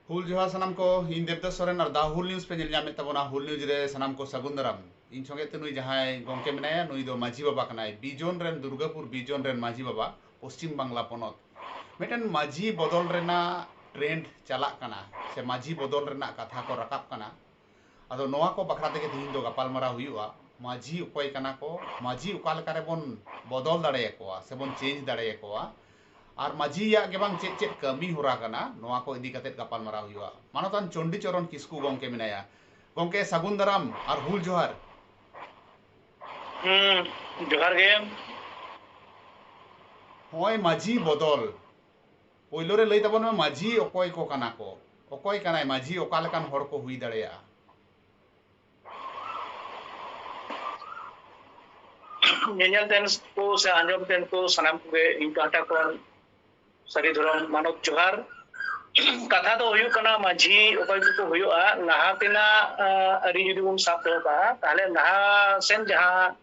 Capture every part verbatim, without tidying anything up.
ᱦᱩᱞ ᱡᱚᱦᱟᱨ ᱥᱟᱱᱟᱢ ᱠᱚ, ᱤᱧ ᱫᱮᱵᱫᱟᱥ ᱥᱚᱨᱮᱱ ᱟᱨ ᱫᱟ ᱦᱩᱞ ᱱᱤᱭᱩᱡᱽ ᱯᱮ ᱧᱮᱞ ᱧᱟᱢᱮᱫ ᱛᱟᱵᱚᱱᱟ᱾ ᱦᱩᱞ ᱱᱤᱭᱩᱡᱽ ᱨᱮ ᱥᱟᱱᱟᱢ ᱠᱚ ᱥᱟᱹᱜᱩᱱ ᱫᱟᱨᱟᱢ᱾ ᱤᱧ ᱥᱚᱸᱜᱮ ᱛᱮ ᱱᱩᱭ ᱡᱟᱦᱟᱸᱭ ᱜᱚᱝᱠᱮ ᱢᱮᱱᱟᱭᱟ, ᱱᱩᱭ ᱫᱚ ᱢᱟᱹᱡᱷᱤ ᱵᱟᱵᱟ ᱠᱟᱱᱟᱭ, ᱵᱤᱡᱚᱱ ᱨᱮᱱ, ᱫᱩᱨᱜᱟᱯᱩᱨ ᱵᱤᱡᱚᱱ ᱨᱮᱱ ᱢᱟᱹᱡᱷᱤ ᱵᱟᱵᱟ, ᱯᱚᱥᱪᱤᱢ ᱵᱟᱝᱞᱟ ᱯᱚᱱᱚᱛ᱾ ᱢᱤᱫᱴᱮᱱ ᱢᱟᱹᱡᱷᱤ ᱵᱚᱫᱚᱞ ᱨᱮᱱᱟᱜ ᱴᱨᱮᱱᱰ ᱪᱟᱞᱟᱜ ᱠᱟᱱᱟ, ᱥᱮ ᱢᱟᱹᱡᱷᱤ ᱵᱚᱫᱚᱞ ᱨᱮᱱᱟᱜ ᱠᱟᱛᱷᱟ ᱠᱚ ᱨᱟᱠᱟᱵ ᱠᱟᱱᱟ᱾ ᱟᱫᱚ ᱱᱚᱣᱟ ᱠᱚ ᱵᱟᱠᱷᱨᱟ ᱛᱮᱜᱮ ᱛᱤᱦᱤᱧ ᱫᱚ ᱜᱟᱯᱟᱞᱢᱟᱨᱟᱣ ᱦᱩᱭᱩᱜᱼᱟ᱾ ᱢᱟᱹᱡᱷᱤ ᱚᱠᱚᱭ ᱠᱟᱱᱟ ᱠᱚ, ᱢᱟᱹᱡᱷᱤ ᱚᱠᱟ ᱞᱮᱠᱟ ᱨᱮᱵᱚᱱ ᱵᱚᱫᱚᱞ ᱫᱟᱲᱮᱭᱟᱠᱚᱣᱟ ᱥᱮᱵᱚᱱ ᱪᱮᱧᱡᱽ ᱫᱟᱲᱮᱭᱟᱠᱚᱣᱟ, ᱟᱨ ᱢᱟᱹᱡᱷᱤᱭᱟᱜ ᱜᱮ ᱵᱟᱝ ᱪᱮᱫ ᱪᱮᱫ ᱠᱟᱹᱢᱤ ᱦᱚᱨᱟ ᱠᱟᱱᱟ, ᱱᱚᱣᱟ ᱠᱚ ᱤᱫᱤ ᱠᱟᱛᱮ ᱜᱟᱯᱟᱞᱢᱟᱨᱟᱣ ᱦᱩᱭᱩᱜᱼᱟ᱾ ᱢᱟᱱᱚᱛᱟᱱ ᱪᱚᱱᱰᱤ ᱪᱚᱨᱚᱱ ᱠᱤᱥᱠᱩ ᱜᱚᱢᱠᱮ ᱢᱮᱱᱟᱭᱟ᱾ ᱜᱚᱢᱠᱮ, ᱥᱟᱹᱜᱩᱱ ᱫᱟᱨᱟᱢ ᱟᱨ ᱦᱩᱞ ᱡᱚᱦᱟᱨ᱾ ᱦᱩᱸ, ᱡᱚᱦᱟᱨ ᱜᱮ᱾ ᱱᱚᱜᱼᱚᱭ ᱢᱟᱹᱡᱷᱤ ᱵᱚᱫᱚᱞ, ᱯᱳᱭᱞᱳ ᱨᱮ ᱞᱟᱹᱭ ᱛᱟᱵᱚᱱ ᱢᱮ, ᱢᱟᱹᱡᱷᱤ ᱚᱠᱚᱭ ᱠᱚ ᱠᱟᱱᱟ ᱠᱚ? ᱚᱠᱚᱭ ᱠᱟᱱᱟᱭ ᱢᱟᱹᱡᱷᱤ? ᱚᱠᱟ ᱞᱮᱠᱟᱱ ᱦᱚᱲ ᱠᱚ ᱦᱩᱭ ᱫᱟᱲᱮᱭᱟᱜᱼᱟ? ᱧᱮᱧᱮᱞ ᱛᱮᱱ ᱠᱚ ᱥᱮ ᱟᱸᱡᱚᱢ ᱛᱮᱱ ᱠᱚ ᱥᱟᱱᱟᱢ ᱠᱚᱜᱮ ᱤᱧ ᱯᱟᱦᱴᱟ ᱠᱷᱚᱱ ᱥᱟᱹᱨᱤ ᱫᱷᱚᱨᱚᱢ ᱢᱟᱱᱚᱛ ᱡᱚᱦᱟᱨ᱾ ᱠᱟᱛᱷᱟ ᱫᱚ ᱦᱩᱭᱩᱜ ᱠᱟᱱᱟ, ᱢᱟᱹᱡᱷᱤ ᱚᱠᱚᱭ ᱠᱚᱠᱚ ᱦᱩᱭᱩᱜᱼᱟ, ᱞᱟᱦᱟ ᱛᱮᱱᱟᱜ, ᱟᱸ, ᱟᱹᱨᱤ ᱡᱩᱫᱤ ᱵᱚᱱ ᱥᱟᱵ ᱫᱚᱦᱚ ᱠᱟᱜᱼᱟ, ᱛᱟᱦᱞᱮ ᱞᱟᱦᱟ ᱥᱮᱱ ᱡᱟᱦᱟᱸ,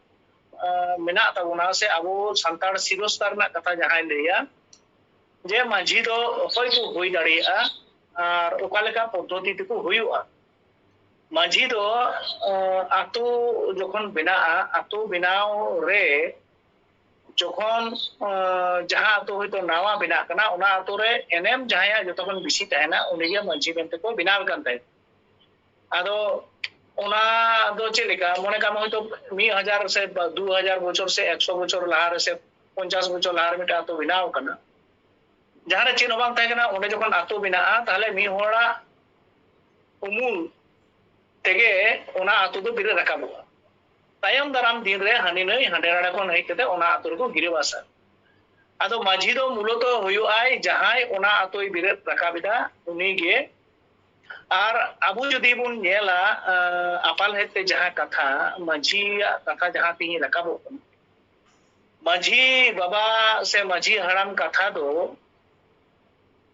ᱟᱸ, ᱢᱮᱱᱟᱜ ᱛᱟᱵᱚᱱᱟ, ᱥᱮ ᱟᱵᱚ ᱥᱟᱱᱛᱟᱲ ᱥᱤᱨᱚᱥᱛᱟ ᱨᱮᱱᱟᱜ ᱠᱟᱛᱷᱟ ᱡᱟᱦᱟᱸᱭ ᱞᱟᱹᱭᱟ, ᱡᱮ ᱢᱟᱹᱡᱷᱤ ᱫᱚ ᱚᱠᱚᱭ ᱠᱚ ᱦᱩᱭ ᱫᱟᱲᱮᱭᱟᱜᱼᱟ ᱟᱨ ᱚᱠᱟ ᱞᱮᱠᱟ ᱯᱚᱫᱽᱫᱷᱚᱛᱤ ᱛᱮᱠᱚ ᱦᱩᱭᱩᱜᱼᱟ᱾ ᱢᱟᱹᱡᱷᱤ ᱫᱚ, ᱟᱸ, ᱟᱛᱳ ᱡᱚᱠᱷᱚᱱ ᱵᱮᱱᱟᱜᱼᱟ, ᱟᱛᱳ ᱵᱮᱱᱟᱣ ᱨᱮ ᱡᱚᱠᱷᱚᱱ, ᱟᱸ, ᱡᱟᱦᱟᱸ ᱟᱛᱳ ᱦᱚᱭᱛᱳ ᱱᱟᱣᱟ ᱵᱮᱱᱟᱜ ᱠᱟᱱᱟ, ᱚᱱᱟ ᱟᱛᱳ ᱨᱮ ᱮᱱᱮᱢ ᱡᱟᱦᱟᱸᱭᱟᱜ ᱡᱚᱛᱚ ᱠᱷᱚᱱ ᱵᱮᱥᱤ ᱛᱟᱦᱮᱱᱟ, ᱩᱱᱤᱜᱮ ᱢᱟᱹᱡᱷᱤ ᱢᱮᱱᱛᱮ ᱠᱚ ᱵᱮᱱᱟᱣ ᱠᱟᱱ ᱛᱟᱦᱮᱸᱫ᱾ ᱟᱫᱚ ᱚᱱᱟ ᱫᱚ ᱪᱮᱫ ᱞᱮᱠᱟ, ᱢᱚᱱᱮ ᱠᱟᱜ ᱢᱮ ᱦᱚᱭᱛᱳ ᱢᱤᱫ ᱦᱟᱡᱟᱨ ᱥᱮ ᱫᱩ ᱦᱟᱡᱟᱨ ᱵᱚᱪᱷᱚᱨ ᱥᱮ ᱮᱠᱥᱚ ᱵᱚᱪᱷᱚᱨ ᱞᱟᱦᱟ ᱨᱮ ᱥᱮ ᱯᱚᱧᱪᱟᱥ ᱵᱚᱪᱷᱚᱨ ᱞᱟᱦᱟ ᱨᱮ ᱢᱤᱫᱴᱟᱝ ᱟᱛᱳ ᱵᱮᱱᱟᱣ ᱠᱟᱱᱟ, ᱡᱟᱦᱟᱸ ᱨᱮ ᱪᱮᱫ ᱦᱚᱸ ᱵᱟᱝ ᱛᱟᱦᱮᱸ ᱠᱟᱱᱟ, ᱚᱸᱰᱮ ᱡᱚᱠᱷᱚᱱ ᱟᱛᱳ ᱵᱮᱱᱟᱜᱼᱟ, ᱛᱟᱦᱞᱮ ᱢᱤᱫ ᱦᱚᱲᱟᱜ ᱩᱢᱩᱞ ᱛᱮᱜᱮ ᱚᱱᱟ ᱟᱛᱳ ᱫᱚ ᱵᱮᱨᱮᱫ ᱨᱟᱠᱟᱵᱚᱜᱼᱟ᱾ ᱛᱟᱭᱚᱢ ᱫᱟᱨᱟᱢ ᱫᱤᱱ ᱨᱮ ᱦᱟᱹᱱᱤ ᱱᱟᱹᱭ ᱦᱟᱸᱰᱮ ᱱᱟᱰᱮ ᱠᱷᱚᱱ ᱦᱮᱡ ᱠᱟᱛᱮ ᱚᱱᱟ ᱟᱛᱳ ᱨᱮᱠᱚ ᱜᱤᱨᱟᱹᱵᱟᱥᱟ᱾ ᱟᱫᱚ ᱢᱟᱹᱡᱷᱤ ᱫᱚ ᱢᱩᱞᱚᱛᱚ ᱦᱩᱭᱩᱜᱼᱟᱭ ᱡᱟᱦᱟᱸᱭ ᱚᱱᱟ ᱟᱛᱳᱭ ᱵᱮᱨᱮᱫ ᱨᱟᱠᱟᱵ ᱮᱫᱟ, ᱩᱱᱤᱜᱮ᱾ ᱟᱨ ᱟᱵᱚ ᱡᱩᱫᱤ ᱵᱚᱱ ᱧᱮᱞᱟ, ᱟᱸ, ᱟᱯᱟᱞ ᱦᱮᱡ ᱛᱮ ᱡᱟᱦᱟᱸ ᱠᱟᱛᱷᱟ, ᱢᱟᱹᱡᱷᱤᱭᱟᱜ ᱠᱟᱛᱷᱟ ᱡᱟᱦᱟᱸ ᱛᱮᱦᱮᱧ ᱨᱟᱠᱟᱵᱚᱜ ᱠᱟᱱᱟ, ᱢᱟᱹᱡᱷᱤ ᱵᱟᱵᱟ ᱥᱮ ᱢᱟᱹᱡᱷᱤ ᱦᱟᱲᱟᱢ ᱠᱟᱛᱷᱟ ᱫᱚ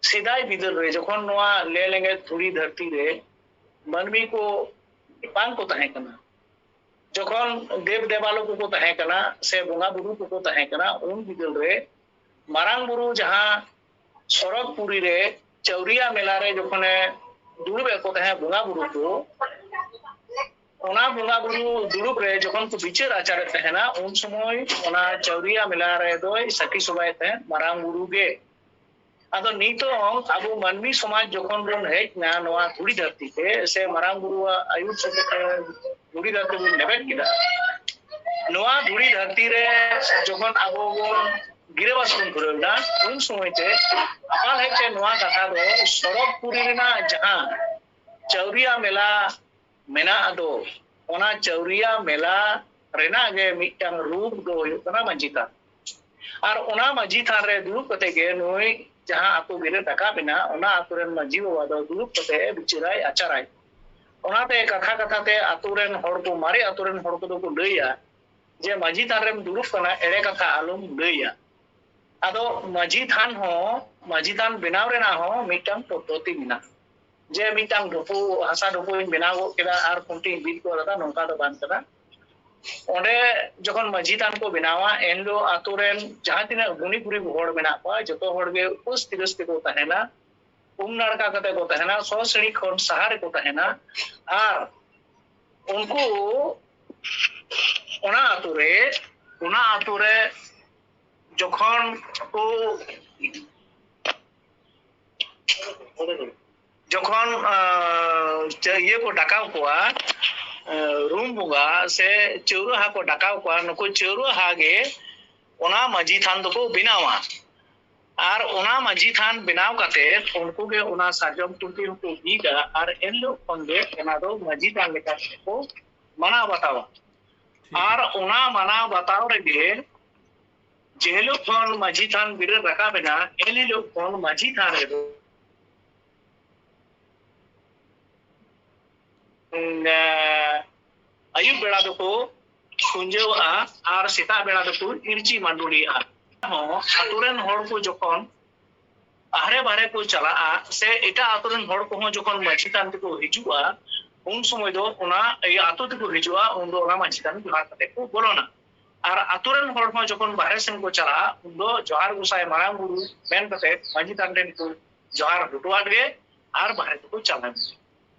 ᱥᱮᱫᱟᱭ ᱵᱤᱫᱟᱹᱞ ᱨᱮ ᱡᱚᱠᱷᱚᱱ ᱱᱚᱣᱟ ᱞᱮ ᱞᱮᱸᱜᱮᱡ ᱫᱷᱩᱲᱤ ᱫᱷᱟᱹᱨᱛᱤ ᱨᱮ ᱢᱟᱹᱱᱢᱤ ᱠᱚ ᱵᱟᱝ ᱠᱚ ᱛᱟᱦᱮᱸ ᱠᱟᱱᱟ, ᱡᱚᱠᱷᱚᱱ ᱫᱮᱵ ᱫᱮᱵᱟᱞᱳ ᱠᱚᱠᱚ ᱛᱟᱦᱮᱸ ᱠᱟᱱᱟ ᱥᱮ ᱵᱚᱸᱜᱟ ᱵᱩᱨᱩ ᱠᱚᱠᱚ ᱛᱟᱦᱮᱸ ᱠᱟᱱᱟ, ᱩᱱ ᱵᱤᱫᱟᱹᱞ ᱨᱮ ᱢᱟᱨᱟᱝ ᱵᱩᱨᱩ ᱡᱟᱦᱟᱸ ᱥᱚᱨᱚᱜᱽ ᱯᱩᱨᱤ ᱨᱮ ᱪᱟᱹᱣᱨᱤᱭᱟ ᱢᱮᱞᱟ ᱨᱮ ᱡᱚᱠᱷᱚᱱᱮ ᱫᱩᱲᱩᱵ ᱮᱫ ᱠᱚ ᱛᱟᱦᱮᱸᱫ ᱵᱚᱸᱜᱟ ᱵᱩᱨᱩ ᱠᱚ, ᱚᱱᱟ ᱵᱚᱸᱜᱟ ᱵᱩᱨᱩ ᱫᱩᱲᱩᱵ ᱨᱮ ᱡᱚᱠᱷᱚᱱ ᱠᱚ ᱵᱤᱪᱟᱹᱨ ᱟᱪᱟᱨᱮᱫ ᱛᱟᱦᱮᱱᱟ, ᱩᱱ ᱥᱚᱢᱚᱭ ᱚᱱᱟ ᱪᱟᱹᱣᱨᱤᱭᱟ ᱢᱮᱞᱟ ᱨᱮᱫᱚᱭ ᱥᱟᱹᱠᱷᱤ ᱥᱚᱵᱷᱟᱭᱮᱫ ᱛᱟᱦᱮᱸᱫ ᱢᱟᱨᱟᱝ ᱵᱩᱨᱩ ᱜᱮ᱾ ᱟᱫᱚ ᱱᱤᱛᱚᱜ ᱟᱵᱚ ᱢᱟᱹᱱᱢᱤ ᱥᱚᱢᱟᱡᱽ ᱡᱚᱠᱷᱚᱱ ᱵᱚᱱ ᱦᱮᱡ ᱮᱱᱟ ᱱᱚᱣᱟ ᱫᱷᱩᱲᱤ ᱫᱷᱟᱹᱨᱛᱤ ᱛᱮ, ᱥᱮ ᱢᱟᱨᱟᱝ ᱵᱩᱨᱩᱣᱟᱜ ᱟᱹᱭᱩᱨ ᱥᱩᱛᱩᱜ ᱛᱮ ᱫᱷᱩᱲᱤ ᱫᱷᱟᱹᱨᱛᱤ ᱵᱚᱱ ᱞᱮᱵᱮᱫ ᱠᱮᱫᱟ, ᱱᱚᱣᱟ ᱫᱷᱩᱲᱤ ᱫᱷᱟᱹᱨᱛᱤ ᱨᱮ ᱡᱚᱠᱷᱚᱱ ᱟᱵᱚ ᱵᱚᱱ ᱜᱤᱨᱟᱹᱵᱟᱥ ᱵᱚᱱ ᱫᱷᱩᱨᱟᱹᱣ ᱮᱱᱟ, ᱩᱱ ᱥᱚᱢᱚᱭ ᱛᱮ ᱟᱯᱟᱞ ᱦᱮᱡ ᱛᱮ ᱱᱚᱣᱟ ᱠᱟᱛᱷᱟ ᱫᱚ ᱥᱚᱲᱚᱠ ᱯᱩᱨᱤ ᱨᱮᱱᱟᱜ ᱡᱟᱦᱟᱸ ᱪᱟᱹᱣᱨᱤᱭᱟ ᱢᱮᱞᱟ ᱢᱮᱱᱟᱜ ᱫᱚ, ᱚᱱᱟ ᱪᱟᱹᱣᱨᱤᱭᱟ ᱢᱮᱞᱟ ᱨᱮᱱᱟᱜ ᱜᱮ ᱢᱤᱫᱴᱟᱝ ᱨᱩᱯ ᱫᱚ ᱦᱩᱭᱩᱜ ᱠᱟᱱᱟ ᱢᱟᱹᱡᱷᱤ ᱛᱷᱟᱱ᱾ ᱟᱨ ᱚᱱᱟ ᱢᱟᱹᱡᱷᱤ ᱛᱷᱟᱱ ᱨᱮ ᱫᱩᱲᱩᱵ ᱠᱟᱛᱮ ᱜᱮ ᱱᱩᱭ ᱡᱟᱦᱟᱸ ᱟᱛᱳ ᱵᱮᱨᱮᱫ ᱨᱟᱠᱟᱵ ᱮᱱᱟ, ᱚᱱᱟ ᱟᱛᱳ ᱨᱮᱱ ᱢᱟᱹᱡᱷᱤ ᱵᱟᱵᱟ ᱫᱚ ᱫᱩᱲᱩᱵ ᱠᱟᱛᱮ ᱵᱤᱪᱟᱹᱨᱟᱭ, ᱟᱪᱟᱨᱟᱭ᱾ ᱚᱱᱟᱛᱮ ᱠᱟᱛᱷᱟ ᱠᱟᱛᱷᱟ ᱛᱮ ᱟᱛᱳ ᱨᱮᱱ ᱦᱚᱲ ᱠᱚ, ᱢᱟᱨᱮ ᱟᱛᱳ ᱨᱮᱱ ᱦᱚᱲ ᱠᱚᱫᱚ ᱠᱚ ᱞᱟᱹᱭᱟ ᱡᱮ, "ᱢᱟᱹᱡᱷᱤ ᱛᱷᱟᱱ ᱨᱮᱢ ᱫᱩᱲᱩᱵ ᱠᱟᱱᱟ, ᱮᱲᱮ ᱠᱟᱛᱷᱟ ᱟᱞᱚᱢ ᱞᱟᱹᱭᱟ᱾" ᱟᱫᱚ ᱢᱟᱹᱡᱷᱤ ᱛᱷᱟᱱ ᱦᱚᱸ, ᱢᱟᱹᱡᱷᱤ ᱛᱷᱟᱱ ᱵᱮᱱᱟᱣ ᱨᱮᱱᱟᱜ ᱦᱚᱸ ᱢᱤᱫᱴᱟᱝ ᱯᱚᱫᱽᱫᱷᱚᱛᱤ ᱢᱮᱱᱟᱜᱼᱟ᱾ ᱡᱮ ᱢᱤᱫᱴᱟᱝ ᱰᱷᱩᱯᱩ, ᱦᱟᱥᱟ ᱰᱷᱩᱯᱩᱧ ᱵᱮᱱᱟᱣ ᱜᱚᱫ ᱠᱮᱫᱟ ᱟᱨ ᱠᱷᱩᱱᱴᱤᱧ ᱵᱤᱫ ᱜᱚᱫ ᱟᱫᱟ, ᱱᱚᱝᱠᱟ ᱫᱚ ᱵᱟᱝ ᱠᱟᱱᱟ᱾ ᱚᱸᱰᱮ ᱡᱚᱠᱷᱚᱱ ᱢᱟᱹᱡᱷᱤ ᱛᱷᱟᱱ ᱠᱚ ᱵᱮᱱᱟᱣᱟ, ᱮᱱᱦᱤᱞᱳᱜ ᱟᱛᱳ ᱨᱮᱱ ᱡᱟᱦᱟᱸ ᱛᱤᱱᱟᱹᱜ ᱜᱩᱱᱤ ᱜᱩᱨᱤᱵ ᱦᱚᱲ ᱢᱮᱱᱟᱜ ᱠᱚᱣᱟ, ᱡᱚᱛᱚ ᱦᱚᱲ ᱜᱮ ᱩᱯᱟᱹᱥ ᱛᱤᱨᱟᱹᱥ ᱛᱮᱠᱚ ᱛᱟᱦᱮᱱᱟ, ᱩᱢ ᱱᱟᱲᱠᱟ ᱠᱟᱛᱮ ᱠᱚ ᱛᱟᱦᱮᱱᱟ, ᱥᱚ ᱥᱤᱬᱤ ᱠᱷᱚᱱ ᱥᱟᱦᱟ ᱨᱮᱠᱚ ᱛᱟᱦᱮᱱᱟ᱾ ᱟᱨ ᱩᱱᱠᱩ ᱚᱱᱟ ᱟᱛᱳ ᱨᱮ, ᱚᱱᱟ ᱟᱛᱳ ᱨᱮ ᱡᱚᱠᱷᱚᱱ ᱠᱚ ᱡᱚᱠᱷᱚᱱ ᱟᱸ, ᱪᱟ-, ᱤᱭᱟᱹ ᱠᱚ ᱰᱟᱠᱟᱣ ᱠᱚᱣᱟ, ᱟᱸ, ᱨᱩᱢ ᱵᱚᱸᱜᱟ ᱥᱮ ᱪᱟᱹᱣᱨᱟᱹᱦᱟ ᱠᱚ ᱰᱟᱠᱟᱣ ᱠᱚᱣᱟ, ᱱᱩᱠᱩ ᱪᱟᱹᱣᱨᱟᱹᱦᱟ ᱜᱮ ᱚᱱᱟ ᱢᱟᱹᱡᱷᱤ ᱛᱷᱟᱱ ᱫᱚᱠᱚ ᱵᱮᱱᱟᱣᱟ᱾ ᱟᱨ ᱚᱱᱟ ᱢᱟᱹᱡᱷᱤ ᱛᱷᱟᱱ ᱵᱮᱱᱟᱣ ᱠᱟᱛᱮ ᱩᱱᱠᱩ ᱜᱮ ᱚᱱᱟ ᱥᱟᱨᱡᱚᱢ ᱠᱷᱩᱱᱴᱤ ᱦᱚᱸᱠᱚ ᱵᱤᱫᱟ, ᱟᱨ ᱮᱱᱦᱤᱞᱳᱜ ᱠᱷᱚᱱ ᱜᱮ ᱚᱱᱟ ᱫᱚ ᱢᱟᱹᱡᱷᱤ ᱛᱷᱟᱱ ᱞᱮᱠᱟ ᱛᱮᱠᱚ ᱢᱟᱱᱟᱣ ᱵᱟᱛᱟᱣᱟ᱾ ᱟᱨ ᱚᱱᱟ ᱢᱟᱱᱟᱣ ᱵᱟᱛᱟᱣ ᱨᱮᱜᱮ ᱡᱮ ᱦᱤᱞᱳᱜ ᱠᱷᱚᱱ ᱢᱟᱹᱡᱷᱤ ᱛᱷᱟᱱ ᱵᱮᱨᱮᱫ ᱨᱟᱠᱟᱵ ᱮᱱᱟ, ᱮᱱ ᱦᱤᱞᱳᱜ ᱠᱷᱚᱱ ᱢᱟᱹᱡᱷᱤ ᱛᱷᱟᱱ ᱨᱮᱫᱚ, ᱩᱸ, ᱟᱹᱭᱩᱵ ᱵᱮᱲᱟ ᱫᱚᱠᱚ ᱠᱷᱩᱸᱡᱟᱹᱣᱟᱜᱼᱟ ᱟᱨ ᱥᱮᱛᱟᱜ ᱵᱮᱲᱟ ᱫᱚᱠᱚ ᱤᱨᱪᱤ ᱢᱟᱹᱰᱩᱞᱤᱭᱟᱜᱼᱟ᱾ ᱦᱚᱸ, ᱟᱛᱳ ᱨᱮᱱ ᱦᱚᱲ ᱠᱚ ᱡᱚᱠᱷᱚᱱ ᱟᱦᱨᱮ ᱵᱟᱦᱨᱮ ᱠᱚ ᱪᱟᱞᱟᱜᱼᱟ, ᱥᱮ ᱮᱴᱟᱜ ᱟᱛᱳ ᱨᱮᱱ ᱦᱚᱲ ᱠᱚᱦᱚᱸ ᱡᱚᱠᱷᱚᱱ ᱢᱟᱹᱡᱷᱤ ᱛᱷᱟᱱ ᱛᱮᱠᱚ ᱦᱤᱡᱩᱜᱼᱟ, ᱩᱱ ᱥᱚᱢᱚᱭ ᱫᱚ ᱚᱱᱟ, ᱤᱭᱟᱹ, ᱟᱛᱳ ᱛᱮᱠᱚ ᱦᱤᱡᱩᱜᱼᱟ, ᱩᱱ ᱫᱚ ᱚᱱᱟ ᱢᱟᱹᱡᱷᱤ ᱛᱷᱟᱱ ᱡᱚᱦᱟᱨ ᱠᱟᱛᱮ ᱠᱚ ᱵᱚᱞᱚᱱᱟ᱾ ᱟᱨ ᱟᱛᱳ ᱨᱮᱱ ᱦᱚᱲ ᱦᱚᱸ ᱡᱚᱠᱷᱚᱱ ᱵᱟᱦᱨᱮ ᱥᱮᱱ ᱠᱚ ᱪᱟᱞᱟᱜᱼᱟ, ᱩᱱ ᱫᱚ ᱡᱚᱦᱟᱨ ᱜᱚᱸᱥᱟᱭ ᱢᱟᱨᱟᱝ ᱵᱩᱨᱩ ᱢᱮᱱ ᱠᱟᱛᱮ ᱢᱟᱹᱡᱷᱤ ᱛᱷᱟᱱ ᱴᱷᱮᱱ ᱠᱚ ᱡᱚᱦᱟᱨ ᱦᱚᱴᱚᱣᱟᱫ ᱜᱮ ᱟᱨ ᱵᱟᱦᱨᱮ ᱛᱮᱠᱚ ᱪᱟᱞᱟᱣ ᱮᱱ ᱜᱮ᱾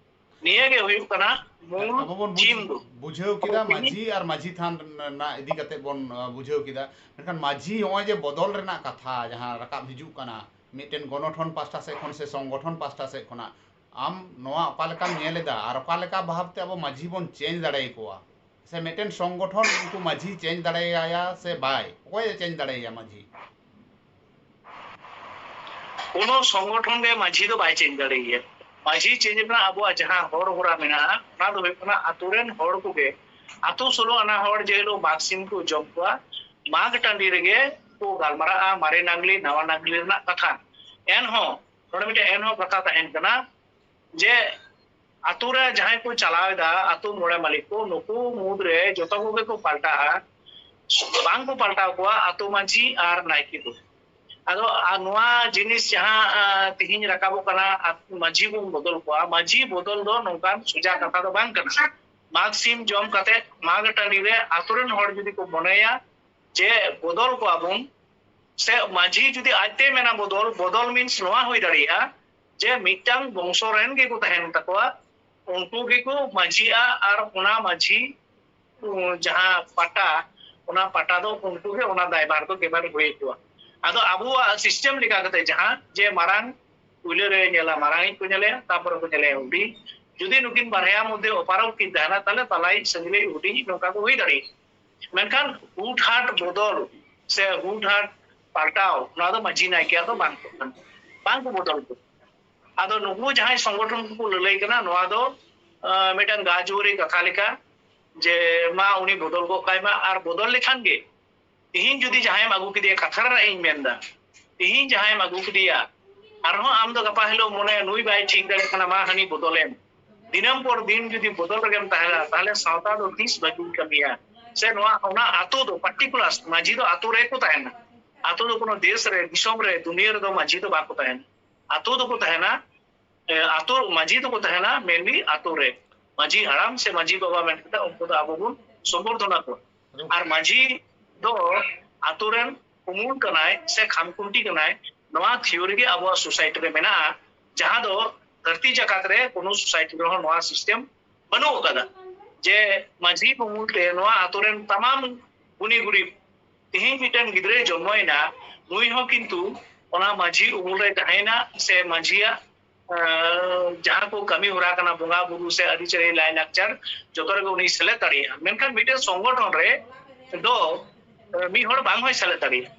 ᱱᱤᱭᱟᱹ ᱜᱮ ᱦᱩᱭᱩᱜ ᱠᱟᱱᱟ ᱢᱩᱞ ᱟᱵᱚ ᱵᱚᱱ ᱛᱷᱤᱢ ᱵᱩᱡ- ᱫᱚ᱾ ᱵᱩᱡᱷᱟᱹᱣ ᱠᱮᱫᱟ ᱟᱵᱚ ᱢᱟᱹᱡᱷᱤ ᱟᱨ ᱢᱟᱹᱡᱷᱤ ᱛᱷᱟᱱ ᱨᱮᱱᱟᱜ ᱤᱫᱤ ᱠᱟᱛᱮ ᱵᱚᱱ ᱟᱸ, ᱵᱩᱡᱷᱟᱹᱣ ᱠᱮᱫᱟ᱾ ᱢᱮᱱᱠᱷᱟᱱ ᱢᱟᱹᱡᱷᱤ ᱱᱚᱜᱼᱚᱭ ᱡᱮ ᱵᱚᱫᱚᱞ ᱨᱮᱱᱟᱜ ᱠᱟᱛᱷᱟ ᱡᱟᱦᱟᱸ ᱨᱟᱠᱟᱵ ᱦᱤᱡᱩᱜ ᱠᱟᱱᱟ ᱢᱤᱫᱴᱮᱱ ᱜᱚᱱᱚᱴᱷᱚᱱ ᱯᱟᱥᱴᱟ ᱥᱮᱫ ᱠᱷᱚᱱ ᱥᱮ ᱥᱚᱝᱜᱚᱴᱷᱚᱱ ᱯᱟᱥᱴᱟ ᱥᱮᱫ ᱠᱷᱚᱱᱟᱜ, ᱟᱢ ᱱᱚᱣᱟ ᱚᱠᱟ ᱞᱮᱠᱟᱢ ᱧᱮᱞ ᱮᱫᱟ ᱟᱨ ᱚᱠᱟ ᱞᱮᱠᱟ ᱵᱷᱟᱵᱽᱛᱮ ᱟᱵᱚ ᱢᱟᱹᱡᱷᱤ ᱵᱚᱱ ᱪᱮᱧᱡᱽ ᱫᱟᱲᱮᱭᱟᱠᱚᱣᱟ? ᱥᱮ ᱢᱤᱫᱴᱮᱱ ᱥᱚᱝᱜᱚᱴᱷᱚᱱ ᱩᱱᱠᱩ ᱢᱟᱹᱡᱷᱤ ᱪᱮᱧᱡᱽ ᱫᱟᱲᱮᱭᱟᱭᱟ ᱥᱮ ᱵᱟᱭ? ᱚᱠᱚᱭᱮ ᱪᱮᱧᱡᱽ ᱫᱟᱲᱮᱭᱟᱭᱟ ᱢᱟᱹᱡᱷᱤ? ᱠᱳᱱᱳ ᱥᱚᱝᱜᱚᱴᱷᱚᱱ ᱜᱮ ᱢᱟᱹᱡᱷᱤ ᱫᱚ ᱵᱟᱭ ᱪᱮᱧᱡᱽ ᱫᱟᱲᱮᱭᱟᱭᱟ᱾ ᱢᱟᱹᱡᱷᱤ ᱪᱮᱧᱡᱽ ᱨᱮᱱᱟᱜ ᱟᱵᱚᱣᱟᱜ ᱡᱟᱦᱟᱸ ᱦᱚᱨ ᱦᱚᱨᱟ ᱢᱮᱱᱟᱜᱼᱟ, ᱚᱱᱟ ᱫᱚ ᱦᱩᱭᱩᱜ ᱠᱟᱱᱟ ᱟᱛᱳ ᱨᱮᱱ ᱦᱚᱲ ᱠᱚᱜᱮ, ᱟᱛᱳ ᱥᱳᱞᱳ ᱟᱱᱟ ᱦᱚᱲ ᱡᱮ ᱦᱤᱞᱳᱜ ᱢᱟᱜᱽ ᱥᱤᱢ ᱠᱚ ᱡᱚᱢ ᱠᱚᱣᱟ, ᱢᱟᱜᱽ ᱴᱟᱺᱰᱤ ᱨᱮᱜᱮ ᱠᱚ ᱜᱟᱞᱢᱟᱨᱟᱜᱼᱟ ᱢᱟᱨᱮ ᱱᱟᱜᱽᱞᱤ ᱱᱟᱣᱟ ᱱᱟᱜᱽᱞᱤ ᱨᱮᱱᱟᱜ ᱠᱟᱛᱷᱟ᱾ ᱮᱱᱦᱚᱸ ᱱᱚᱰᱮ ᱢᱤᱫᱴᱮᱱ ᱮᱱᱦᱚᱸ ᱠᱟᱛᱷᱟ ᱛᱟᱦᱮᱱ ᱠᱟᱱᱟ ᱡᱮ ᱟᱛᱳ ᱨᱮ ᱡᱟᱦᱟᱸᱭ ᱠᱚ ᱪᱟᱞᱟᱣ ᱮᱫᱟ, ᱟᱛᱳ ᱢᱚᱬᱮ ᱢᱟᱹᱞᱤᱠ ᱠᱚ, ᱱᱩᱠᱩ ᱢᱩᱫᱽᱨᱮ ᱡᱚᱛᱚ ᱠᱚᱜᱮ ᱠᱚ ᱯᱟᱞᱴᱟᱜᱼᱟ, ᱵᱟᱝ ᱠᱚ ᱯᱟᱞᱴᱟᱣ ᱠᱚᱣᱟ ᱟᱛᱳ ᱢᱟᱹᱡᱷᱤ ᱟᱨ ᱱᱟᱭᱠᱮ ᱫᱚ᱾ ᱟᱫᱚ ᱟᱨ ᱱᱚᱣᱟ ᱡᱤᱱᱤᱥ ᱡᱟᱦᱟᱸ ᱟᱸ, ᱛᱤᱦᱤᱧ ᱨᱟᱠᱟᱵᱚᱜ ᱠᱟᱱᱟ, ᱟᱛ- ᱢᱟᱹᱡᱷᱤ ᱵᱚᱱ ᱵᱚᱫᱚᱞ ᱠᱚᱣᱟ, ᱢᱟᱹᱡᱷᱤ ᱵᱚᱫᱚᱞ ᱫᱚ ᱱᱚᱝᱠᱟᱱ ᱥᱚᱡᱟ ᱠᱟᱛᱷᱟ ᱫᱚ ᱵᱟᱝ ᱠᱟᱱᱟ᱾ ᱢᱟᱜᱽ ᱥᱤᱢ ᱡᱚᱢ ᱠᱟᱛᱮ ᱢᱟᱜᱽ ᱴᱟᱺᱰᱤ ᱨᱮ ᱟᱛᱳ ᱨᱮᱱ ᱦᱚᱲ ᱡᱩᱫᱤ ᱠᱚ ᱢᱚᱱᱮᱭᱟ ᱡᱮ ᱵᱚᱫᱚᱞ ᱠᱚᱣᱟ ᱵᱚᱱ, ᱥᱮ ᱢᱟᱹᱡᱷᱤ ᱡᱩᱫᱤ ᱟᱡᱛᱮ ᱢᱮᱱᱟ ᱵᱚᱫᱚᱞ, ᱵᱚᱫᱚᱞ ᱢᱤᱱᱥ ᱱᱚᱣᱟ ᱦᱩᱭ ᱫᱟᱲᱮᱭᱟᱜᱼᱟ ᱡᱮ ᱢᱤᱫᱴᱟᱝ ᱵᱚᱝᱥᱚ ᱨᱮᱱ ᱜᱮᱠᱚ ᱛᱟᱦᱮᱱ ᱛᱟᱠᱚᱣᱟ, ᱩᱱᱠᱩ ᱜᱮᱠᱚ ᱢᱟᱹᱡᱷᱤᱜᱼᱟ ᱟᱨ ᱚᱱᱟ ᱢᱟᱹᱡᱷᱤ ᱩᱸ, ᱡᱟᱦᱟᱸ ᱯᱟᱴᱟ, ᱚᱱᱟ ᱯᱟᱴᱟ ᱫᱚ ᱩᱱᱠᱩ ᱜᱮ ᱚᱱᱟ ᱫᱟᱭᱵᱷᱟᱨ ᱫᱚ ᱜᱮᱢᱮᱨ ᱦᱩᱭ ᱟᱠᱚᱣᱟ᱾ ᱟᱫᱚ ᱟᱵᱚᱣᱟᱜ ᱥᱤᱥᱴᱮᱢ ᱞᱮᱠᱟ ᱠᱟᱛᱮ ᱡᱟᱦᱟᱸ ᱡᱮ ᱢᱟᱨᱟᱝ ᱯᱩᱭᱞᱟᱹ ᱨᱮ ᱧᱮᱞᱟ ᱢᱟᱨᱟᱝᱤᱡ ᱠᱚ ᱧᱮᱞᱮᱭᱟ, ᱛᱟᱨᱯᱚᱨᱮ ᱠᱚ ᱧᱮᱞᱮᱭᱟ ᱦᱩᱰᱤᱧ᱾ ᱡᱩᱫᱤ ᱱᱩᱠᱤᱱ ᱵᱟᱨᱭᱟ ᱢᱚᱫᱽᱫᱷᱮ ᱚᱯᱟᱨᱚᱜ ᱠᱤᱱ ᱛᱟᱦᱮᱱᱟ, ᱛᱟᱦᱞᱮ ᱛᱟᱞᱟᱭᱤᱡ ᱥᱟᱺᱜᱤᱧᱤᱡ ᱦᱩᱰᱤᱧᱤᱡ ᱱᱚᱝᱠᱟ ᱠᱚ ᱦᱩᱭ ᱫᱟᱲᱮᱭᱟᱜᱼᱟ᱾ ᱢᱮᱱᱠᱷᱟᱱ ᱦᱩᱴᱦᱟᱴ ᱵᱚᱫᱚᱞ ᱥᱮ ᱦᱩᱴᱦᱟᱴ ᱯᱟᱞᱴᱟᱣ, ᱱᱚᱣᱟ ᱫᱚ ᱢᱟᱹᱡᱷᱤ ᱱᱟᱭᱠᱮᱭᱟᱜ ᱫᱚ ᱵᱟᱝ ᱠᱚ ᱠᱟᱱᱟ, ᱵᱟᱝ ᱠᱚ ᱵᱚᱫᱚᱞ ᱠᱚ᱾ ᱟᱫᱚ ᱱᱩᱠᱩ ᱡᱟᱦᱟᱸᱭ ᱥᱚᱝᱜᱚᱴᱷᱚᱱ ᱠᱚᱠᱚ ᱞᱟᱹᱞᱟᱹᱭ ᱠᱟᱱᱟ, ᱱᱚᱣᱟ ᱫᱚ ᱟᱸ, ᱢᱤᱫᱴᱟᱝ ᱜᱟ ᱡᱩᱣᱟᱹᱨᱤ ᱠᱟᱛᱷᱟ ᱞᱮᱠᱟ ᱡᱮ ᱢᱟ ᱩᱱᱤ ᱵᱚᱫᱚᱞ ᱜᱚᱫ ᱠᱟᱭ ᱢᱟ, ᱟᱨ ᱵᱚᱫᱚᱞ ᱞᱮᱠᱷᱟᱱ ᱜᱮ ᱛᱤᱦᱤᱧ ᱡᱩᱫᱤ ᱡᱟᱦᱟᱸᱭᱮᱢ ᱟᱹᱜᱩ ᱠᱮᱫᱮᱭᱟ, ᱠᱟᱛᱷᱟ ᱨᱮᱱᱟᱜ ᱤᱧ ᱢᱮᱱᱫᱟ, ᱛᱤᱦᱤᱧ ᱡᱟᱦᱟᱸᱭᱮᱢ ᱟᱹᱜᱩ ᱠᱮᱫᱮᱭᱟ, ᱟᱨᱦᱚᱸ ᱟᱢ ᱫᱚ ᱜᱟᱯᱟ ᱦᱤᱞᱳᱜ ᱢᱚᱱᱮᱭᱟ ᱱᱩᱭ ᱵᱟᱭ ᱴᱷᱤᱠ ᱫᱟᱲᱮᱭᱟᱜ ᱠᱟᱱᱟ, ᱢᱟ ᱦᱟᱹᱱᱤ ᱵᱚᱫᱚᱞᱮᱢ᱾ ᱫᱤᱱᱟᱹᱢ ᱯᱚᱨ ᱫᱤᱱ ᱡᱩᱫᱤ ᱵᱚᱫᱚᱞ ᱨᱮᱜᱮᱢ ᱛᱟᱦᱮᱱᱟ, ᱛᱟᱦᱞᱮ ᱥᱟᱶᱛᱟ ᱫᱚ ᱛᱤᱥ ᱵᱷᱟᱹᱜᱤ ᱠᱟᱹᱢᱤᱭᱟ? ᱥᱮ ᱱᱚᱣᱟ ᱚᱱᱟ ᱟᱛᱳ ᱫᱚ ᱯᱟᱨᱴᱤᱠᱩᱞᱟᱨ ᱢᱟᱹᱡᱷᱤ ᱫᱚ ᱟᱛᱳ ᱨᱮᱠᱚ ᱛᱟᱦᱮᱱᱟ᱾ ᱟᱛᱳ ᱫᱚ ᱠᱳᱱᱳ ᱫᱮᱥ ᱨᱮ, ᱫᱤᱥᱚᱢ ᱨᱮ, ᱫᱩᱱᱤᱭᱟᱹ ᱨᱮᱫᱚ ᱢᱟᱹᱡᱷᱤ ᱫᱚ ᱵᱟᱠᱚ ᱛᱟᱦᱮᱱᱟ᱾ ᱟᱛᱳ ᱫᱚᱠᱚ ᱛᱟᱦᱮᱱᱟ, ᱮ, ᱟᱛᱳ ᱢᱟᱹᱡᱷᱤ ᱫᱚᱠᱚ ᱛᱟᱦᱮᱱᱟ mainly ᱟᱛᱳ ᱨᱮ᱾ ᱢᱟᱹᱡᱷᱤ ᱦᱟᱲᱟᱢ ᱥᱮ ᱢᱟᱹᱡᱷᱤ ᱵᱟᱵᱟ ᱢᱮᱱ ᱠᱟᱛᱮ ᱩᱱᱠᱩ ᱫᱚ ᱟᱵᱚ ᱵᱚᱱ ᱥᱚᱢᱵᱚᱨᱫᱷᱚᱱᱟ ᱠᱚᱣᱟ᱾ ᱟᱨ ᱢᱟᱹᱡᱷᱤ ᱫᱚ ᱟᱛᱳ ᱨᱮᱱ ᱩᱢᱩᱞ ᱠᱟᱱᱟᱭ ᱥᱮ ᱠᱷᱟᱢᱠᱷᱩᱱᱴᱤ ᱠᱟᱱᱟᱭ, ᱱᱚᱣᱟ ᱛᱷᱤᱭᱳᱨᱤ ᱜᱮ ᱟᱵᱚᱣᱟᱜ ᱥᱳᱥᱟᱭᱴᱤ ᱨᱮ ᱢᱮᱱᱟᱜᱼᱟ, ᱡᱟᱦᱟᱸ ᱫᱚ ᱫᱷᱟᱹᱨᱛᱤ ᱡᱟᱠᱟᱛ ᱨᱮ ᱠᱳᱱᱳ ᱥᱳᱥᱟᱭᱴᱤ ᱨᱮᱦᱚᱸ ᱱᱚᱣᱟ ᱥᱤᱥᱴᱮᱢ ᱵᱟᱹᱱᱩᱜ ᱟᱠᱟᱫᱟ᱾ ᱡᱮ ᱢᱟᱹᱡᱷᱤ ᱩᱢᱩᱞ ᱛᱮ ᱱᱚᱣᱟ ᱟᱛᱳ ᱨᱮᱱ ᱛᱟᱢᱟᱢ ᱜᱩᱱᱤ ᱜᱩᱨᱤᱵ, ᱛᱮᱦᱮᱧ ᱢᱤᱫᱴᱮᱱ ᱜᱤᱫᱽᱨᱟᱹᱭ ᱡᱚᱱᱢᱚᱭᱮᱱᱟ, ᱱᱩᱭ ᱦᱚᱸ ᱠᱤᱱᱛᱩ ᱚᱱᱟ ᱢᱟᱹᱡᱷᱤ ᱩᱢᱩᱞ ᱨᱮ ᱛᱟᱦᱮᱸᱭᱮᱱᱟ, ᱥᱮ ᱢᱟᱹᱡᱷᱤᱭᱟᱜ ᱟᱸ, ᱡᱟᱦᱟᱸ ᱠᱚ ᱠᱟᱹᱢᱤ ᱦᱚᱨᱟ ᱠᱟᱱᱟ, ᱵᱚᱸᱜᱟ ᱵᱩᱨᱩ ᱥᱮ ᱟᱹᱨᱤᱪᱟᱹᱞᱤ, ᱞᱟᱭᱼᱞᱟᱠᱪᱟᱨ, ᱡᱚᱛᱚ ᱨᱮᱜᱮ ᱩᱱᱤ ᱥᱮᱞᱮᱫ ᱫᱟᱲᱮᱭᱟᱜᱼᱟ᱾ ᱢᱮᱱᱠᱷᱟᱱ ᱢᱤᱫᱴᱮᱱ ᱥᱚᱝᱜᱚᱴᱷᱚᱱ ᱨᱮ ᱫᱚ, ᱟᱸ, ᱢᱤᱫ ᱦᱚᱲ ᱵᱟᱝ ᱦᱚᱸᱭ ᱥᱮᱞᱮᱫ ᱫᱟᱲᱮᱭᱟᱜᱼᱟ᱾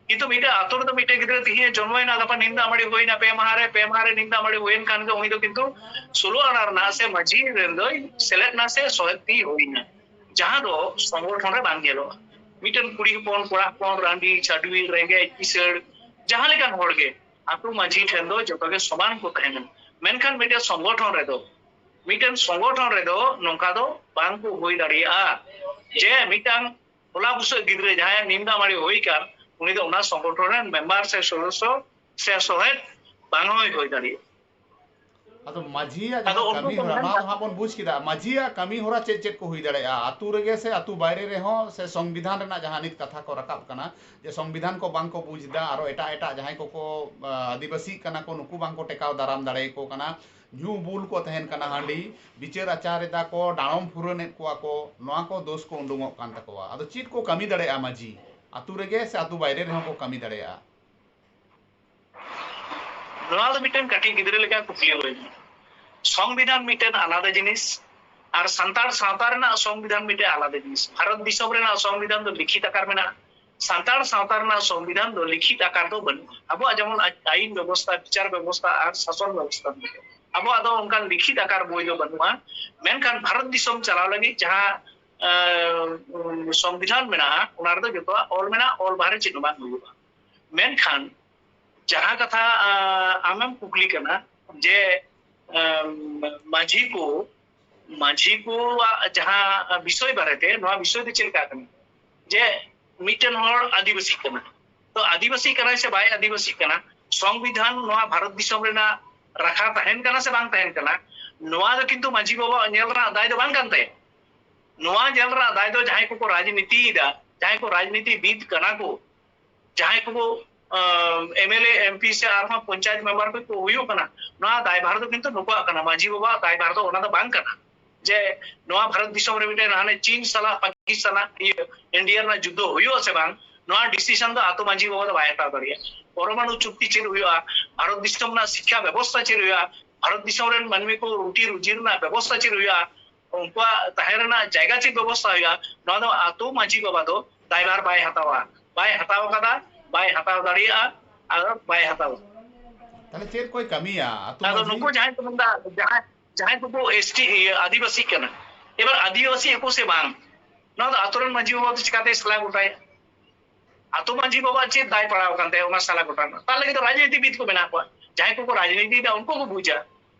ᱠᱤᱱᱛᱩ ᱢᱤᱫᱴᱮᱱ ᱟᱛᱳ ᱨᱮᱫᱚ ᱢᱤᱫᱴᱮᱱ ᱜᱤᱫᱽᱨᱟᱹ ᱛᱮᱦᱮᱧ ᱡᱚᱱᱢᱚᱭᱮᱱᱟ, ᱜᱟᱯᱟ ᱱᱤᱢ ᱫᱟᱜ ᱢᱟᱹᱲᱤ ᱦᱩᱭᱱᱟ, ᱯᱮ ᱢᱟᱦᱟ ᱨᱮ, ᱯᱮ ᱢᱟᱦᱟ ᱨᱮ ᱱᱤᱢ ᱫᱟᱜ ᱢᱟᱹᱲᱤ ᱦᱩᱭᱮᱱ ᱠᱷᱟᱱ ᱜᱮ ᱩᱱᱤ ᱫᱚ ᱠᱤᱱᱛᱩ ᱥᱳᱞᱳ ᱟᱱᱟ ᱨᱮᱱᱟᱜ ᱥᱮ ᱢᱟᱹᱡᱷᱤ ᱨᱮᱱ ᱫᱚᱭ ᱥᱮᱞᱮᱫ ᱮᱱᱟ ᱥᱮ ᱥᱚᱦᱮᱫ ᱛᱤ ᱦᱩᱭᱱᱟ, ᱡᱟᱦᱟᱸ ᱫᱚ ᱥᱚᱝᱜᱚᱴᱷᱚᱱ ᱨᱮ ᱵᱟᱝ ᱧᱮᱞᱚᱜᱼᱟ᱾ ᱢᱤᱫᱴᱮᱱ ᱠᱩᱲᱤ ᱦᱚᱯᱚᱱ, ᱠᱚᱲᱟ ᱦᱚᱯᱚᱱ, ᱨᱟᱺᱰᱤ, ᱪᱷᱟᱹᱰᱣᱤ, ᱨᱮᱸᱜᱮᱡ, ᱠᱤᱥᱟᱹᱲ, ᱡᱟᱦᱟᱸ ᱞᱮᱠᱟᱱ ᱦᱚᱲ ᱜᱮ ᱟᱛᱳ ᱢᱟᱹᱡᱷᱤ ᱴᱷᱮᱱ ᱫᱚ ᱡᱚᱛᱚ ᱜᱮ ᱥᱚᱢᱟᱱ ᱠᱚ ᱛᱟᱦᱮᱱᱟ᱾ ᱢᱮᱱᱠᱷᱟᱱ ᱢᱤᱫᱴᱮᱱ ᱥᱚᱝᱜᱚᱴᱷᱚᱱ ᱨᱮᱫᱚ, ᱢᱤᱫᱴᱮᱱ ᱥᱚᱝᱜᱚᱴᱷᱚᱱ ᱨᱮᱫᱚ ᱱᱚᱝᱠᱟ ᱫᱚ ᱵᱟᱝ ᱠᱚ ᱦᱩᱭ ᱫᱟᱲᱮᱭᱟᱜᱼᱟ᱾ ᱡᱮ ᱢᱤᱫᱴᱟᱝ ᱦᱚᱞᱟ ᱵᱩᱥᱟᱹᱜ ᱜᱤᱫᱽᱨᱟᱹ ᱡᱟᱦᱟᱸᱭᱟᱜ ᱱᱤᱢ ᱫᱟᱜ ᱢᱟᱹᱲᱤ ᱦᱩᱭ ᱠᱟᱱ, ᱩᱱᱤ ᱫᱚ ᱚᱱᱟ ᱥᱚᱝᱜᱚᱴᱷᱚᱱ ᱨᱮᱱ ᱢᱮᱢᱵᱟᱨ ᱥᱮ ᱥᱚᱫᱚᱥᱥᱚ ᱥᱮ ᱥᱚᱦᱮᱫ ᱵᱟᱝ ᱦᱚᱸᱭ ᱦᱩᱭ ᱫᱟᱲᱮᱭᱟᱜᱼᱟ᱾ ᱟᱫᱚ ᱢᱟᱹᱡᱷᱤᱭᱟᱜ ᱟᱫᱚ ᱡᱟᱦᱟᱸ ᱩᱱᱠᱩ ᱠᱟᱹᱢᱤ ᱠᱚ ᱦᱚᱨᱟ, ᱢᱮᱱ ᱱᱚᱣᱟ ᱫᱚ ᱦᱟᱸᱜ ᱵᱚᱱ ᱵᱩᱡᱽ ᱠᱮᱫᱟ, ᱢᱟᱹᱡᱷᱤᱭᱟᱜ ᱠᱟᱹᱢᱤ ᱦᱚᱨᱟ ᱪᱮᱫ ᱪᱮᱫ ᱠᱚ ᱦᱩᱭ ᱫᱟᱲᱮᱭᱟᱜᱼᱟ ᱟᱹᱛᱩ ᱨᱮᱜᱮ ᱥᱮ ᱟᱹᱛᱩ ᱵᱟᱭᱨᱮ ᱨᱮᱦᱚᱸ, ᱥᱮ ᱥᱚᱝᱵᱤᱫᱷᱟᱱ ᱨᱮᱱᱟᱜ ᱡᱟᱦᱟᱸ ᱱᱤᱛ ᱠᱟᱛᱷᱟ ᱠᱚ ᱨᱟᱠᱟᱵ ᱠᱟᱱᱟ ᱡᱮ ᱥᱚᱝᱵᱤᱫᱷᱟᱱ ᱠᱚ ᱵᱟᱝ ᱠᱚ ᱵᱩᱡᱽ ᱮᱫᱟ, ᱟᱨᱚ ᱮᱴᱟᱜ ᱮᱴᱟᱜ ᱡᱟᱦᱟᱸᱭ ᱠᱚᱠᱚ, ᱟ, ᱟᱹᱫᱤᱵᱟᱹᱥᱤᱜ ᱠᱟᱱᱟ ᱠᱚ, ᱱᱩᱠᱩ ᱵᱟᱝ ᱠᱚ ᱴᱮᱠᱟᱣ ᱫᱟᱨᱟᱢ ᱫᱟᱲᱮᱭᱟᱠᱚ ᱠᱟᱱᱟ, ᱧᱩ ᱵᱩᱞ ᱠᱚ ᱛᱟᱦᱮᱱ ᱠᱟᱱᱟ, ᱦᱟᱺᱰᱤ ᱵᱤᱪᱟᱹᱨ ᱟᱪᱟᱨ ᱮᱫᱟ ᱠᱚ, ᱰᱟᱲᱚᱢ ᱯᱷᱩᱨᱟᱹᱱᱮᱫ ᱠᱚᱣᱟ ᱠᱚ, ᱱᱚᱣᱟ ᱠᱚ ᱫᱳᱥ ᱠᱚ ᱩᱰᱩᱝᱚᱜ ᱠᱟᱱ ᱛᱟᱠᱚᱣᱟ᱾ ᱟᱫᱚ ᱪᱮᱫ ᱠᱚ ᱠᱟᱹᱢᱤ ᱫᱟᱲᱮᱭᱟᱜᱼᱟ ᱢᱟᱹᱡᱷᱤ? ᱟᱹᱛᱩ ᱨᱮᱜᱮ ᱥᱮ ᱟᱹᱛᱩ ᱵᱟᱭᱨᱮ ᱨᱮᱦᱚᱸ ᱠᱚ ᱠᱟᱹᱢᱤ ᱫᱟᱲᱮᱭᱟᱜᱼᱟ? ᱱᱚᱣᱟ ᱫᱚ ᱢᱤᱫᱴᱮᱱ ᱠᱟᱹᱴᱤᱡ ᱜᱤᱫᱽᱨᱟᱹ ᱞᱮᱠᱟ ᱠᱩᱠᱞᱤ ᱦᱩᱭ ᱮᱱᱟ᱾ ᱥᱚᱝᱵᱤᱫᱷᱟᱱ ᱢᱤᱫᱴᱮᱱ ᱟᱞᱟᱫᱟ ᱡᱤᱱᱤᱥ, ᱟᱨ ᱥᱟᱱᱛᱟᱲ ᱥᱟᱶᱛᱟ ᱨᱮᱱᱟᱜ ᱥᱚᱝᱵᱤᱫᱷᱟᱱ ᱢᱤᱫᱴᱮᱱ ᱟᱞᱟᱫᱟ ᱡᱤᱱᱤᱥ᱾ ᱵᱷᱟᱨᱚᱛ ᱫᱤᱥᱚᱢ ᱨᱮᱱᱟᱜ ᱥᱚᱝᱵᱤᱫᱷᱟᱱ ᱫᱚ ᱞᱤᱠᱷᱤᱛ ᱟᱠᱟᱨ ᱢᱮᱱᱟᱜᱼᱟ, ᱥᱟᱱᱛᱟᱲ ᱥᱟᱶᱛᱟ ᱨᱮᱱᱟᱜ ᱥᱚᱝᱵᱤᱫᱷᱟᱱ ᱫᱚ ᱞᱤᱠᱷᱤᱛ ᱟᱠᱟᱨ ᱫᱚ ᱵᱟᱹᱱᱩᱜᱼᱟ᱾ ᱟᱵᱚᱣᱟᱜ ᱡᱮᱢᱚᱱ ᱟᱭ-, ᱟᱭᱤᱱ ᱵᱮᱵᱚᱥᱛᱷᱟ, ᱵᱤᱪᱟᱨ ᱵᱮᱵᱚᱥᱛᱷᱟ ᱟᱨ ᱥᱟᱥᱚᱱ ᱵᱮᱵᱚᱥᱛᱷᱟ ᱢᱮᱱᱟᱜᱼᱟ, ᱟᱵᱚᱣᱟᱜ ᱫᱚ ᱚᱱᱠᱟᱱ ᱞᱤᱠᱷᱤᱛ ᱟᱠᱟᱨ ᱵᱳᱭ ᱫᱚ ᱵᱟᱹᱱᱩᱜᱼᱟ᱾ ᱢᱮᱱᱠᱷᱟᱱ ᱵᱷᱟᱨᱚᱛ ᱫᱤᱥᱚᱢ ᱪᱟᱞᱟᱣ ᱞᱟᱹᱜᱤᱫ ᱡᱟᱦᱟᱸ, ᱟᱸ, ᱥᱚᱝᱵᱤᱫᱷᱟᱱ ᱢᱮᱱᱟᱜᱼᱟ, ᱚᱱᱟ ᱨᱮᱫᱚ ᱡᱚᱛᱚᱣᱟᱜ ᱚᱞ ᱢᱮᱱᱟᱜᱼᱟ, ᱚᱞ ᱵᱟᱦᱨᱮ ᱪᱮᱫ ᱦᱚᱸ ᱵᱟᱝ ᱦᱩᱭᱩᱜᱼᱟ᱾ ᱢᱮᱱᱠᱷᱟᱱ ᱡᱟᱦᱟᱸ ᱠᱟᱛᱷᱟ, ᱟᱸ, ᱟᱢᱮᱢ ᱠᱩᱠᱞᱤ ᱠᱟᱱᱟ ᱡᱮ, ᱟᱸ, ᱢᱟᱹᱡᱷᱤ ᱠᱚ, ᱢᱟᱹᱡᱷᱤ ᱠᱚᱣᱟᱜ ᱡᱟᱦᱟᱸ ᱵᱤᱥᱚᱭ ᱵᱟᱨᱮᱛᱮ, ᱱᱚᱣᱟ ᱵᱤᱥᱚᱭ ᱫᱚ ᱪᱮᱫ ᱞᱮᱠᱟ ᱠᱟᱱᱟ? ᱡᱮ ᱢᱤᱫᱴᱮᱱ ᱦᱚᱲ ᱟᱹᱫᱤᱵᱟᱹᱥᱤ ᱠᱟᱱᱟ, ᱛᱚ ᱟᱹᱫᱤᱵᱟᱹᱥᱤ ᱠᱟᱱᱟᱭ ᱥᱮ ᱵᱟᱭ ᱟᱹᱫᱤᱵᱟᱹᱥᱤ ᱠᱟᱱᱟ, ᱥᱚᱝᱵᱤᱫᱷᱟᱱ ᱱᱚᱣᱟ ᱵᱷᱟᱨᱚᱛ ᱫᱤᱥᱚᱢ ᱨᱮᱱᱟᱜ ᱨᱟᱠᱷᱟ ᱛᱟᱦᱮᱱ ᱠᱟᱱᱟ ᱥᱮ ᱵᱟᱝ ᱛᱟᱦᱮᱱ ᱠᱟᱱᱟ, ᱱᱚᱣᱟ ᱫᱚ ᱠᱤᱱᱛᱩ ᱢᱟᱹᱡᱷᱤ ᱵᱟᱵᱟᱣᱟᱜ ᱧᱮᱞ ᱨᱮᱱᱟᱜ ᱫᱟᱭ ᱫᱚ ᱵᱟᱝ ᱠᱟᱱ ᱛᱟᱭᱟ᱾ ᱱᱚᱣᱟ ᱧᱮᱞ ᱨᱮᱱᱟᱜ ᱫᱟᱭ ᱫᱚ ᱡᱟᱦᱟᱸᱭ ᱠᱚᱠᱚ ᱨᱟᱡᱽᱱᱤᱛᱤᱭᱮᱫᱟ, ᱡᱟᱦᱟᱸᱭ ᱠᱚ ᱨᱟᱡᱽᱱᱤᱛᱤᱵᱤᱫ ᱠᱟᱱᱟ ᱠᱚ, ᱡᱟᱦᱟᱸᱭ ᱠᱚᱠᱚ M L A, M P ᱥᱮ ᱟᱨᱦᱚᱸ ᱯᱚᱧᱪᱟᱭᱮᱛ ᱢᱮᱢᱵᱟᱨ ᱠᱚ ᱠᱚ ᱦᱩᱭᱩᱜ ᱠᱟᱱᱟ, ᱱᱚᱣᱟ ᱫᱟᱭᱵᱷᱟᱨ ᱫᱚ ᱠᱤᱱᱛᱩ ᱱᱩᱠᱩᱣᱟᱜ ᱠᱟᱱᱟ, ᱢᱟᱹᱡᱷᱤ ᱵᱟᱵᱟᱣᱟᱜ ᱫᱟᱭᱵᱷᱟᱨ ᱫᱚ ᱚᱱᱟ ᱫᱚ ᱵᱟᱝ ᱠᱟᱱᱟ᱾ ᱡᱮ ᱱᱚᱣᱟ ᱵᱷᱟᱨᱚᱛ ᱫᱤᱥᱚᱢ ᱨᱮ ᱢᱤᱫᱴᱮᱱ ᱦᱟᱱᱮ ᱪᱤᱱ ᱥᱟᱞᱟᱜ ᱯᱟᱠᱤᱥᱛᱟᱱ ᱤᱭᱟᱹ ᱤᱱᱰᱤᱭᱟ ᱨᱮᱱᱟᱜ ᱡᱩᱫᱽᱫᱷᱚ ᱦᱩᱭᱩᱜᱼᱟ ᱥᱮ ᱵᱟᱝ, ᱱᱚᱣᱟ ᱰᱤᱥᱤᱥᱚᱱ ᱫᱚ ᱟᱛᱳ ᱢᱟᱹᱡᱷᱤ ᱵᱟᱵᱟ ᱫᱚ ᱵᱟᱭ ᱦᱟᱛᱟᱣ ᱫᱟᱲᱮᱭᱟᱜᱼᱟ᱾ ᱯᱚᱨᱚᱢᱟᱬᱩ ᱪᱩᱠᱛᱤ ᱪᱮᱫ ᱦᱩᱭᱩᱜᱼᱟ, ᱵᱷᱟᱨᱚᱛ ᱫᱤᱥᱚᱢ ᱨᱮᱱᱟᱜ ᱥᱤᱠᱠᱷᱟ ᱵᱮᱵᱚᱥᱛᱷᱟ ᱪᱮᱫ ᱦᱩᱭᱩᱜᱼᱟ, ᱵᱷᱟᱨᱚᱛ ᱫᱤᱥᱚᱢ ᱨᱮᱱ ᱢᱟᱹᱱᱢᱤ ᱠᱚ ᱨᱩᱴᱤ ᱨᱩᱡᱤ ᱨᱮᱱᱟᱜ ᱵᱮᱵᱚᱥᱛᱷᱟ ᱪᱮᱫ ᱦᱩᱭᱩᱜᱼᱟ, ᱩᱱᱠᱩᱣᱟᱜ ᱛᱟᱦᱮᱸ ᱨᱮᱱᱟᱜ ᱡᱟᱭᱜᱟ ᱪᱮᱫ ᱵᱮᱵᱚᱥᱛᱷᱟ ᱦᱩᱭᱩᱜᱼᱟ, ᱱᱚᱣᱟ ᱫᱚ ᱟᱛᱳ ᱢᱟᱹᱡᱷᱤ ᱵᱟᱵᱟ ᱫᱚ ᱫᱟᱭᱵᱷᱟᱨ ᱵᱟᱭ ᱦᱟᱛᱟᱣᱟ, ᱵᱟᱭ ᱦᱟᱛᱟᱣ ᱠᱟᱫᱟ, ᱵᱟᱭ ᱦᱟᱛᱟᱣ ᱫᱟᱲᱮᱭᱟᱜᱼᱟ, ᱟᱨ ᱵᱟᱭ ᱦᱟᱛᱟᱣᱟ᱾ ᱛᱟᱦᱞᱮ ᱪᱮᱫ ᱠᱚᱭ ᱠᱟᱹᱢᱤᱭᱟ ᱟᱛᱳ ᱟᱫᱚ ᱢᱟᱹᱡᱷᱤ? ᱱᱩᱠᱩ ᱡᱟᱦᱟᱸᱭ ᱠᱚ ᱢᱮᱱᱫᱟ, ᱡᱟᱦᱟᱸᱭ ᱡᱟᱦᱟᱸᱭ ᱠᱚᱠᱚ ᱮᱥ ᱴᱤ, ᱤᱭᱟᱹ, ᱟᱹᱫᱤᱵᱟᱹᱥᱤ ᱠᱟᱱᱟ, ᱮᱵᱟᱨ ᱟᱹᱫᱤᱵᱟᱹᱥᱤ ᱟᱠᱚ ᱥᱮ ᱵᱟᱝ, ᱱᱚᱣᱟ ᱫᱚ ᱟᱛᱳ ᱨᱮᱱ ᱢᱟᱹᱡᱷᱤ ᱵᱟᱵᱟ ᱫᱚ ᱪᱤᱠᱟᱛᱮ ᱥᱟᱞᱟ ᱜᱚᱴᱟᱭᱟ? ᱟᱛᱳ ᱢᱟᱹᱡᱷᱤ ᱵᱟᱵᱟ ᱪᱮᱫ ᱫᱟᱭ ᱯᱟᱲᱟᱣ ᱟᱠᱟᱱ ᱛᱟᱭᱟ ᱚᱱᱟ ᱥᱟᱞᱟ ᱜᱚᱴᱟ ᱨᱮᱱᱟᱜ? ᱛᱟᱨ ᱞᱟᱹᱜᱤᱫ ᱫᱚ ᱨᱟᱡᱽᱱᱤᱛᱤᱵᱤᱫ ᱠᱚ ᱢᱮᱱᱟᱜ ᱠᱚᱣᱟ, ᱡᱟᱦᱟᱸᱭ ᱠᱚᱠᱚ ᱨᱟᱡᱽᱱᱤᱛᱤᱭᱮᱫᱟ ᱩᱱᱠᱩ ᱠᱚ ᱵᱩᱡᱟ᱾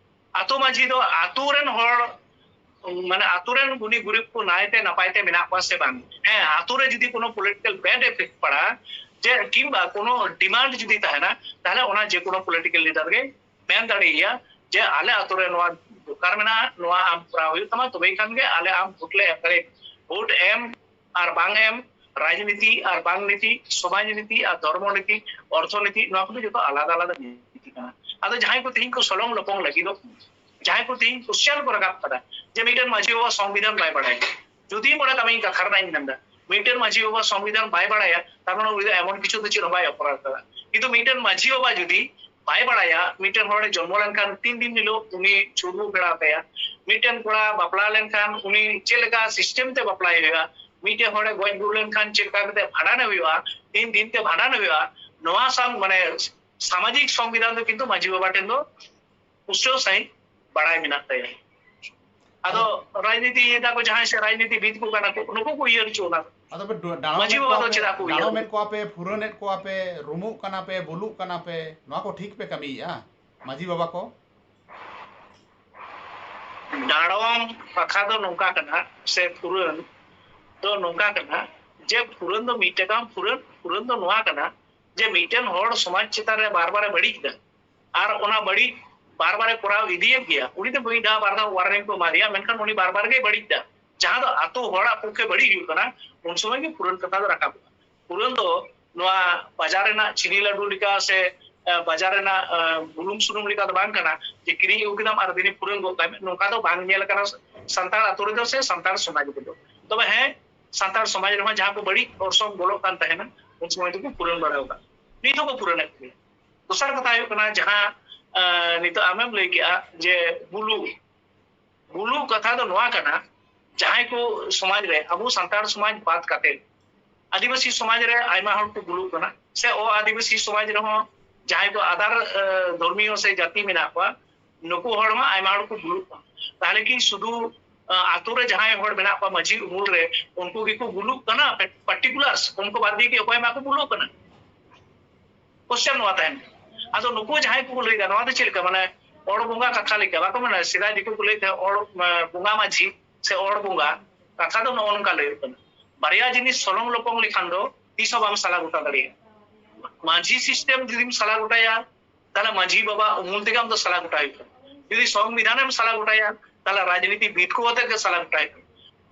ᱟᱛᱳ ᱢᱟᱹᱡᱷᱤ ᱫᱚ ᱟᱛᱳ ᱨᱮᱱ ᱦᱚᱲ, ᱢᱟᱱᱮ ᱟᱛᱳ ᱨᱮᱱ ᱜᱩᱱᱤ ᱜᱩᱨᱤᱵ ᱠᱚ ᱱᱟᱭᱛᱮ ᱱᱟᱯᱟᱭ ᱛᱮ ᱢᱮᱱᱟᱜ ᱠᱚᱣᱟ ᱥᱮ ᱵᱟᱝ? ᱦᱮᱸ, ᱟᱛᱳ ᱨᱮ ᱡᱩᱫᱤ ᱠᱳᱱᱳ ᱯᱚᱞᱤᱴᱤᱠᱟᱞ ᱵᱮᱰ ᱮᱯᱷᱮᱠᱴ ᱯᱟᱲᱟᱜᱼᱟ, ᱡᱮ ᱠᱤᱝᱵᱟ ᱠᱳᱱᱳ ᱰᱤᱢᱟᱱᱰ ᱡᱩᱫᱤ ᱛᱟᱦᱮᱱᱟ, ᱛᱟᱦᱞᱮ ᱚᱱᱟ ᱡᱮ ᱠᱳᱱᱳ ᱯᱚᱞᱤᱴᱤᱠᱟᱞ ᱞᱤᱰᱟᱨ ᱜᱮ ᱢᱮᱱ ᱫᱟᱲᱮᱭᱟᱭᱟ ᱡᱮ ᱟᱞᱮ ᱟᱛᱳ ᱨᱮ ᱱᱚᱣᱟ ᱫᱚᱨᱠᱟᱨ ᱢᱮᱱᱟᱜᱼᱟ, ᱱᱚᱣᱟ ᱟᱢ ᱠᱚᱨᱟᱣ ᱦᱩᱭᱩᱜ ᱛᱟᱢᱟ, ᱛᱚᱵᱮ ᱠᱷᱟᱱ ᱜᱮ ᱟᱞᱮ ᱟᱢ ᱵᱷᱳᱴ ᱞᱮ ᱮᱢ ᱫᱟᱲᱮᱭᱟᱜᱼᱟ᱾ ᱵᱷᱳᱴ ᱮᱢ ᱟᱨ ᱵᱟᱝ ᱮᱢ, ᱨᱟᱡᱽᱱᱤᱛᱤ ᱟᱨ ᱵᱟᱝ ᱱᱤᱛᱤ, ᱥᱚᱢᱟᱡᱽ ᱱᱤᱛᱤ ᱟᱨ ᱫᱷᱚᱨᱢᱚ ᱱᱤᱛᱤ, ᱚᱨᱛᱷᱚᱱᱤᱛᱤ, ᱱᱚᱣᱟ ᱠᱚᱫᱚ ᱡᱚᱛᱚ ᱟᱞᱟᱫᱟ ᱟᱞᱟᱫᱟ ᱱᱤᱛᱤ ᱠᱟᱱᱟ᱾ ᱟᱫᱚ ᱡᱟᱦᱟᱸᱭ ᱠᱚ ᱛᱮᱦᱮᱧ ᱠᱚ ᱥᱚᱞᱚᱝ ᱞᱚᱯᱚᱝ ᱞᱟᱹᱜᱤᱫᱚᱜ ᱠᱟᱱᱟ, ᱡᱟᱦᱟᱸᱭ ᱠᱚ ᱛᱮᱦᱮᱧ ᱠᱚᱥᱪᱮᱱ ᱠᱚ ᱨᱟᱠᱟᱵ ᱠᱟᱫᱟ ᱡᱮ ᱢᱤᱫᱴᱮᱱ ᱢᱟᱹᱡᱷᱤ ᱵᱟᱵᱟ ᱥᱚᱝᱵᱤᱫᱷᱟᱱ ᱵᱟᱭ ᱵᱟᱲᱟᱭᱟ, ᱡᱩᱫᱤ ᱢᱚᱱᱮ ᱠᱟᱜ ᱢᱮ, ᱤᱧ ᱠᱟᱛᱷᱟ ᱨᱮᱱᱟᱜ ᱤᱧ ᱢᱮᱱᱫᱟ, ᱢᱤᱫᱴᱮᱱ ᱢᱟᱹᱡᱷᱤ ᱵᱟᱵᱟ ᱥᱚᱝᱵᱤᱫᱷᱟᱱ ᱵᱟᱭ ᱵᱟᱲᱟᱭᱟ, ᱛᱟᱨ ᱢᱟᱱᱮ ᱩᱱᱤ ᱫᱚ ᱮᱢᱚᱱ ᱠᱤᱪᱷᱩ ᱫᱚ ᱪᱮᱫ ᱦᱚᱸ ᱵᱟᱭ ᱚᱯᱚᱨᱟᱫ ᱠᱟᱫᱟ᱾ ᱠᱤᱱᱛᱩ ᱢᱤᱫᱴᱮᱱ ᱢᱟᱹᱡᱷᱤ ᱵᱟᱵᱟ ᱡᱩᱫᱤ ᱵᱟᱭ ᱵᱟᱲᱟᱭᱟ, ᱢᱤᱫᱴᱮᱱ ᱦᱚᱲᱮ ᱡᱚᱱᱢᱚ ᱞᱮᱱᱠᱷᱟᱱ ᱛᱤᱱ ᱫᱤᱱ ᱦᱤᱞᱳᱜ ᱩᱱᱤ ᱪᱷᱩᱛ ᱵᱚ ᱯᱷᱮᱲᱟᱣ ᱛᱟᱭᱟ, ᱢᱤᱫᱴᱮᱱ ᱠᱚᱲᱟ ᱵᱟᱯᱞᱟ ᱞᱮᱱᱠᱷᱟᱱ ᱩᱱᱤ ᱪᱮᱫ ᱞᱮᱠᱟ ᱥᱤᱥᱴᱮᱢ ᱛᱮ ᱵᱟᱯᱞᱟᱭ ᱦᱩᱭᱩᱜᱼᱟ, ᱢᱤᱫᱴᱮᱱ ᱦᱚᱲᱮ ᱜᱚᱡ ᱜᱩᱨ ᱞᱮᱱᱠᱷᱟᱱ ᱪᱮᱫ ᱞᱮᱠᱟ ᱠᱟᱛᱮ ᱵᱷᱟᱸᱰᱟᱱᱮ ᱦᱩᱭᱩᱜᱼᱟ, ᱛᱤᱱ ᱫᱤᱱ ᱛᱮ ᱵᱷᱟᱸᱰᱟᱱ ᱦᱩᱭᱩᱜᱼᱟ, ᱱᱚᱣᱟ ᱥᱟᱶ ᱢᱟᱱᱮ ᱥᱟᱢᱟᱡᱤᱠ ᱥᱚᱝᱵᱤᱫᱷᱟᱱ ᱫᱚ ᱠᱤᱱᱛᱩ ᱢᱟᱹᱡᱷᱤ ᱵᱟᱵᱟ ᱴᱷᱮᱱ ᱫᱚ ᱯᱩᱥᱴᱟᱹᱣ ᱥᱟᱺᱦᱤᱡ ᱵᱟᱲᱟᱭ ᱢᱮᱱᱟᱜ ᱛᱟᱭᱟ᱾ ᱟᱫᱚ ᱨᱟᱡᱽᱱᱤᱛᱤ ᱤᱭᱟᱹ ᱫᱟᱠᱚ ᱡᱟᱦᱟᱸᱭ ᱥᱮ ᱨᱟᱡᱽᱱᱤᱛᱤ ᱵᱤᱫ ᱠᱚ ᱠᱟᱱᱟ ᱠᱚ, ᱱᱩᱠᱩ ᱠᱚ ᱩᱭᱦᱟᱹᱨ ᱦᱚᱪᱚ ᱚᱱᱟ᱾ ᱟᱫᱚ ᱯᱮ ᱰ- ᱰᱟᱲᱚᱢᱮᱫ ᱢᱟᱹᱡᱷᱤ ᱵᱟᱵᱟ ᱠᱚᱣᱟ ᱫᱚ ᱯᱮ, ᱪᱮᱫᱟᱜ ᱠᱚ ᱩᱭᱦᱟᱹᱨ? ᱰᱟᱲᱚᱢᱮᱫ ᱠᱚᱣᱟ ᱯᱮ, ᱯᱷᱩᱨᱟᱹᱱᱮᱫ ᱠᱚᱣᱟ ᱯᱮ, ᱨᱩᱢᱩᱜ ᱠᱟᱱᱟ ᱯᱮ, ᱵᱩᱞᱩᱜ ᱠᱟᱱᱟ ᱯᱮ, ᱱᱚᱣᱟ ᱠᱚ ᱴᱷᱤᱠ ᱯᱮ ᱠᱟᱹᱢᱤᱭᱮᱫᱼᱟ ᱢᱟᱹᱡᱷᱤ ᱵᱟᱵᱟ ᱠᱚ? ᱰᱟᱲᱚᱢ ᱠᱟᱛᱷᱟ ᱫᱚ ᱱᱚᱝᱠᱟ ᱠᱟᱱᱟ, ᱥᱮ ᱯᱷᱩᱨᱟᱹᱱ ᱫᱚ ᱱᱚᱝᱠᱟ ᱠᱟᱱᱟ, ᱡᱮ ᱯᱷᱩᱨᱟᱹᱱ ᱫᱚ ᱢᱤᱫ ᱴᱟᱠᱟᱢ ᱯᱷᱩᱨᱟᱹᱱ, ᱯᱷᱩᱨᱟᱹᱱ ᱫᱚ ᱱᱚᱣᱟ ᱠᱟᱱᱟ ᱡᱮ ᱢᱤᱫᱴᱮᱱ ᱦᱚᱲ ᱥᱚᱢᱟᱡᱽ ᱪᱮᱛᱟᱱ ᱨᱮ ᱵᱟᱨ ᱵᱟᱨᱮ ᱵᱟᱹᱲᱤᱡ ᱮᱫᱟ, ᱟᱨ ᱚᱱᱟ ᱵᱟᱹᱲᱤᱡ ᱵᱟᱨ ᱵᱟᱨᱮ ᱠᱚᱨᱟᱣ ᱤᱫᱤᱭᱮᱫ ᱜᱮᱭᱟ, ᱩᱱᱤ ᱫᱚ ᱢᱤᱫ ᱫᱷᱟᱣ ᱵᱟᱨ ᱫᱷᱟᱣ ᱣᱟᱨᱱᱤᱝ ᱠᱚ ᱮᱢᱟ ᱫᱮᱭᱟ, ᱢᱮᱱᱠᱷᱟᱱ ᱩᱱᱤ ᱵᱟᱨ ᱵᱟᱨ ᱜᱮᱭ ᱵᱟᱹᱲᱤᱡ ᱮᱫᱟ᱾ ᱡᱟᱦᱟᱸ ᱫᱚ ᱟᱛᱳ ᱦᱚᱲᱟᱜ ᱯᱚᱠᱠᱷᱮ ᱵᱟᱹᱲᱤᱡ ᱦᱩᱭᱩᱜ ᱠᱟᱱᱟ, ᱩᱱ ᱥᱚᱢᱚᱭ ᱜᱮ ᱯᱷᱩᱨᱟᱹᱱ ᱠᱟᱛᱷᱟ ᱫᱚ ᱨᱟᱠᱟᱵᱚᱜᱼᱟ᱾ ᱯᱷᱩᱨᱟᱹᱱ ᱫᱚ ᱱᱚᱣᱟ ᱵᱟᱡᱟᱨ ᱨᱮᱱᱟᱜ ᱪᱤᱱᱤ ᱞᱟᱹᱰᱩ ᱞᱮᱠᱟ ᱥᱮ ᱵᱟᱡᱟᱨ ᱨᱮᱱᱟᱜ ᱵᱩᱞᱩᱝ ᱥᱩᱱᱩᱢ ᱞᱮᱠᱟ ᱫᱚ ᱵᱟᱝ ᱠᱟᱱᱟ ᱡᱮ ᱠᱤᱨᱤᱧ ᱟᱹᱜᱩ ᱠᱮᱫᱟᱢ ᱟᱨ ᱫᱤᱱᱤ ᱯᱩᱨᱟᱹᱱ ᱜᱚᱫ ᱠᱟᱭ ᱢᱮ᱾ ᱱᱚᱝᱠᱟ ᱫᱚ ᱵᱟᱝ ᱧᱮᱞ ᱟᱠᱟᱱᱟ ᱥᱟᱱᱛᱟᱲ ᱟᱛᱳ ᱨᱮᱫᱚ ᱥᱮ ᱥᱟᱱᱛᱟᱲ ᱥᱚᱢᱟᱡᱽ ᱨᱮᱫᱚ᱾ ᱛᱚᱵᱮ ᱦᱮᱸ, ᱥᱟᱱᱛᱟᱲ ᱥᱚᱢᱟᱡᱽ ᱨᱮᱦᱚᱸ ᱡᱟᱦᱟᱸ ᱠᱚ ᱵᱟᱹᱲᱤᱡ ᱚᱨᱥᱚᱝ ᱵᱚᱞᱚᱜ ᱠᱟᱱ ᱛᱟᱦᱮᱱᱟ, ᱩᱱ ᱥᱚᱢᱚᱭ ᱫᱚᱠᱚ ᱯᱩᱨᱟᱹᱱ ᱵᱟᱲᱟ ᱟᱠᱟᱫ, ᱱᱤᱛ ᱦᱚᱸᱠᱚ ᱯᱩᱨᱟᱹᱱᱮᱫ ᱜᱮᱭᱟ᱾ ᱫᱚᱥᱟᱨ ᱠᱟᱛᱷᱟ ᱦᱩᱭᱩᱜ ᱠᱟᱱᱟ, ᱡᱟᱦᱟᱸ ᱱᱤᱛᱚᱜ ᱟᱢᱮᱢ ᱞᱟᱹᱭ ᱠᱮᱜᱼᱟ ᱡᱮ ᱵᱩᱞᱩ, ᱵᱩᱞᱩ ᱠᱟᱛᱷᱟ ᱫᱚ ᱱᱚᱣᱟ ᱠᱟᱱᱟ, ᱡᱟᱦᱟᱸᱭ ᱠᱚ ᱥᱚᱢᱟᱡᱽ ᱨᱮ, ᱟᱵᱚ ᱥᱟᱱᱛᱟᱲ ᱥᱚᱢᱟᱡᱽ ᱵᱟᱫ ᱠᱟᱛᱮ ᱟᱹᱫᱤᱵᱟᱹᱥᱤ ᱥᱚᱢᱟᱡᱽ ᱨᱮ ᱟᱭᱢᱟ ᱦᱚᱲ ᱠᱚ ᱵᱩᱞᱩᱜ ᱠᱟᱱᱟ, ᱥᱮ ᱚ ᱟᱹᱫᱤᱵᱟᱹᱥᱤ ᱥᱚᱢᱟᱡᱽ ᱨᱮᱦᱚᱸ ᱡᱟᱦᱟᱸᱭ ᱠᱚ ᱟᱫᱟᱨ ᱫᱷᱚᱨᱢᱤᱭᱚ ᱥᱮ ᱡᱟᱹᱛᱤ ᱢᱮᱱᱟᱜ ᱠᱚᱣᱟ, ᱱᱩᱠᱩ ᱦᱚᱲ ᱢᱟ ᱟᱭᱢᱟ ᱦᱚᱲ ᱠᱚ ᱵᱩᱞᱩᱜ ᱠᱟᱱᱟ᱾ ᱛᱟᱦᱚᱞᱮ ᱠᱤ ᱥᱩᱫᱷᱩ ᱟᱛᱳ ᱨᱮ ᱡᱟᱦᱟᱸᱭ ᱦᱚᱲ ᱢᱮᱱᱟᱜ ᱠᱚᱣᱟ ᱢᱟᱹᱡᱷᱤ ᱩᱢᱩᱞ ᱨᱮ, ᱩᱱᱠᱩ ᱜᱮᱠᱚ ᱵᱩᱞᱩᱜ ᱠᱟᱱᱟ ᱯᱟᱨᱴᱤᱠᱩᱞᱟᱨ? ᱩᱱᱠᱩ ᱵᱟᱫ ᱫᱤᱭᱮ ᱠᱤ ᱚᱠᱚᱭ ᱢᱟ ᱠᱚ ᱵᱩᱞᱩᱜ ᱠᱟᱱᱟ? ᱠᱚᱥᱪᱮᱱ ᱱᱚᱣᱟ ᱛᱟᱦᱮᱱ ᱠᱟᱱᱟ᱾ ᱟᱫᱚ ᱱᱩᱠᱩ ᱡᱟᱦᱟᱸᱭ ᱠᱚ ᱞᱟᱹᱭᱫᱟ, ᱱᱚᱣᱟ ᱫᱚ ᱪᱮᱫ ᱞᱮᱠᱟ? ᱢᱟᱱᱮ ᱚᱲ ᱵᱚᱸᱜᱟ ᱠᱟᱛᱷᱟ ᱞᱮᱠᱟ ᱵᱟᱠᱚ ᱢᱮᱱᱟ, ᱥᱮᱫᱟᱭ ᱫᱤᱠᱩ ᱠᱚ ᱞᱟᱹᱭ ᱛᱟᱦᱮᱸᱫ ᱚᱲ ᱵᱚᱸᱜᱟ ᱢᱟᱹᱡᱷᱤ ᱥᱮ ᱚᱲ ᱵᱚᱸᱜᱟ᱾ ᱠᱟᱛᱷᱟ ᱫᱚ ᱱᱚᱜᱼᱚ ᱱᱚᱝᱠᱟ ᱞᱟᱹᱭ ᱦᱩᱭᱩᱜ ᱠᱟᱱᱟ, ᱵᱟᱨᱭᱟ ᱡᱤᱱᱤᱥ ᱥᱚᱞᱚᱝ ᱞᱚᱯᱚᱝ ᱞᱮᱠᱷᱟᱱ ᱫᱚ ᱛᱤᱥ ᱦᱚᱸ ᱵᱟᱢ ᱥᱟᱞᱟ ᱜᱚᱴᱟ ᱫᱟᱲᱮᱭᱟᱜᱼᱟ᱾ ᱢᱟᱹᱡᱷᱤ ᱥᱤᱥᱴᱮᱢ ᱡᱩᱫᱤᱢ ᱥᱟᱞᱟ ᱜᱚᱴᱟᱭᱟ, ᱛᱟᱦᱚᱞᱮ ᱢᱟᱹᱡᱷᱤ ᱵᱟᱵᱟ ᱩᱢᱩᱞ ᱛᱮᱜᱮ ᱟᱢ ᱫᱚ ᱥᱟᱞᱟ ᱜᱚᱴᱟ ᱦᱩᱭᱩᱜ ᱛᱟᱢᱟ᱾ ᱡᱩᱫᱤ ᱥᱚᱝᱵᱤᱫᱷᱟᱱ ᱮᱢ ᱥᱟᱞᱟ ᱜᱚᱴᱟᱭᱟ, ᱛᱟᱦᱚᱞᱮ ᱨᱟᱡᱽᱱᱤᱛᱤ ᱵᱤᱫ ᱠᱚ ᱟᱛᱮ ᱜᱮ ᱥᱟᱞᱟ ᱜᱚᱴᱟ ᱦᱩᱭᱩᱜ ᱛᱟᱢᱟ᱾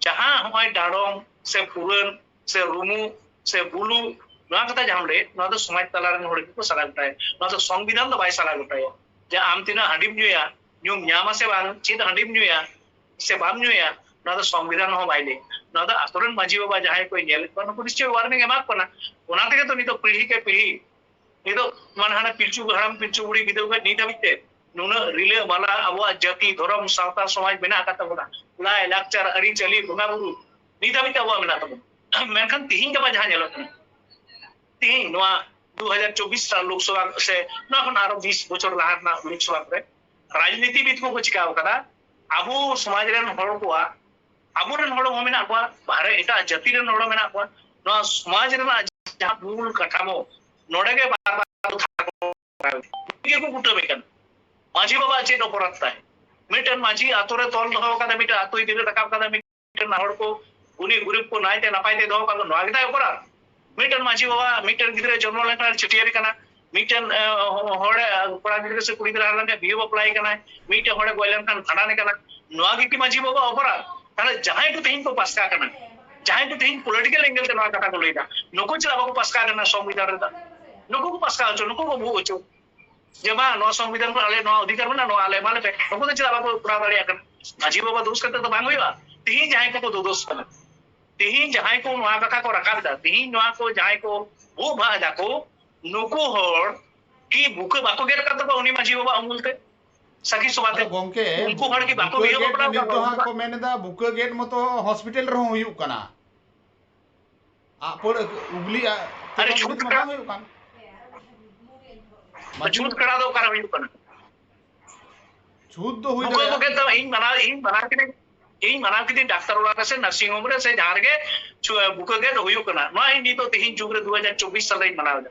ᱡᱟᱦᱟᱸ ᱦᱚᱸᱜᱼᱚᱭ ᱰᱟᱲᱚᱢ ᱥᱮ ᱯᱷᱩᱨᱟᱹᱱ ᱥᱮ ᱨᱩᱢᱩ ᱥᱮ ᱵᱩᱞᱩ, ᱱᱚᱣᱟ ᱠᱟᱛᱷᱟ ᱡᱟᱦᱟᱸᱢ ᱞᱟᱹᱭ, ᱱᱚᱣᱟ ᱫᱚ ᱥᱚᱢᱟᱡᱽ ᱛᱟᱞᱟ ᱨᱮᱱ ᱦᱚᱲ ᱜᱮᱠᱚ ᱥᱟᱞᱟ ᱜᱚᱴᱟᱭᱟ᱾ ᱱᱚᱣᱟ ᱫᱚ ᱥᱚᱝᱵᱤᱫᱷᱟᱱ ᱫᱚ ᱵᱟᱭ ᱥᱟᱞᱟ ᱜᱚᱴᱟᱭᱟ᱾ ᱡᱮ ᱟᱢ ᱛᱤᱱᱟᱹᱜ ᱦᱟᱺᱰᱤᱢ ᱧᱩᱭᱟ, ᱧᱩᱢ ᱧᱟᱢᱟ ᱥᱮ ᱵᱟᱝ, ᱪᱮᱫ ᱦᱟᱺᱰᱤᱢ ᱧᱩᱭᱟ ᱥᱮ ᱵᱟᱢ ᱧᱩᱭᱟ, ᱱᱚᱣᱟ ᱫᱚ ᱥᱚᱝᱵᱤᱫᱷᱟᱱ ᱦᱚᱸ ᱵᱟᱭ ᱞᱟᱹᱭᱟ᱾ ᱱᱚᱣᱟ ᱫᱚ ᱟᱛᱳ ᱨᱮᱱ ᱢᱟᱹᱡᱷᱤ ᱵᱟᱵᱟ ᱡᱟᱦᱟᱸᱭ ᱠᱚ ᱧᱮᱞᱮᱫ ᱠᱚᱣᱟ, ᱱᱩᱠᱩ ᱱᱤᱥᱪᱚᱭ ᱣᱟᱨᱱᱤᱝ ᱮᱢᱟ ᱠᱚ ᱠᱟᱱᱟ᱾ ᱚᱱᱟ ᱛᱮᱜᱮ ᱛᱚ ᱱᱤᱛᱚᱜ ᱯᱤᱲᱦᱤ ᱠᱮ ᱯᱤᱲᱦᱤ, ᱱᱤᱛᱚᱜ ᱢᱟᱱᱮ ᱦᱟᱱᱟ ᱯᱤᱞᱪᱩ ᱦᱟᱲᱟᱢ ᱯᱤᱞᱪᱩ ᱵᱩᱲᱦᱤ ᱵᱤᱫᱟᱹᱞ ᱠᱷᱚᱱ ᱱᱤᱛ ᱦᱟᱹᱵᱤᱡ ᱛᱮ ᱱᱩᱱᱟᱹᱜ ᱨᱤᱞᱟᱹ ᱢᱟᱞᱟ ᱟᱵᱚᱣᱟᱜ ᱡᱟᱹᱛᱤ, ᱫᱷᱚᱨᱚᱢ, ᱥᱟᱶᱛᱟ, ᱥᱚᱢᱟᱡᱽ ᱢᱮᱱᱟᱜ ᱟᱠᱟᱫ ᱛᱟᱵᱚᱱᱟ, ᱞᱟᱭ ᱞᱟᱠᱪᱟᱨ, ᱟᱹᱨᱤᱪᱟᱹᱞᱤ, ᱵᱚᱸᱜᱟ ᱵᱩᱨᱩ ᱱᱤᱛ ᱦᱟᱹᱵᱤᱡ ᱛᱮ ᱟᱵᱚᱣᱟᱜ ᱢᱮᱱᱟᱜ ᱛᱟᱵᱚᱱᱟ᱾ ᱢᱮᱱᱠᱷᱟᱱ ᱛᱤᱦᱤᱧ ᱜᱟᱯᱟ ᱡᱟᱦᱟᱸ ᱧᱮᱞᱚᱜ ᱠᱟᱱᱟ, ᱛᱤᱦᱤᱧ ᱱᱚᱣᱟ ᱫᱩ ᱦᱟᱡᱟᱨ ᱪᱚᱵᱵᱤᱥ ᱥᱟᱞ ᱞᱳᱠᱥᱚᱵᱷᱟ ᱥᱮ ᱱᱚᱣᱟ ᱠᱷᱚᱱ ᱟᱨᱚ ᱵᱤᱥ ᱵᱚᱪᱷᱚᱨ ᱞᱟᱦᱟ ᱨᱮᱱᱟᱜ ᱞᱳᱠᱥᱚᱵᱷᱟ ᱠᱚᱨᱮ ᱨᱟᱡᱽᱱᱤᱛᱤᱵᱤᱫ ᱠᱚᱠᱚ ᱪᱤᱠᱟᱹ ᱟᱠᱟᱫᱟ, ᱟᱵᱚ ᱥᱚᱢᱟᱡᱽ ᱨᱮᱱ ᱦᱚᱲ ᱠᱚᱣᱟᱜ, ᱟᱵᱚᱨᱮᱱ ᱦᱚᱲ ᱦᱚᱸ ᱢᱮᱱᱟᱜ ᱠᱚᱣᱟ, ᱵᱟᱦᱨᱮ ᱮᱴᱟᱜ ᱡᱟᱹᱛᱤ ᱨᱮᱱ ᱦᱚᱲ ᱦᱚᱸ ᱢᱮᱱᱟᱜ ᱠᱚᱣᱟ, ᱱᱚᱣᱟ ᱥᱚᱢᱟᱡᱽ ᱨᱮᱱᱟᱜ ᱡᱟᱦᱟᱸ ᱢᱩᱞ ᱠᱟᱴᱷᱟᱢᱳ, ᱱᱚᱰᱮ ᱜᱮ ᱵᱟᱨ ᱵᱟᱨ ᱠᱚ ᱫᱷᱟᱨᱟ ᱠᱚ ᱜᱮᱠᱚ ᱠᱩᱴᱟᱹᱢᱮ ᱠᱟᱱᱟ᱾ ᱢᱟᱹᱡᱷᱤ ᱵᱟᱵᱟ ᱪᱮᱫ ᱚᱯᱚᱨᱟᱫᱷ ᱛᱟᱭ? ᱢᱤᱫᱴᱮᱱ ᱢᱟᱹᱡᱷᱤ ᱟᱛᱳ ᱨᱮ ᱛᱚᱞ ᱫᱚᱦᱚ ᱠᱟᱫᱟ, ᱢᱤᱫᱴᱮᱱ ᱟᱛᱳ ᱤᱫᱤ ᱨᱮ ᱨᱟᱠᱟᱵ ᱠᱟᱫᱟ, ᱢᱤᱫᱴᱮᱱ ᱦᱚᱲ ᱠᱚ ᱩᱱᱤ ᱜᱩᱨᱤᱵ ᱠᱚ ᱱᱟᱭᱛᱮ ᱱᱟᱯᱟᱭ ᱛᱮ ᱫᱚᱦᱚ ᱠᱟᱫᱟ, ᱱᱚᱣᱟ ᱜᱮᱛᱟᱭ ᱚᱯᱚᱨᱟᱫᱷ? ᱢᱤᱫᱴᱮᱱ ᱢᱟᱹᱡᱷᱤ ᱵᱟᱵᱟ ᱢᱤᱫᱴᱮᱱ ᱜᱤᱫᱽᱨᱟᱹ ᱡᱚᱱᱢᱚ ᱞᱮᱱᱠᱷᱟᱱ ᱪᱷᱟᱹᱴᱭᱟᱹᱨ ᱠᱟᱱᱟ, ᱢᱤᱫᱴᱮᱱ ᱦᱚᱲ ᱠᱚᱲᱟ ᱜᱤᱫᱽᱨᱟᱹ ᱥᱮ ᱠᱩᱲᱤ ᱜᱤᱫᱽᱨᱟᱹ ᱦᱟᱨᱟ ᱞᱮᱱᱠᱷᱟᱱ ᱵᱤᱦᱟᱹ ᱵᱟᱯᱞᱟᱭ ᱠᱟᱱᱟᱭ, ᱢᱤᱫᱴᱮᱱ ᱦᱚᱲᱮ ᱜᱚᱡ ᱞᱮᱱᱠᱷᱟᱱ ᱵᱷᱟᱸᱰᱟᱱᱮ ᱠᱟᱱᱟ, ᱱᱚᱣᱟ ᱜᱮ ᱠᱤ ᱢᱟᱹᱡᱷᱤ ᱵᱟᱵᱟ ᱚᱯᱚᱨᱟᱫᱷ? ᱛᱟᱦᱞᱮ ᱡᱟᱦᱟᱸᱭ ᱠᱚ ᱛᱮᱦᱮᱧ ᱠᱚ ᱯᱟᱥᱠᱟ ᱠᱟᱱᱟ, ᱡᱟᱦᱟᱸᱭ ᱠᱚ ᱛᱮᱦᱮᱧ political angle ᱛᱮ ᱱᱚᱣᱟ ᱠᱟᱛᱷᱟ ᱠᱚ ᱞᱟᱹᱭ ᱫᱟ, ᱱᱩᱠᱩ ᱪᱮᱫᱟᱜ ᱵᱟᱠᱚ ᱯᱟᱥᱠᱟ ᱠᱟᱱᱟ ᱥᱚᱝᱵᱤᱫᱷᱟᱱ ᱨᱮ? ᱱᱩᱠᱩ ᱠᱚ ᱯᱟᱥᱠᱟ ᱦᱚᱪᱚ, ᱱᱩᱠᱩ ᱠᱚ ᱵᱷᱩᱜ ᱦᱚᱪᱚ, ᱡᱮ ᱵᱟᱝ, ᱱᱚᱣᱟ ᱥᱚᱝᱵᱤᱫᱷᱟᱱ ᱠᱷᱚᱱ ᱟᱞᱮ ᱱᱚᱣᱟ ᱚᱫᱷᱤᱠᱟᱨ ᱢᱮᱱᱟᱜᱼᱟ, ᱱᱚᱣᱟ ᱟᱞᱮ ᱮᱢᱟ ᱞᱮᱯᱮ᱾ ᱱᱩᱠᱩ ᱫᱚ ᱪᱮᱫᱟᱜ ᱵᱟᱠᱚ ᱠᱚᱨᱟᱣ ᱫᱟᱲᱮᱭᱟᱜ ᱠᱟᱱᱟ? ᱢᱟᱹᱡᱷᱤ ᱵᱟᱵᱟ ᱫᱳᱥ ᱠᱟᱛᱮ ᱫᱚ ᱵᱟᱝ ᱦᱩᱭᱩᱜᱼᱟ᱾ ᱛᱮᱦᱮᱧ ᱡᱟᱦᱟᱸᱭ ᱠᱚᱠᱚ ᱫᱳᱫᱳᱥ ᱠᱟᱱᱟ, ᱛᱮᱦᱮᱧ ᱡᱟᱦᱟᱸᱭ ᱠᱚ ᱱᱚᱣᱟ ᱠᱟᱛᱷᱟ ᱠᱚ ᱨᱟᱠᱟᱵ ᱮᱫᱟ, ᱛᱮᱦᱮᱧ ᱱᱚᱣᱟ ᱠᱚ ᱡᱟᱦᱟᱸᱭ ᱠᱚ ᱵᱷᱩᱜ ᱵᱷᱟᱜ ᱮᱫᱟ ᱠᱚ, ᱱᱩᱠᱩ ᱦᱚᱲ ᱠᱤ ᱵᱩᱠᱟᱹ ᱵᱟᱠᱚ ᱜᱮᱫ ᱟᱠᱟᱫ ᱛᱟᱠᱚᱣᱟ ᱩᱱᱤ ᱢᱟᱹᱡᱷᱤ ᱵᱟᱵᱟ ᱟᱢᱩᱞ ᱛᱮ? ᱥᱟᱹᱠᱷᱤ ᱥᱚᱵᱷᱟ ᱛᱮ? ᱟᱫᱚ ᱜᱚᱝᱠᱮ, ᱩᱱᱠᱩ ᱦᱚᱲ ᱠᱤ ᱵᱟᱠᱚ ᱵᱩᱠᱟᱹ ᱵᱤᱦᱟᱹ ᱜᱮᱫ ᱵᱟᱯᱞᱟ ᱱᱤᱛ ᱫᱚ ᱟᱠᱟᱫ ᱦᱟᱸᱜ ᱠᱚᱣᱟ? ᱠᱚ ᱢᱮᱱ ᱮᱫᱟ, ᱵᱩᱠᱟᱹ ᱜᱮᱫ ᱢᱚᱛᱚ ᱦᱚᱥᱯᱤᱴᱟᱞ ᱨᱮᱦᱚᱸ ᱦᱩᱭᱩᱜ ᱠᱟᱱᱟ᱾ ᱟᱜ ᱯᱟᱹᱲ ᱩᱜᱽᱞᱤ ᱟᱜ ᱟᱨᱮ ᱛᱮᱫᱚ ᱪᱷᱩᱛ ᱱᱤᱛ ᱢᱟ ᱠᱟᱲᱟ, ᱵᱟᱝ ᱦᱩᱭᱩᱜ ᱠᱟᱱ᱾ ᱢᱟᱹᱡᱷᱤ ᱪᱷᱩᱛ ᱠᱟᱲᱟ ᱫᱚ ᱚᱠᱟᱨᱮ ᱦᱩᱭᱩᱜ ᱠᱟᱱᱟ? ᱪᱷᱩᱛ ᱫᱚ ᱦᱩᱭ ᱵᱩᱠᱟᱹ ᱠᱚ ᱫᱟᱲᱮᱭᱟᱜᱼᱟ᱾ ᱜᱮᱫ ᱫᱚ ᱤᱧ ᱢᱟᱱᱟᱣ, ᱤᱧ ᱢᱟᱱᱟᱣ ᱠᱤᱫᱟᱹᱧ, ᱤᱧ ᱢᱟᱱᱟᱣ ᱠᱤᱫᱟᱹᱧ ᱰᱟᱠᱛᱟᱨ ᱚᱲᱟᱜ ᱨᱮ ᱥᱮ nursing home ᱨᱮ ᱥᱮ ᱡᱟᱦᱟᱸ ᱨᱮᱜᱮ ᱪᱷᱩ-, ᱵᱩᱠᱟᱹ ᱜᱮᱫ ᱦᱩᱭᱩᱜ ᱠᱟᱱᱟ᱾ ᱱᱚᱣᱟ ᱤᱧ ᱱᱤᱛᱚᱜ ᱛᱮᱦᱮᱧ ᱡᱩᱜᱽ ᱨᱮ ᱫᱩ ᱦᱟᱡᱟᱨ ᱪᱚᱵᱵᱤᱥ ᱥᱟᱞ ᱨᱮᱧ ᱢᱟᱱᱟᱣ ᱮᱫᱟ᱾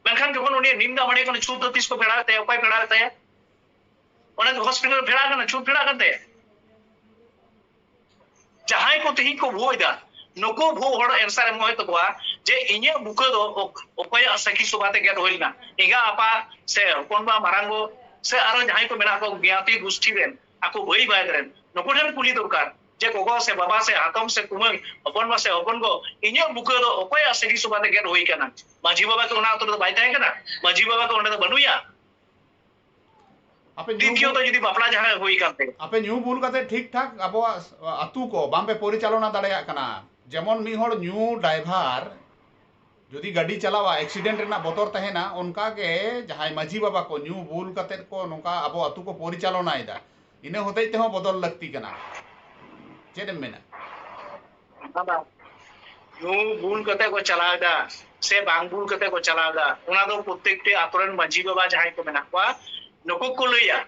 ᱢᱮᱱᱠᱷᱟᱱ ᱡᱚᱠᱷᱚᱱ ᱩᱱᱤᱭᱟᱜ ᱱᱤᱢ ᱫᱟᱜ ᱢᱟᱹᱰᱤ ᱠᱟᱱᱟ, ᱪᱷᱩᱛ ᱫᱚ ᱛᱤᱥ ᱠᱚ ᱯᱷᱮᱲᱟᱣ ᱮᱫ ᱛᱟᱭᱟ? ᱚᱠᱚᱭ ᱯᱷᱮᱲᱟᱣ ᱮᱫ ᱛᱟᱭᱟ? ᱚᱱᱟ ᱫᱚ ᱦᱚᱥᱯᱤᱴᱟᱞ ᱯᱷᱮᱲᱟᱣ ᱠᱟᱱᱟ, ᱪᱷᱩᱛ ᱯᱷᱮᱲᱟᱣ ᱠᱟᱱ ᱛᱟᱭᱟ᱾ ᱡᱟᱦᱟᱸᱭ ᱠᱚ ᱛᱮᱦᱮᱧ ᱠᱚ ᱵᱷᱩᱜ ᱮᱫᱟ, ᱱᱩᱠᱩ ᱵᱷᱩᱜ ᱦᱚᱲ answer ᱮᱢ ᱦᱩᱭᱩᱜ ᱛᱟᱠᱚᱣᱟ ᱡᱮ ᱤᱧᱟᱹᱜ ᱵᱩᱠᱟᱹ ᱫᱚ ᱚᱠ-, ᱚᱠᱚᱭᱟᱜ ᱥᱟᱹᱠᱷᱤ ᱥᱚᱵᱷᱟ ᱛᱮ ᱜᱮᱫ ᱦᱩᱭ ᱞᱮᱱᱟ? ᱮᱸᱜᱟ ᱟᱯᱟ ᱥᱮ ᱦᱚᱯᱚᱱ ᱵᱟ ᱢᱟᱨᱟᱝ ᱜᱚ ᱥᱮ ᱟᱨᱚ ᱡᱟᱦᱟᱸᱭ ᱠᱚ ᱢᱮᱱᱟᱜ ᱠᱚ ᱜᱱᱟᱛᱤ ᱜᱩᱥᱴᱤ ᱨᱮᱱ, ᱟᱠᱚ ᱵᱷᱟᱹᱭ ᱵᱷᱟᱭ ᱨᱮᱱ, ᱱᱩᱠᱩ ᱴᱷᱮᱱ ᱠᱩᱞᱤ ᱫᱚᱨᱠᱟᱨ ᱡᱮ ᱜᱚᱜᱚ ᱥᱮ ᱵᱟᱵᱟ ᱥᱮ ᱦᱟᱛᱚᱢ ᱥᱮ ᱠᱩᱢᱟᱹᱝ, ᱦᱚᱯᱚᱱ ᱵᱟ ᱥᱮ ᱦᱚᱯᱚᱱ ᱜᱚ, ᱤᱧᱟᱹᱜ ᱵᱩᱠᱟᱹ ᱫᱚ ᱚᱠᱚᱭᱟᱜ ᱥᱟᱹᱠᱷᱤ ᱥᱚᱵᱷᱟ ᱛᱮ ᱜᱮᱫ ᱦᱩᱭ ᱠᱟᱱᱟ? ᱢᱟᱹᱡᱷᱤ ᱵᱟᱵᱟ ᱠᱤ ᱚᱱᱟ ᱚᱠᱛᱚ ᱨᱮᱫᱚ ᱵᱟᱭ ᱛᱟᱦᱮᱸ ᱠᱟᱱᱟ? ᱢᱟᱹᱡᱷᱤ ᱵᱟᱵᱟ ᱠᱤ ᱚᱸᱰᱮ ᱫᱚ ᱵᱟᱹᱱᱩᱭᱟ? ᱟᱯᱮ ᱧᱩ ᱫᱤᱛᱤᱭᱚᱛᱚ ᱵᱩᱞ, ᱡᱩᱫᱤ ᱵᱟᱯᱞᱟ ᱡᱟᱦᱟᱸ ᱦᱩᱭ ᱠᱟᱱ ᱛᱮ, ᱟᱯᱮ ᱧᱩ ᱵᱩᱞ ᱠᱟᱛᱮ ᱴᱷᱤᱠ ᱴᱷᱟᱠ ᱟᱵᱚᱣᱟᱜ ᱟᱹᱛᱩ ᱠᱚ ᱵᱟᱝᱯᱮ ᱯᱚᱨᱤᱪᱟᱞᱚᱱᱟ ᱫᱟᱲᱮᱭᱟᱜ ᱠᱟᱱᱟ᱾ ᱡᱮᱢᱚᱱ ᱢᱤᱫ ᱦᱚᱲ ᱧᱩ driver ᱡᱩᱫᱤ ᱜᱟᱹᱰᱤ ᱪᱟᱞᱟᱣᱟ, accident ᱨᱮᱱᱟᱜ ᱵᱚᱛᱚᱨ ᱛᱟᱦᱮᱱᱟ, ᱚᱱᱠᱟ ᱜᱮ ᱡᱟᱦᱟᱸᱭ ᱢᱟᱹᱡᱷᱤ ᱵᱟᱵᱟ ᱠᱚ ᱧᱩ ᱵᱩᱞ ᱠᱟᱛᱮ ᱠᱚ ᱱᱚᱝᱠᱟ ᱟᱵᱚ ᱟᱹᱛᱩ ᱠᱚ ᱯᱚᱨᱤᱪᱟᱞᱚᱱᱟᱭᱮᱫᱟ, ᱤᱱᱟᱹ ᱦᱚᱛᱮᱡ ᱛᱮᱦᱚᱸ ᱵᱚᱫᱚᱞ ᱞᱟᱹᱠᱛᱤ ᱠᱟᱱᱟ᱾ ᱪᱮᱫ ᱮᱢ ᱢᱮᱱᱟ? ᱚᱱᱟ ᱫᱚ ᱧᱩ ᱵᱩᱞ ᱠᱟᱛᱮ ᱠᱚ ᱪᱟᱞᱟᱣ ᱮᱫᱟ ᱥᱮ ᱵᱟᱝ ᱵᱩᱞ ᱠᱟᱛᱮ ᱠᱚ ᱪᱟᱞᱟᱣ ᱮᱫᱟ, ᱚᱱᱟ ᱫᱚ ᱯᱨᱚᱛᱮᱠᱴᱤ ᱟᱛᱳ ᱨᱮᱱ ᱢᱟᱹᱡᱷᱤ ᱵᱟᱵᱟ ᱡᱟᱦᱟᱸᱭ ᱠᱚ ᱢᱮᱱᱟᱜ ᱠᱚᱣᱟ, ᱱᱩᱠᱩ ᱠᱚ ᱞᱟᱹᱭᱟ᱾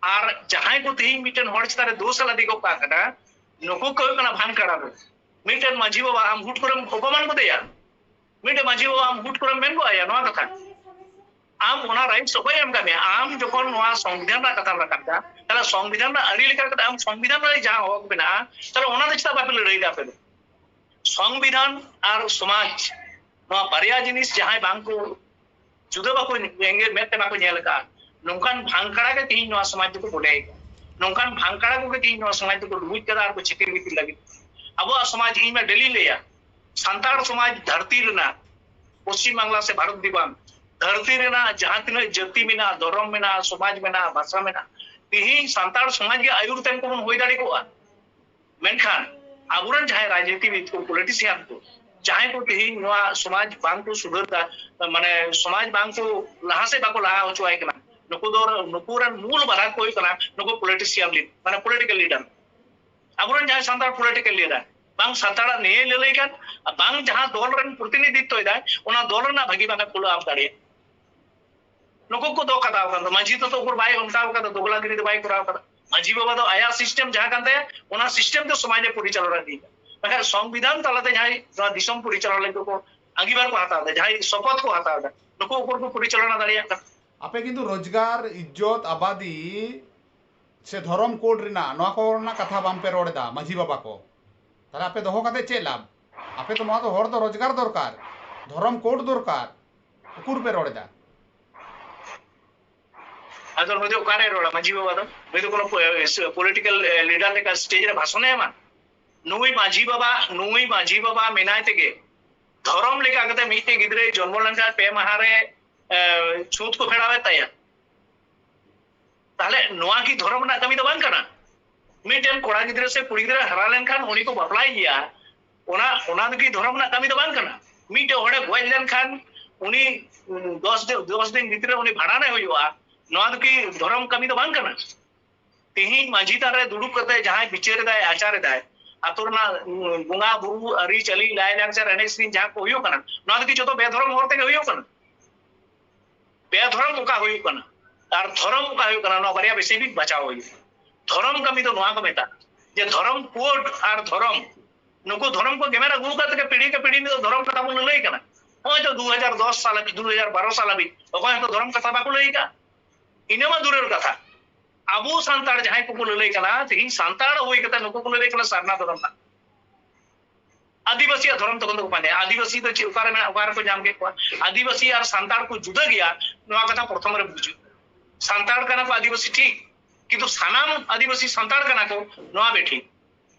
ᱟᱨ ᱡᱟᱦᱟᱸᱭ ᱠᱚ ᱛᱮᱦᱮᱧ ᱢᱤᱫᱴᱮᱱ ᱦᱚᱲ ᱪᱮᱛᱟᱱ ᱨᱮ ᱫᱳᱥ ᱞᱟᱫᱮ ᱜᱚᱜ ᱠᱟᱜ ᱠᱟᱱᱟ, ᱱᱩᱠᱩ ᱠᱚ ᱦᱩᱭᱩᱜ ᱠᱟᱱᱟ ᱵᱷᱟᱝᱠᱟᱲᱟ ᱫᱚ᱾ ᱢᱤᱫᱴᱮᱱ ᱢᱟᱹᱡᱷᱤ ᱵᱟᱵᱟ ᱟᱢ ᱦᱩᱴ ᱠᱚᱨᱮᱢ ᱚᱯᱚᱢᱟᱱ ᱠᱮᱫᱮᱭᱟ, ᱢᱤᱫᱴᱮᱱ ᱢᱟᱹᱡᱷᱤ ᱵᱟᱵᱟ ᱟᱢ ᱦᱩᱴ ᱠᱚᱨᱮᱢ ᱢᱮᱱ ᱜᱚᱫ ᱟᱭᱟ ᱱᱚᱣᱟ ᱠᱟᱛᱷᱟ᱾ ᱟᱢ ᱚᱱᱟ rights ᱚᱠᱚᱭ ᱮᱢ ᱠᱟᱜ ᱢᱮᱭᱟ? ᱟᱢ ᱡᱚᱠᱷᱚᱱ ᱱᱚᱣᱟ ᱥᱚᱝᱵᱤᱫᱷᱟᱱ ᱨᱮᱱᱟᱜ ᱠᱟᱛᱷᱟᱢ ᱨᱟᱠᱟᱵ ᱮᱫᱟ, ᱛᱟᱦᱞᱮ ᱥᱚᱝᱵᱤᱫᱷᱟᱱ ᱨᱮᱱᱟᱜ ᱟᱹᱨᱤ ᱞᱮᱠᱟ ᱠᱟᱛᱮ ᱟᱢ ᱥᱚᱝᱵᱤᱫᱷᱟᱱ ᱨᱮ ᱡᱟᱦᱟᱸ ᱦᱚᱠ ᱢᱮᱱᱟᱜᱼᱟ, ᱛᱟᱦᱞᱮ ᱚᱱᱟ ᱫᱚ ᱪᱮᱫᱟᱜ ᱵᱟᱯᱮ ᱞᱟᱹᱲᱦᱟᱹᱭ ᱫᱟ ᱟᱯᱮ ᱫᱚ? ᱥᱚᱝᱵᱤᱫᱷᱟᱱ ᱟᱨ ᱥᱚᱢᱟᱡᱽ, ᱱᱚᱣᱟ ᱵᱟᱨᱭᱟ ᱡᱤᱱᱤᱥ ᱡᱟᱦᱟᱸᱭ ᱵᱟᱝ ᱠᱚ ᱡᱩᱫᱟᱹ ᱵᱟᱠᱚ ᱮᱸᱜᱮᱞ ᱢᱮᱫ ᱛᱮ ᱵᱟᱠᱚ ᱧᱮᱞ ᱟᱠᱟᱫᱼᱟ, ᱱᱚᱝᱠᱟᱱ ᱵᱷᱟᱝᱠᱟᱲᱟ ᱜᱮ ᱛᱮᱦᱮᱧ ᱱᱚᱣᱟ ᱥᱚᱢᱟᱡᱽ ᱫᱚᱠᱚ ᱵᱚᱰᱮ ᱟᱠᱟᱫᱼᱟ᱾ ᱱᱚᱝᱠᱟᱱ ᱵᱷᱟᱝᱠᱟᱲᱟ ᱠᱚᱜᱮ ᱛᱮᱦᱮᱧ ᱱᱚᱣᱟ ᱥᱚᱢᱟᱡᱽ ᱫᱚᱠᱚ ᱰᱩᱵᱩᱡ ᱠᱟᱫᱟ ᱟᱨ ᱠᱚ ᱪᱷᱤᱛᱤᱨ ᱵᱤᱛᱤᱨ ᱞᱟᱹᱜᱤᱫ᱾ ᱟᱵᱚᱣᱟᱜ ᱥᱚᱢᱟᱡᱽ, ᱤᱧ ᱢᱟ ᱰᱮᱞᱤᱧ ᱞᱟᱹᱭᱟ, ᱥᱟᱱᱛᱟᱲ ᱥᱚᱢᱟᱡᱽ ᱫᱷᱟᱹᱨᱛᱤ ᱨᱮᱱᱟᱜ, ᱯᱚᱥᱪᱤᱢ ᱵᱟᱝᱞᱟ ᱥᱮ ᱵᱷᱟᱨᱚᱛ ᱫᱤᱵᱟᱱ ᱫᱷᱟᱹᱨᱛᱤ ᱨᱮᱱᱟᱜ ᱡᱟᱦᱟᱸ ᱛᱤᱱᱟᱹᱜ ᱡᱟᱹᱛᱤ ᱢᱮᱱᱟᱜᱼᱟ, ᱫᱷᱚᱨᱚᱢ ᱢᱮᱱᱟᱜᱼᱟ, ᱥᱚᱢᱟᱡᱽ ᱢᱮᱱᱟᱜᱼᱟ, ᱵᱷᱟᱥᱟ ᱢᱮᱱᱟᱜᱼᱟ, ᱛᱮᱦᱮᱧ ᱥᱟᱱᱛᱟᱲ ᱥᱚᱢᱟᱡᱽ ᱜᱮ ᱟᱹᱭᱩᱨ ᱛᱮ ᱠᱚᱵᱚᱱ ᱦᱩᱭ ᱫᱟᱲᱮ ᱠᱚᱜᱼᱟ᱾ ᱢᱮᱱᱠᱷᱟᱱ ᱟᱵᱚᱨᱮᱱ ᱡᱟᱦᱟᱸᱭ ᱨᱟᱡᱽᱱᱤᱛᱤᱵᱤᱫ ᱠᱚ, ᱯᱚᱞᱤᱴᱤᱥᱤᱭᱟᱱ ᱠᱚ, ᱡᱟᱦᱟᱸᱭ ᱠᱚ ᱛᱮᱦᱮᱧ ᱱᱚᱣᱟ ᱥᱚᱢᱟᱡᱽ ᱵᱟᱝ ᱠᱚ ᱥᱩᱫᱷᱟᱹᱨ ᱫᱟ, ᱢᱟᱱᱮ ᱥᱚᱢᱟᱡᱽ ᱵᱟᱝ ᱠᱚ ᱞᱟᱦᱟ ᱥᱮᱫ ᱵᱟᱠᱚ ᱞᱟᱦᱟ ᱦᱚᱪᱚᱣᱟᱭ ᱠᱟᱱᱟ, ᱱᱩᱠᱩ ᱫᱚ, ᱱᱩᱠᱩ ᱨᱮᱱ ᱢᱩᱞ ᱵᱟᱫᱷᱟ ᱠᱚ ᱦᱩᱭᱩᱜ ᱠᱟᱱᱟ ᱱᱩᱠᱩ ᱯᱚᱞᱤᱴᱤᱥᱤᱭᱟᱱ, ᱢᱟᱱᱮ ᱯᱚᱞᱤᱴᱤᱠᱟᱞ ᱞᱤᱰᱟᱨ᱾ ᱟᱵᱚᱨᱮᱱ ᱡᱟᱦᱟᱸᱭ ᱥᱟᱱᱛᱟᱲ ᱯᱚᱞᱤᱴᱤᱠᱟᱞ ᱞᱤᱰᱟᱨ, ᱵᱟᱝ ᱥᱟᱱᱛᱟᱲᱟᱜ ᱱᱤᱭᱟᱹ ᱞᱟᱹᱞᱟᱹᱭ ᱠᱟᱱ, ᱵᱟᱝ ᱡᱟᱦᱟᱸ ᱫᱚᱞ ᱨᱮᱱ ᱯᱨᱚᱛᱤᱱᱤᱫᱷᱤᱛᱛᱚᱭ ᱫᱟᱭ, ᱚᱱᱟ ᱫᱚᱞ ᱨᱮᱱᱟᱜ ᱵᱷᱟᱹᱜᱤ ᱵᱷᱟᱜᱮ ᱯᱷᱩᱞᱟᱹ ᱟᱢ ᱫᱟᱲᱮᱭᱟᱜ᱾ ᱱᱩᱠᱩ ᱠᱚ ᱫᱚ ᱠᱟᱫᱟ ᱟᱠᱟᱱ ᱫᱚ, ᱢᱟᱹᱡᱷᱤ ᱫᱚ ᱛᱚ ᱩᱠᱩᱨ ᱵᱟᱭ ᱚᱱᱠᱟ ᱠᱟᱫᱟ, ᱫᱚᱜᱞᱟᱜᱤᱨᱤ ᱫᱚ ᱵᱟᱭ ᱠᱚᱨᱟᱣ ᱠᱟᱫᱟ᱾ ᱢᱟᱹᱡᱷᱤ ᱵᱟᱵᱟ ᱫᱚ ᱟᱭᱟᱜ ᱥᱤᱥᱴᱮᱢ ᱡᱟᱦᱟᱸ ᱠᱟᱱ ᱛᱟᱭᱟ, ᱚᱱᱟ ᱥᱤᱥᱴᱮᱢ ᱛᱮ ᱥᱚᱢᱟᱡᱽ ᱮ ᱯᱚᱨᱤᱪᱟᱞᱚᱱᱟ ᱤᱫᱤᱭᱮᱫᱟ᱾ ᱢᱮᱱᱠᱷᱟᱱ ᱥᱚᱝᱵᱤᱫᱷᱟᱱ ᱛᱟᱞᱟᱛᱮ ᱡᱟᱦᱟᱸᱭ ᱱᱚᱣᱟ ᱫᱤᱥᱚᱢ ᱯᱚᱨᱤᱪᱟᱞᱚᱱᱟ ᱞᱟᱹᱜᱤᱫ ᱠᱚ ᱟᱸᱜᱤᱵᱷᱟᱨ ᱠᱚ ᱦᱟᱛᱟᱣ ᱮᱫᱟ, ᱡᱟᱦᱟᱸᱭ ᱥᱚᱯᱚᱛ ᱠᱚ ᱦᱟᱛᱟᱣ ᱮᱫᱟ, ᱱᱩᱠᱩ ᱩᱠᱩᱨ ᱠᱚ ᱯᱚᱨᱤᱪᱟᱞᱚᱱᱟ ᱫᱟᱲᱮᱭᱟᱜ ᱠᱟᱱᱟ? ᱟᱯᱮ ᱠᱤᱱᱛᱩ ᱨᱳᱡᱽᱜᱟᱨ, ᱤᱡᱽᱡᱚᱛ, ᱟᱵᱟᱫᱤ ᱥᱮ ᱫᱷᱚᱨᱚᱢ ᱠᱳᱰ ᱨᱮᱱᱟᱜ ᱱᱚᱣᱟ ᱠᱚ ᱨᱮᱱᱟᱜ ᱠᱟᱛᱷᱟ ᱵᱟᱝ ᱯᱮ ᱨᱚᱲ ᱮᱫᱟ ᱢᱟᱹᱡᱷᱤ ᱵᱟᱵᱟ ᱠᱚ᱾ ᱛᱟᱦᱞᱮ ᱟᱯᱮ ᱫᱚᱦᱚ ᱠᱟᱛᱮ ᱪᱮᱫ ᱞᱟᱵᱷ? ᱟᱯᱮ ᱫᱚ ᱱᱚᱣᱟ ᱫᱚ ᱦᱚᱲ ᱫᱚ ᱨᱳᱡᱽᱜᱟᱨ ᱫᱚᱨᱠᱟᱨ, ᱫᱷᱚᱨᱚᱢ ᱠᱳᱰ ᱫᱚᱨᱠᱟᱨ, ᱩᱠᱩᱨ ᱯᱮ ᱨᱚᱲ ᱮᱫᱟ? ᱟᱫᱚ ᱱᱩᱭ ᱫᱚ ᱚᱠᱟᱨᱮ ᱨᱚᱲᱟ ᱢᱟᱹᱡᱷᱤ ᱵᱟᱵᱟ ᱫᱚ? ᱱᱩᱭ ᱫᱚ ᱠᱳᱱᱳ ᱯᱚ-, ᱮ, ᱥᱮ-, ᱯᱚᱞᱤᱴᱤᱠᱟᱞ, ᱮ, ᱞᱤᱰᱟᱨ ᱞᱮᱠᱟ ᱥᱴᱮᱡ ᱨᱮ ᱵᱷᱟᱥᱚᱱᱮ ᱮᱢᱟ? ᱱᱩᱭ ᱢᱟᱹᱡᱷᱤ ᱵᱟᱵᱟ, ᱱᱩᱭ ᱢᱟᱹᱡᱷᱤ ᱵᱟᱵᱟ ᱢᱮᱱᱟᱭ ᱛᱮᱜᱮ ᱫᱷᱚᱨᱚᱢ ᱞᱮᱠᱟ ᱠᱟᱛᱮ ᱢᱤᱫᱴᱮᱡ ᱜᱤᱫᱽᱨᱟᱹᱭ ᱡᱚᱱᱢᱚ ᱞᱮᱱᱠᱷᱟᱱ ᱯᱮ ᱢᱟᱦᱟ ᱨᱮ, ᱮ, ᱪᱷᱩᱸᱛ ᱠᱚ ᱯᱷᱮᱲᱟᱣᱮᱫ ᱛᱟᱭᱟ᱾ ᱛᱟᱦᱞᱮ ᱱᱚᱣᱟ ᱠᱤ ᱫᱷᱚᱨᱚᱢ ᱨᱮᱱᱟᱜ ᱠᱟᱹᱢᱤ ᱫᱚ ᱵᱟᱝ ᱠᱟᱱᱟ? ᱢᱤᱫᱴᱮᱱ ᱠᱚᱲᱟ ᱜᱤᱫᱽᱨᱟᱹ ᱥᱮ ᱠᱩᱲᱤ ᱜᱤᱫᱽᱨᱟᱹ ᱦᱟᱨᱟ ᱞᱮᱱᱠᱷᱟᱱ ᱩᱱᱤ ᱠᱚ ᱵᱟᱯᱞᱟᱭ ᱜᱮᱭᱟ, ᱚᱱᱟ, ᱚᱱᱟ ᱫᱚ ᱠᱤ ᱫᱷᱚᱨᱚᱢ ᱨᱮᱱᱟᱜ ᱠᱟᱹᱢᱤ ᱫᱚ ᱵᱟᱝ ᱠᱟᱱᱟ? ᱢᱤᱫᱴᱮᱱ ᱦᱚᱲᱮ ᱜᱚᱡ ᱞᱮᱱᱠᱷᱟᱱ ᱩᱱᱤ, ᱩᱸ, ᱫᱚᱥ ᱫᱤᱱ, ᱫᱚᱥ ᱫᱤᱱ ᱵᱷᱤᱛᱨᱤ ᱨᱮ ᱩᱱᱤ ᱵᱷᱟᱸᱰᱟᱱᱮ ᱦᱩᱭᱩᱜᱼᱟ, ᱱᱚᱣᱟ ᱫᱚ ᱠᱤ ᱫᱷᱚᱨᱚᱢ ᱠᱟᱹᱢᱤ ᱫᱚ ᱵᱟᱝ ᱠᱟᱱᱟ? ᱛᱮᱦᱮᱧ ᱢᱟᱹᱡᱷᱤ ᱛᱷᱟᱱ ᱨᱮ ᱫᱩᱲᱩᱵ ᱠᱟᱛᱮ ᱡᱟᱦᱟᱸᱭ ᱵᱤᱪᱟᱹᱨ ᱮᱫᱟᱭ, ᱟᱪᱟᱨ ᱮᱫᱟᱭ, ᱟᱛᱳ ᱨᱮᱱᱟᱜ, ᱩᱸ, ᱵᱚᱸᱜᱟ ᱵᱩᱨᱩ, ᱟᱹᱨᱤᱪᱟᱹᱞᱤ, ᱞᱟᱭᱞᱟᱠᱪᱟᱨ, ᱮᱱᱮᱡ ᱥᱮᱨᱮᱧ ᱡᱟᱦᱟᱸ ᱠᱚ ᱦᱩᱭᱩᱜ ᱠᱟᱱᱟ, ᱱᱚᱣᱟ ᱫᱚ ᱠᱤ ᱡᱚᱛᱚ ᱵᱮᱫᱷᱚᱨᱚᱢ ᱦᱚᱨ ᱛᱮᱜᱮ ᱦᱩᱭᱩᱜ ᱠᱟᱱᱟ? ᱵᱮᱫᱷᱚᱨᱚᱢ ᱚᱠᱟ ᱦᱩᱭᱩᱜ ᱠᱟᱱᱟ ᱟᱨ ᱫᱷᱚᱨᱚᱢ ᱚᱠᱟ ᱦᱩᱭᱩᱜ ᱠᱟᱱᱟ, ᱱᱚᱣᱟ ᱵᱟᱨᱭᱟ ᱵᱮᱥᱤ ᱵᱤᱠ ᱵᱟᱪᱷᱟᱣ ᱦᱩᱭᱩᱜᱼᱟ᱾ ᱫᱷᱚᱨᱚᱢ ᱠᱟᱹᱢᱤ ᱫᱚ ᱱᱚᱣᱟ ᱠᱚ ᱢᱮᱛᱟᱜᱼᱟ ᱡᱮ ᱫᱷᱚᱨᱚᱢ ᱠᱳᱰ ᱟᱨ ᱫᱷᱚᱨᱚᱢ, ᱱᱩᱠᱩ ᱫᱷᱚᱨᱚᱢ ᱠᱚ ᱜᱮᱢᱮᱨ ᱟᱹᱜᱩ ᱟᱠᱟᱫ ᱛᱮᱜᱮ ᱯᱤᱲᱦᱤ ᱠᱮ ᱯᱤᱲᱦᱤ ᱱᱤᱛᱚᱜ ᱫᱷᱚᱨᱚᱢ ᱠᱟᱛᱷᱟ ᱵᱚᱱ ᱞᱟᱹᱞᱟᱹᱭ ᱠᱟᱱᱟ᱾ ᱱᱚᱜᱼᱚᱭ ᱛᱚ ᱫᱩ ᱦᱟᱡᱟᱨ ᱫᱚᱥ ᱥᱟᱞ ᱦᱟᱹᱵᱤᱡ, ᱫᱩ ᱦᱟᱡᱟᱨ ᱵᱟᱨᱚ ᱥᱟᱞ ᱦᱟᱹᱵᱤᱡ ᱚᱠᱚᱭ ᱦᱚᱸᱛᱚ ᱫᱷᱚᱨᱚᱢ ᱠᱟᱛᱷᱟ ᱵᱟᱠᱚ ᱞᱟᱹᱭ ᱟᱠᱟᱫ᱾ ᱤᱱᱟᱹ ᱢᱟ ᱫᱩᱨᱮᱨ ᱠᱟᱛᱷᱟ, ᱟᱵᱚ ᱥᱟᱱᱛᱟᱲ ᱡᱟᱦᱟᱸᱭ ᱠᱚᱠᱚ ᱞᱟᱹᱞᱟᱹᱭ ᱠᱟᱱᱟ, ᱛᱮᱦᱮᱧ ᱥᱟᱱᱛᱟᱲ ᱦᱩᱭ ᱠᱟᱛᱮ ᱱᱩᱠᱩ ᱠᱚ ᱞᱟᱹᱞᱟᱹᱭ ᱠᱟᱱᱟ ᱥᱟᱨᱱᱟ ᱫᱷᱚᱨᱚᱢ ᱨᱮᱱᱟᱜ᱾ ᱟᱹᱫᱤᱵᱟᱹᱥᱤᱭᱟᱜ ᱫᱷᱚᱨᱚᱢ ᱛᱚᱠᱷᱚᱱ ᱫᱚᱠᱚ ᱯᱟᱸᱡᱟᱭᱟ᱾ ᱟᱹᱫᱤᱵᱟᱹᱥᱤ ᱫᱚ ᱪᱮᱫ, ᱚᱠᱟᱨᱮ ᱢᱮᱱᱟᱜ, ᱚᱠᱟ ᱨᱮᱠᱚ ᱧᱟᱢ ᱠᱮᱫ ᱠᱚᱣᱟ? ᱟᱹᱫᱤᱵᱟᱹᱥᱤ ᱟᱨ ᱥᱟᱱᱛᱟᱲ ᱠᱚ ᱡᱩᱫᱟᱹ ᱜᱮᱭᱟ, ᱱᱚᱣᱟ ᱠᱟᱛᱷᱟ ᱯᱨᱚᱛᱷᱚᱢ ᱨᱮ ᱵᱩᱡᱷᱟᱹᱜ᱾ ᱥᱟᱱᱛᱟᱲ ᱠᱟᱱᱟ ᱠᱚ ᱟᱹᱫᱤᱵᱟᱹᱥᱤ ᱴᱷᱤᱠ, ᱠᱤᱱᱛᱩ ᱥᱟᱱᱟᱢ ᱟᱹᱫᱤᱵᱟᱹᱥᱤ ᱥᱟᱱᱛᱟᱲ ᱠᱟᱱᱟ ᱠᱚ, ᱱᱚᱣᱟ ᱵᱮᱴᱷᱤᱠ᱾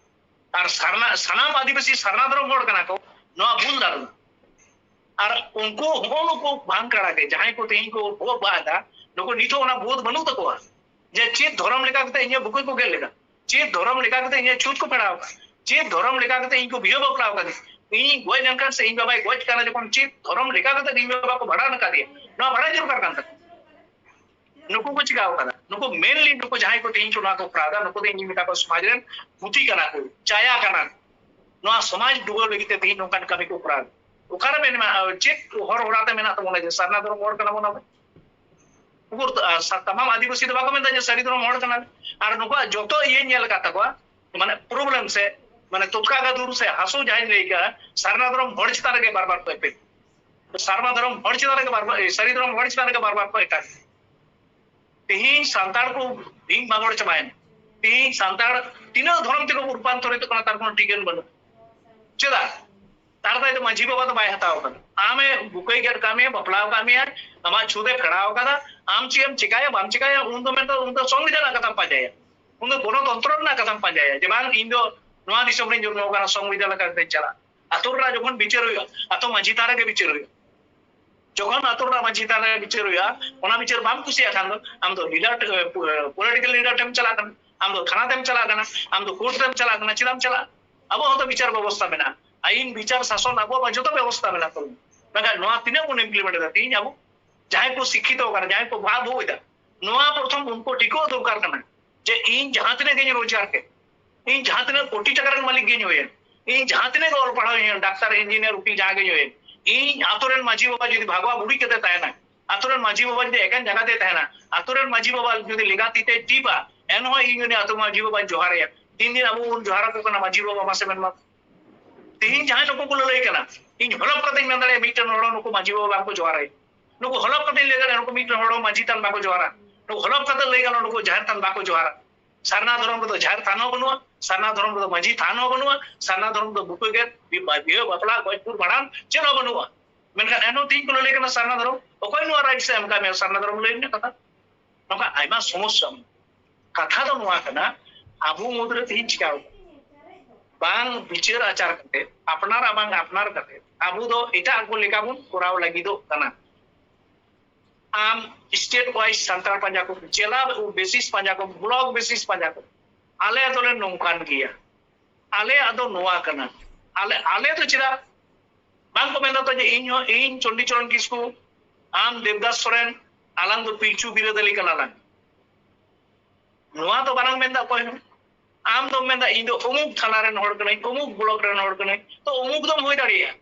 ᱟᱨ ᱥᱟᱨᱱᱟ, ᱥᱟᱱᱟᱢ ᱟᱹᱫᱤᱵᱟᱹᱥᱤ ᱥᱟᱨᱱᱟ ᱫᱷᱚᱨᱚᱢ ᱦᱚᱲ ᱠᱟᱱᱟ ᱠᱚ, ᱱᱚᱣᱟ ᱵᱷᱩᱞ ᱫᱷᱟᱨᱚᱱᱟ᱾ ᱟᱨ ᱩᱱᱠᱩ ᱦᱚᱸ ᱱᱩᱠᱩ ᱵᱷᱟᱝ ᱠᱟᱲᱟ ᱜᱮ, ᱡᱟᱦᱟᱸᱭ ᱠᱚ ᱛᱮᱦᱮᱧ ᱠᱚ ᱵᱷᱳᱜ ᱵᱟᱫᱟ, ᱱᱩᱠᱩ ᱱᱤᱛᱚᱜ ᱚᱱᱟ ᱵᱳᱫᱷ ᱵᱟᱹᱱᱩᱜ ᱛᱟᱠᱚᱣᱟ ᱡᱮ ᱪᱮᱫ ᱫᱷᱚᱨᱚᱢ ᱞᱮᱠᱟ ᱠᱟᱛᱮ ᱤᱧᱟᱹᱜ ᱵᱩᱠᱟᱹ ᱠᱚ ᱜᱮᱫ ᱞᱮᱫᱟ, ᱪᱮᱫ ᱫᱷᱚᱨᱚᱢ ᱞᱮᱠᱟ ᱠᱟᱛᱮ ᱤᱧᱟᱹᱜ ᱪᱷᱩᱛ ᱠᱚ ᱯᱷᱮᱲᱟᱣ ᱟᱠᱟᱫ, ᱪᱮᱫ ᱫᱷᱚᱨᱚᱢ ᱞᱮᱠᱟ ᱠᱟᱛᱮ ᱤᱧ ᱠᱚ ᱵᱤᱦᱟᱹ ᱵᱟᱯᱞᱟ ᱟᱠᱟᱫᱤᱧ, ᱤᱧ ᱜᱚᱡ ᱞᱮᱱᱠᱷᱟᱱ ᱥᱮ ᱤᱧ ᱵᱟᱵᱟᱭ ᱜᱚᱡ ᱠᱟᱱᱟ ᱡᱚᱠᱷᱚᱱ ᱪᱮᱫ ᱫᱷᱚᱨᱚᱢ ᱞᱮᱠᱟ ᱠᱟᱛᱮ ᱤᱧ ᱵᱟᱵᱟ ᱠᱚ ᱵᱷᱟᱸᱰᱟᱱ ᱟᱠᱟᱫᱮᱭᱟ, ᱱᱚᱣᱟ ᱵᱟᱲᱟᱭ ᱫᱚᱨᱠᱟᱨ ᱠᱟᱱ ᱛᱟᱠᱚᱣᱟ᱾ ᱱᱩᱠᱩ ᱠᱚ ᱪᱤᱠᱟᱹ ᱟᱠᱟᱫᱟ? ᱱᱩᱠᱩ mainly ᱱᱩᱠᱩ ᱡᱟᱦᱟᱸᱭ ᱠᱚ ᱛᱮᱦᱮᱧ ᱠᱚ ᱱᱚᱣᱟ ᱠᱚ ᱠᱚᱨᱟᱣ ᱮᱫᱟ, ᱱᱩᱠᱩ ᱫᱚ ᱤᱧ ᱢᱮᱛᱟ ᱠᱚᱣᱟ ᱥᱚᱢᱟᱡᱽ ᱨᱮᱱ ᱯᱩᱛᱤ ᱠᱟᱱᱟ ᱠᱚ, ᱪᱟᱭᱟ ᱠᱟᱱᱟ ᱠᱚ᱾ ᱱᱚᱣᱟ ᱥᱚᱢᱟᱡᱽ ᱰᱩᱵᱟᱹᱣ ᱞᱟᱹᱜᱤᱫ ᱛᱮ ᱛᱮᱦᱮᱧ ᱱᱚᱝᱠᱟᱱ ᱠᱟᱹᱢᱤ ᱠᱚ ᱠᱚᱨᱟᱣ ᱮᱫᱟ᱾ ᱚᱠᱟᱨᱮ ᱢᱮᱱᱟᱜᱼᱟ, ᱪᱮᱫ ᱦᱚᱨ ᱦᱚᱨᱟ ᱛᱮ ᱢᱮᱱᱟᱜ ᱛᱟᱵᱚᱱᱟ ᱡᱮ ᱥᱟᱨᱱᱟ ᱫᱷᱚᱨᱚᱢ ᱦᱚᱲ ᱠᱟᱱᱟ ᱵᱚᱱ ᱟᱵᱚ? ᱩᱠᱩᱨ, ᱟ, ᱥᱟ-, ᱛᱟᱢᱟᱢ ᱟᱹᱫᱤᱵᱟᱹᱥᱤ ᱫᱚ ᱵᱟᱠᱚ ᱢᱮᱱᱫᱟ ᱡᱮ ᱥᱟᱹᱨᱤ ᱫᱷᱚᱨᱚᱢ ᱦᱚᱲ ᱠᱟᱱᱟ᱾ ᱟᱨ ᱱᱩᱠᱩᱣᱟᱜ ᱡᱚᱛᱚ ᱤᱭᱟᱹᱧ ᱧᱮᱞ ᱟᱠᱟᱫ ᱛᱟᱠᱚᱣᱟ, ᱢᱟᱱᱮ problem ᱥᱮ ᱢᱟᱱᱮ ᱛᱚᱛᱠᱟ ᱜᱟᱫᱩᱨ ᱥᱮ ᱦᱟᱹᱥᱩ ᱡᱟᱦᱟᱸᱧ ᱞᱟᱹᱭ ᱠᱟᱜᱼᱟ, ᱥᱟᱨᱱᱟ ᱫᱷᱚᱨᱚᱢ ᱦᱚᱲ ᱪᱮᱛᱟᱱ ᱨᱮᱜᱮ ᱵᱟᱨ ᱵᱟᱨ ᱠᱚ ᱮᱯᱮᱞ᱾ ᱥᱟᱨᱱᱟ ᱫᱷᱚᱨᱚᱢ ᱦᱚᱲ ᱪᱮᱛᱟᱱ ᱨᱮᱜᱮ ᱵᱟᱨ ᱵᱟᱨ, ᱥᱟᱹᱨᱤ ᱫᱷᱚᱨᱚᱢ ᱦᱚᱲ ᱪᱮᱛᱟᱱ ᱨᱮᱜᱮ ᱵᱟᱨ ᱵᱟᱨ ᱠᱚ ᱮᱴᱟᱜ᱾ ᱛᱮᱦᱮᱧ ᱥᱟᱱᱛᱟᱲ ᱠᱚ ᱵᱷᱤᱝ ᱵᱷᱟᱸᱜᱚᱲ ᱪᱟᱵᱟᱭᱮᱱᱟ᱾ ᱛᱮᱦᱮᱧ ᱥᱟᱱᱛᱟᱲ ᱛᱤᱱᱟᱹᱜ ᱫᱷᱚᱨᱚᱢ ᱛᱮᱠᱚ ᱨᱩᱯᱟᱱᱛᱚᱨᱤᱛᱚᱜ ᱠᱟᱱᱟ, ᱛᱟᱨ ᱠᱳᱱᱳ ᱴᱷᱤᱠᱟᱹᱱ ᱵᱟᱹᱱᱩᱜ᱾ ᱪᱮᱫᱟᱜ? ᱛᱟᱨ ᱛᱟᱭ ᱫᱚ ᱢᱟᱹᱡᱷᱤ ᱵᱟᱵᱟ ᱫᱚ ᱵᱟᱭ ᱦᱟᱛᱟᱣ ᱠᱟᱫᱟ᱾ ᱟᱢᱮ ᱵᱩᱠᱟᱹᱭ ᱜᱮᱫ ᱠᱟᱜ ᱢᱮᱭᱟ, ᱵᱟᱯᱞᱟᱣ ᱠᱟᱜ ᱢᱮᱭᱟ, ᱟᱢᱟᱜ ᱪᱷᱩᱛ ᱮ ᱯᱷᱮᱲᱟᱣ ᱠᱟᱫᱟ, ᱟᱢ ᱪᱮᱫ ᱮᱢ ᱪᱮᱠᱟᱭᱟ ᱵᱟᱢ ᱪᱮᱠᱟᱭᱟ, ᱩᱱ ᱫᱚ ᱢᱮᱱᱫᱟ, ᱩᱱ ᱫᱚ ᱥᱚᱝᱵᱤᱫᱷᱟᱱ ᱨᱮᱱᱟᱜ ᱠᱟᱛᱷᱟᱢ ᱯᱟᱸᱡᱟᱭᱟ, ᱩᱱ ᱫᱚ ᱜᱚᱱᱚᱛᱚᱱᱛᱨᱚ ᱨᱮᱱᱟᱜ ᱠᱟᱛᱷᱟᱢ ᱯᱟᱸᱡᱟᱭᱟ, ᱡᱮ ᱵᱟᱝ ᱤᱧ ᱫᱚ ᱱᱚᱣᱟ ᱫᱤᱥᱚᱢ ᱨᱤᱧ ᱡᱚᱱᱢᱚ ᱠᱟᱱᱟ, ᱥᱚᱝᱵᱤᱫᱷᱟᱱ ᱞᱮᱠᱟᱛᱮᱧ ᱪᱟᱞᱟᱜᱼᱟ᱾ ᱟᱛᱳ ᱨᱮᱱᱟᱜ ᱡᱚᱠᱷᱚᱱ ᱵᱤᱪᱟᱹᱨ ᱦᱩᱭᱩᱜᱼᱟ, ᱟᱛᱳ ᱢᱟᱹᱡᱷᱤ ᱛᱷᱟᱱ ᱨᱮᱜᱮ ᱵᱤᱪᱟᱹᱨ ᱦᱩᱭᱩᱜᱼᱟ᱾ ᱡᱚᱠᱷᱚᱱ ᱟᱛᱳ ᱨᱮᱱᱟᱜ ᱢᱟᱹᱡᱷᱤ ᱛᱷᱟᱱ ᱨᱮ ᱵᱤᱪᱟᱹᱨ ᱦᱩᱭᱩᱜᱼᱟ, ᱚᱱᱟ ᱵᱤᱪᱟᱹᱨ ᱵᱟᱢ ᱠᱩᱥᱤᱭᱟᱜ ᱠᱷᱟᱱ ᱫᱚ ᱟᱢ ᱫᱚ leader, ᱮ, ᱯᱚ-, ᱮ, political leader ᱴᱷᱮᱱ ᱪᱟᱞᱟᱜ ᱠᱟᱱᱟ, ᱟᱢ ᱫᱚ ᱛᱷᱟᱱᱟ ᱛᱮᱢ ᱪᱟᱞᱟᱜ ᱠᱟᱱᱟ, ᱟᱢ ᱫᱚ court ᱛᱮᱢ ᱪᱟᱞᱟᱜ ᱠᱟᱱᱟ, ᱪᱮᱫᱟᱜ ᱮᱢ ᱪᱟᱞᱟᱜᱼᱟ? ᱟᱵᱚ ᱦᱚᱸᱛᱚ ᱵᱤᱪᱟᱨ ᱵᱮᱵᱚᱥᱛᱟ ᱢᱮᱱᱟᱜᱼᱟ, ᱟᱭᱤᱱ, ᱵᱤᱪᱟᱨ, ᱥᱟᱥᱚᱱ, ᱟᱵᱚᱣᱟᱜ ᱢᱟ ᱡᱚᱛᱚ ᱵᱮᱵᱚᱥᱛᱟ ᱢᱮᱱᱟᱜ ᱛᱟᱵᱚᱱᱟ᱾ ᱢᱮᱱᱠᱷᱟᱱ ᱱᱚᱣᱟ ᱛᱤᱱᱟᱹᱜ ᱵᱚᱱ implement ᱮᱫᱟ? ᱛᱮᱦᱤᱧ ᱟᱵᱚ ᱡᱟᱦᱟᱸᱭ ᱠᱚ ᱥᱤᱠᱠᱷᱤᱛᱚ ᱠᱟᱱᱟ, ᱡᱟᱦᱟᱸᱭ ᱠᱚ ᱵᱷᱟᱜᱽ ᱮᱫᱟ, ᱱᱚᱣᱟ ᱯᱨᱚᱛᱷᱚᱢ ᱩᱱᱠᱩ ᱴᱷᱤᱠᱟᱹᱣ ᱫᱚᱨᱠᱟᱨ ᱠᱟᱱᱟ ᱡᱮ ᱤᱧ ᱡᱟᱦᱟᱸ ᱛᱤᱱᱟᱹᱜ ᱜᱤᱧ ᱨᱳᱡᱽᱜᱟᱨ ᱠᱮᱫ, ᱤᱧ ᱡᱟᱦᱟᱸ ᱛᱤᱱᱟᱹᱜ ᱠᱳᱴᱤ ᱴᱟᱠᱟ ᱨᱮᱱ ᱢᱟᱹᱞᱤᱠ ᱜᱤᱧ ᱦᱩᱭᱮᱱ, ᱤᱧ ᱡᱟᱦᱟᱸ ᱛᱤᱱᱟᱹᱜ ᱜᱮ ᱚᱞ ᱯᱟᱲᱦᱟᱣ ᱤᱧ ᱦᱩᱭᱮᱱ, ᱰᱟᱠᱛᱟᱨ, ᱤᱧᱡᱤᱱᱤᱭᱟᱨ, ᱩᱠᱤᱞ ᱡᱟᱦᱟᱸ ᱜᱤᱧ ᱦᱩᱭᱮᱱ, ᱤᱧ ᱟᱛᱳ ᱨᱮᱱ ᱢᱟᱹᱡᱷᱤ ᱵᱟᱵᱟ ᱡᱩᱫᱤ ᱵᱷᱟᱜᱽᱣᱟ ᱵᱩᱰᱤ ᱠᱟᱛᱮ ᱛᱟᱦᱮᱱᱟ, ᱟᱛᱳ ᱨᱮᱱ ᱢᱟᱹᱡᱷᱤ ᱵᱟᱵᱟ ᱡᱩᱫᱤ ᱮᱠᱮᱱ ᱡᱟᱸᱜᱟ ᱛᱮ ᱛᱟᱦᱮᱱᱟ, ᱟᱛᱳ ᱨᱮᱱ ᱢᱟᱹᱡᱷᱤ ᱵᱟᱵᱟ ᱡᱩᱫᱤ ᱞᱮᱸᱜᱟ ᱛᱤ ᱛᱮ ᱴᱤᱯᱟ, ᱮᱱᱦᱚᱸ ᱤᱧ ᱩᱱᱤ ᱟᱛᱳ ᱢᱟᱹᱡᱷᱤ ᱵᱟᱵᱟᱧ ᱡᱚᱦᱟᱨ ᱟᱭᱟ᱾ ᱛᱤᱱ ᱫᱤᱱ ᱟᱵᱚ ᱵᱚᱱ ᱡᱚᱦᱟᱨ ᱟᱠᱚ ᱠᱟᱱᱟ ᱢᱟᱹᱡᱷᱤ ᱵᱟᱵᱟ, ᱢᱟᱥᱮ ᱢᱮᱱ ᱢᱟ᱾ ᱛᱮᱦᱤᱧ ᱡᱟᱦᱟᱸᱭ ᱱᱩᱠᱩ ᱠᱚ ᱞᱟᱹᱞᱟᱹᱭ ᱠᱟᱱᱟ, ᱤᱧ ᱦᱚᱞᱚᱯ ᱠᱟᱛᱮᱧ ᱢᱮᱱ ᱫᱟᱲᱮᱭᱟᱜᱼᱟ, ᱢᱤᱫᱴᱮᱱ ᱦᱚᱲ ᱦᱚᱸ ᱱᱩᱠᱩ ᱢᱟᱹᱡᱷᱤ ᱵᱟᱵᱟ ᱵᱟᱝ ᱠᱚ ᱡᱚᱦᱟᱨ ᱟᱭᱟ᱾ ᱱᱩᱠᱩ ᱦᱚᱞᱚᱯ ᱠᱟᱛᱮᱧ ᱞᱟᱹᱭ ᱫᱟᱲᱮᱭᱟᱜᱼᱟ, ᱱᱩᱠᱩ ᱢᱤᱫᱴᱮᱱ ᱦᱚᱲ ᱦᱚᱸ ᱢᱟᱹᱡᱷᱤ ᱛᱷᱟᱱ ᱵᱟᱠᱚ ᱡᱚᱦᱟᱨᱟ᱾ ᱱᱩᱠᱩ ᱦᱚᱞᱚᱯ ᱠᱟᱛᱮ ᱞᱟᱹᱭ ᱜᱟᱱᱚᱜᱼᱟ, ᱱᱩᱠᱩ ᱡᱟᱦᱮᱨ ᱛᱷᱟᱱ ᱵᱟᱠᱚ ᱡᱚᱦᱟᱨᱟ᱾ ᱥᱟᱨᱱᱟ ᱫᱷᱚᱨᱚᱢ ᱨᱮᱫᱚ ᱡᱟᱦᱮᱨ ᱛᱷᱟᱱ ᱦᱚᱸ ᱵᱟᱹᱱᱩᱜᱼᱟ, ᱥᱟᱨᱱᱟ ᱫᱷᱚᱨᱚᱢ ᱨᱮᱫᱚ ᱢᱟᱹᱡᱷᱤ ᱛᱷᱟᱱ ᱦᱚᱸ ᱵᱟᱹᱱᱩᱜᱼᱟ, ᱥᱟᱨᱱᱟ ᱫᱷᱚᱨᱚᱢ ᱨᱮᱫᱚ ᱵᱩᱠᱟᱹ ᱜᱮᱫ, ᱵᱤ-, ᱵᱟ-, ᱵᱤᱦᱟᱹ ᱵᱟᱯᱞᱟ, ᱜᱚᱡ ᱜᱩᱨ ᱵᱷᱟᱸᱰᱟᱱ ᱪᱮᱫ ᱦᱚᱸ ᱵᱟᱹᱱᱩᱜᱼᱟ᱾ ᱢᱮᱱᱠᱷᱟᱱ ᱮᱱᱦᱚᱸ ᱛᱮᱦᱤᱧ ᱠᱚ ᱞᱟᱹᱞᱟᱹᱭ ᱠᱟᱱᱟ ᱥᱟᱨᱱᱟ ᱫᱷᱚᱨᱚᱢ, ᱚᱠᱚᱭ ᱱᱚᱣᱟ rights ᱮ ᱮᱢ ᱠᱟᱜ ᱢᱮᱭᱟ ᱥᱟᱨᱱᱟ ᱫᱷᱚᱨᱚᱢ ᱞᱟᱹᱭ ᱨᱮᱱᱟᱜ ᱠᱟᱛᱷᱟ? ᱱᱚᱝᱠᱟ ᱟᱭᱢᱟ ᱥᱚᱢᱚᱥᱥᱟ ᱢᱮᱱᱟᱜᱼᱟ᱾ ᱠᱟᱛᱷᱟ ᱫᱚ ᱱᱚᱣᱟ ᱠᱟᱱᱟ, ᱟᱵᱚ ᱢᱩᱫᱽᱨᱮ ᱛᱮᱦᱤᱧ ᱪᱤᱠᱟᱣ ᱠᱟᱱᱟ? ᱵᱟᱝ ᱵᱤᱪᱟᱹᱨ ᱟᱪᱟᱨ ᱠᱟᱛᱮ, ᱟᱯᱱᱟᱨᱟᱜ ᱵᱟᱝ ᱟᱯᱱᱟᱨ ᱠᱟᱛᱮ, ᱟᱵᱚ ᱫᱚ ᱮᱴᱟᱜ ᱠᱚ ᱞᱮᱠᱟ ᱵᱚᱱ ᱠᱚᱨᱟᱣ ᱞᱟᱹᱜᱤᱫᱚᱜ ᱠᱟᱱᱟ᱾ ᱟᱢ state wise ᱥᱟᱱᱛᱟᱲ ᱯᱟᱸᱡᱟ ᱠᱚᱢ, ᱡᱮᱞᱟ basis ᱯᱟᱸᱡᱟ ᱠᱚᱢ, block basis ᱯᱟᱸᱡᱟ ᱠᱚᱢ, ᱟᱞᱮ ᱫᱚᱞᱮ ᱱᱚᱝᱠᱟᱱ ᱜᱮᱭᱟ, ᱟᱞᱮᱭᱟᱜ ᱫᱚ ᱱᱚᱣᱟ ᱠᱟᱱᱟ, ᱟᱞᱮ ᱟᱞᱮ ᱫᱚ ᱪᱮᱫᱟᱜ ᱵᱟᱝ ᱠᱚ ᱢᱮᱱ ᱫᱟ ᱛᱚ ᱡᱮ ᱤᱧ ᱦᱚᱸ, ᱤᱧ ᱪᱚᱱᱰᱤᱪᱚᱨᱚᱱ ᱠᱤᱥᱠᱩ, ᱟᱢ ᱫᱮᱵᱫᱟᱥ ᱥᱚᱨᱮᱱ, ᱟᱞᱟᱝ ᱫᱚ ᱯᱤᱞᱪᱩ ᱵᱤᱨᱟᱹᱫᱟᱹᱞᱤ ᱠᱟᱱᱟ ᱞᱟᱝ? ᱱᱚᱣᱟ ᱫᱚ ᱵᱟᱞᱟᱝ ᱢᱮᱱᱫᱟ ᱚᱠᱚᱭ ᱦᱚᱸ᱾ ᱟᱢ ᱫᱚᱢ ᱢᱮᱱᱫᱟ ᱤᱧ ᱫᱚ ᱚᱢᱩᱠ ᱛᱷᱟᱱᱟ ᱨᱮᱱ ᱦᱚᱲ ᱠᱟᱹᱱᱟᱹᱧ, ᱚᱢᱩᱠ block ᱨᱮᱱ ᱦᱚᱲ ᱠᱟᱹᱱᱟᱹᱧ, ᱛᱚ ᱚᱢᱩᱠ ᱫᱚᱢ ᱦᱩᱭ ᱫᱟᱲᱮᱭᱟᱜᱼᱟ,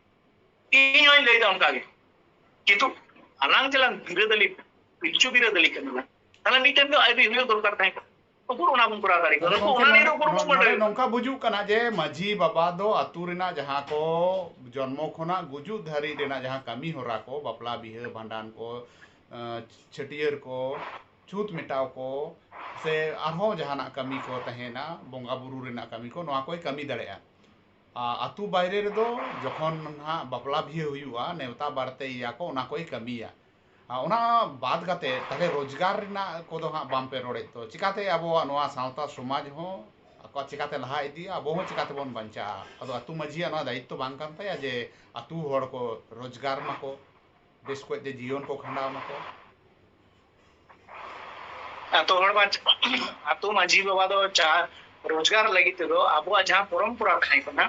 ᱤᱧ ᱦᱚᱸᱧ ᱞᱟᱹᱭᱫᱟ ᱚᱱᱠᱟ ᱜᱮ, ᱠᱤᱱᱛᱩ ᱟᱞᱟᱝ ᱡᱮᱞᱟᱝ ᱵᱤᱨᱟᱹᱫᱟᱹᱞᱤ, ᱯᱤᱞᱪᱩ ᱵᱤᱨᱟᱹᱫᱟᱹᱞᱤ ᱠᱟᱱᱟ ᱞᱟᱝ, ᱛᱟᱦᱞᱮ ᱢᱤᱫᱴᱮᱱ ᱫᱚ ᱟᱹᱭᱫᱤ ᱦᱩᱭᱩᱜ ᱫᱚᱨᱠᱟᱨ ᱛᱟᱦᱮᱸ ᱠᱟᱱᱟ᱾ ᱩᱠᱩᱨ ᱚᱱᱟ ᱵᱚᱱ ᱠᱚᱨᱟᱣ ᱫᱟᱲᱮ ᱠᱟᱱᱟ? ᱱᱚᱰᱮ ᱩᱠᱩᱨ ᱜᱚᱝᱠᱮ, ᱚᱱᱟ ᱱᱤᱭᱮ ᱱᱚᱰᱮ, ᱩᱠᱩᱨ ᱵᱚᱱ ᱱᱚᱰᱮ ᱢᱟᱹᱰᱟᱹᱭ ᱱᱚᱝᱠᱟ ᱵᱩᱡᱩᱜ ᱠᱟᱱᱟ ᱡᱮ ᱢᱟᱹᱡᱷᱤ ᱵᱟᱵᱟ ᱫᱚ ᱟᱹᱛᱩ ᱨᱮᱱᱟᱜ ᱡᱟᱦᱟᱸ ᱠᱚ ᱡᱚᱱᱢᱚ ᱠᱷᱚᱱᱟᱜ ᱜᱩᱡᱩᱜ ᱫᱷᱟᱹᱨᱤᱡ ᱨᱮᱱᱟᱜ ᱡᱟᱦᱟᱸ ᱠᱟᱹᱢᱤ ᱦᱚᱨᱟ ᱠᱚ, ᱵᱟᱯᱞᱟ ᱵᱤᱦᱟᱹ ᱵᱷᱟᱸᱰᱟᱱ ᱠᱚ, ᱟᱸ, ᱪᱷᱟᱹᱴᱭᱟᱹᱨ ᱠᱚ, ᱪᱷᱩᱛ ᱢᱮᱴᱟᱣ ᱠᱚ, ᱥᱮ ᱟᱨᱦᱚᱸ ᱡᱟᱦᱟᱱᱟᱜ ᱠᱟᱹᱢᱤ ᱠᱚ ᱛᱟᱦᱮᱱᱟ, ᱵᱚᱸᱜᱟ ᱵᱩᱨᱩ ᱨᱮᱱᱟᱜ ᱠᱟᱹᱢᱤ ᱠᱚ, ᱱᱚᱣᱟ ᱠᱚᱭ ᱠᱟᱹᱢᱤ ᱫᱟᱲᱮᱭᱟᱜᱼᱟ᱾ ᱟ-, ᱟᱹᱛᱩ ᱵᱟᱭᱨᱮ ᱨᱮᱫᱚ ᱡᱚᱠᱷᱚᱱ ᱱᱟᱦᱟᱜ ᱵᱟᱯᱞᱟ ᱵᱤᱦᱟᱹ ᱦᱩᱭᱩᱜᱼᱟ, ᱱᱮᱣᱛᱟ ᱵᱟᱨᱛᱮᱭᱮᱭᱟ ᱠᱚ, ᱚᱱᱟ ᱠᱚᱭ ᱠᱟᱹᱢᱤᱭᱟ᱾ ᱟ, ᱚᱱᱟ ᱵᱟᱫ ᱠᱟᱛᱮ ᱛᱟᱦᱞᱮ ᱨᱳᱡᱽᱜᱟᱨ ᱨᱮᱱᱟᱜ ᱠᱚᱫᱚ ᱦᱟᱸᱜ ᱵᱟᱝ ᱯᱮ ᱨᱚᱲᱮᱫ ᱫᱚ, ᱪᱤᱠᱟᱛᱮ ᱟᱵᱚᱣᱟᱜ ᱱᱚᱣᱟ ᱥᱟᱶᱛᱟ ᱥᱚᱢᱟᱡᱽ ᱦᱚᱸ ᱟᱠᱚᱣᱟᱜ ᱪᱤᱠᱟᱛᱮ ᱞᱟᱦᱟ ᱤᱫᱤᱜᱼᱟ, ᱟᱵᱚ ᱦᱚᱸ ᱪᱤᱠᱟᱛᱮᱵᱚᱱ ᱵᱟᱧᱪᱟᱜᱼᱟ? ᱟᱫᱚ ᱟᱹᱛᱩ ᱢᱟᱹᱡᱷᱤᱭᱟᱜ ᱱᱚᱣᱟ ᱫᱟᱭᱤᱛᱛᱚ ᱵᱟᱝ ᱠᱟᱱ ᱛᱟᱭᱟ ᱡᱮ ᱟᱹᱛᱩ ᱦᱚᱲ ᱠᱚ ᱨᱳᱡᱽᱜᱟᱨ ᱢᱟᱠᱚ, ᱵᱮᱥ ᱠᱚᱡ ᱛᱮ ᱡᱤᱭᱚᱱ ᱠᱚ ᱠᱷᱟᱸᱰᱟᱣ ᱢᱟᱠᱚ? ᱟᱹᱛᱩ ᱦᱚᱲ ᱢᱟ, ᱟᱹᱛᱩ ᱢᱟᱹᱡᱷᱤ ᱵᱟᱵᱟ ᱫᱚ ᱪᱟ-, ᱨᱳᱡᱽᱜᱟᱨ ᱞᱟᱹᱜᱤᱫ ᱛᱮᱫᱚ ᱟᱵᱚᱣᱟᱜ ᱡᱟᱦᱟᱸ ᱯᱚᱨᱚᱢᱯᱚᱨᱟ ᱛᱟᱦᱮᱸ ᱠᱟᱱᱟ,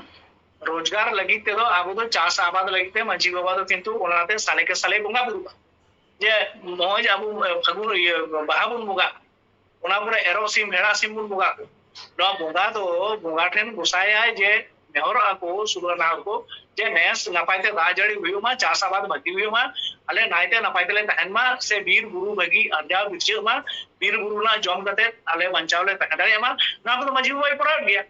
ᱨᱳᱡᱽᱜᱟᱨ ᱞᱟᱹᱜᱤᱫ ᱛᱮᱫᱚ ᱟᱵᱚ ᱫᱚ ᱪᱟᱥ ᱟᱵᱟᱫ ᱞᱟᱹᱜᱤᱫ ᱛᱮ ᱢᱟᱹᱡᱷᱤ ᱵᱟᱵᱟ ᱫᱚ ᱠᱤᱱᱛᱩ ᱚᱱᱟᱛᱮ ᱥᱟᱞᱮ ᱠᱮ ᱥᱟᱞᱮ ᱵᱚᱸᱜᱟ ᱵᱩᱨᱩᱜᱼᱟ᱾ ᱡᱮ ᱱᱚᱜᱼᱚᱭ ᱡᱮ ᱟᱵᱚ, ᱮ, ᱯᱷᱟᱹᱜᱩᱱ, ᱤᱭᱟᱹ, ᱵᱟᱦᱟ ᱵᱚᱱ ᱵᱚᱸᱜᱟᱜ, ᱚᱱᱟ ᱯᱚᱨᱮ ᱮᱨᱚᱜ ᱥᱤᱢ, ᱵᱷᱮᱲᱟ ᱥᱤᱢ ᱵᱚᱱ ᱵᱚᱸᱜᱟ ᱠᱚ᱾ ᱱᱚᱣᱟ ᱵᱚᱸᱜᱟ ᱫᱚ ᱵᱚᱸᱜᱟ ᱴᱷᱮᱱ ᱜᱚᱸᱥᱟᱭᱟᱭ ᱡᱮ ᱱᱮᱦᱚᱨᱚᱜ ᱟᱠᱚ ᱥᱩᱞᱟᱹᱱᱟᱦᱚᱲ ᱠᱚ ᱡᱮ ᱱᱮᱥ ᱱᱟᱯᱟᱭ ᱛᱮ ᱫᱟᱜ ᱡᱟᱹᱲᱤ ᱦᱩᱭᱩᱜ ᱢᱟ, ᱪᱟᱥ ᱟᱵᱟᱫ ᱵᱷᱟᱹᱜᱤ ᱦᱩᱭᱩᱜ ᱢᱟ, ᱟᱞᱮ ᱱᱟᱭᱛᱮ ᱱᱟᱯᱟᱭ ᱛᱮᱞᱮ ᱛᱟᱦᱮᱱ ᱢᱟ, ᱥᱮ ᱵᱤᱨ ᱵᱩᱨᱩ ᱵᱷᱟᱹᱜᱤ ᱟᱨᱡᱟᱣ ᱵᱤᱨᱪᱷᱟᱹᱜ ᱢᱟ, ᱵᱤᱨ ᱵᱩᱨᱩ ᱨᱮᱱᱟᱜ ᱡᱚᱢ ᱠᱟᱛᱮ ᱟᱞᱮ ᱵᱟᱧᱪᱟᱣ ᱞᱮ ᱛᱟᱦᱮᱸ ᱫᱟᱲᱮᱭᱟᱜ ᱢᱟ, ᱱᱚᱣᱟ ᱠᱚᱫᱚ ᱢᱟᱹᱡᱷᱤ ᱵᱟᱵᱟᱭ ᱠᱚᱨᱟᱣ ᱜᱮᱭᱟ᱾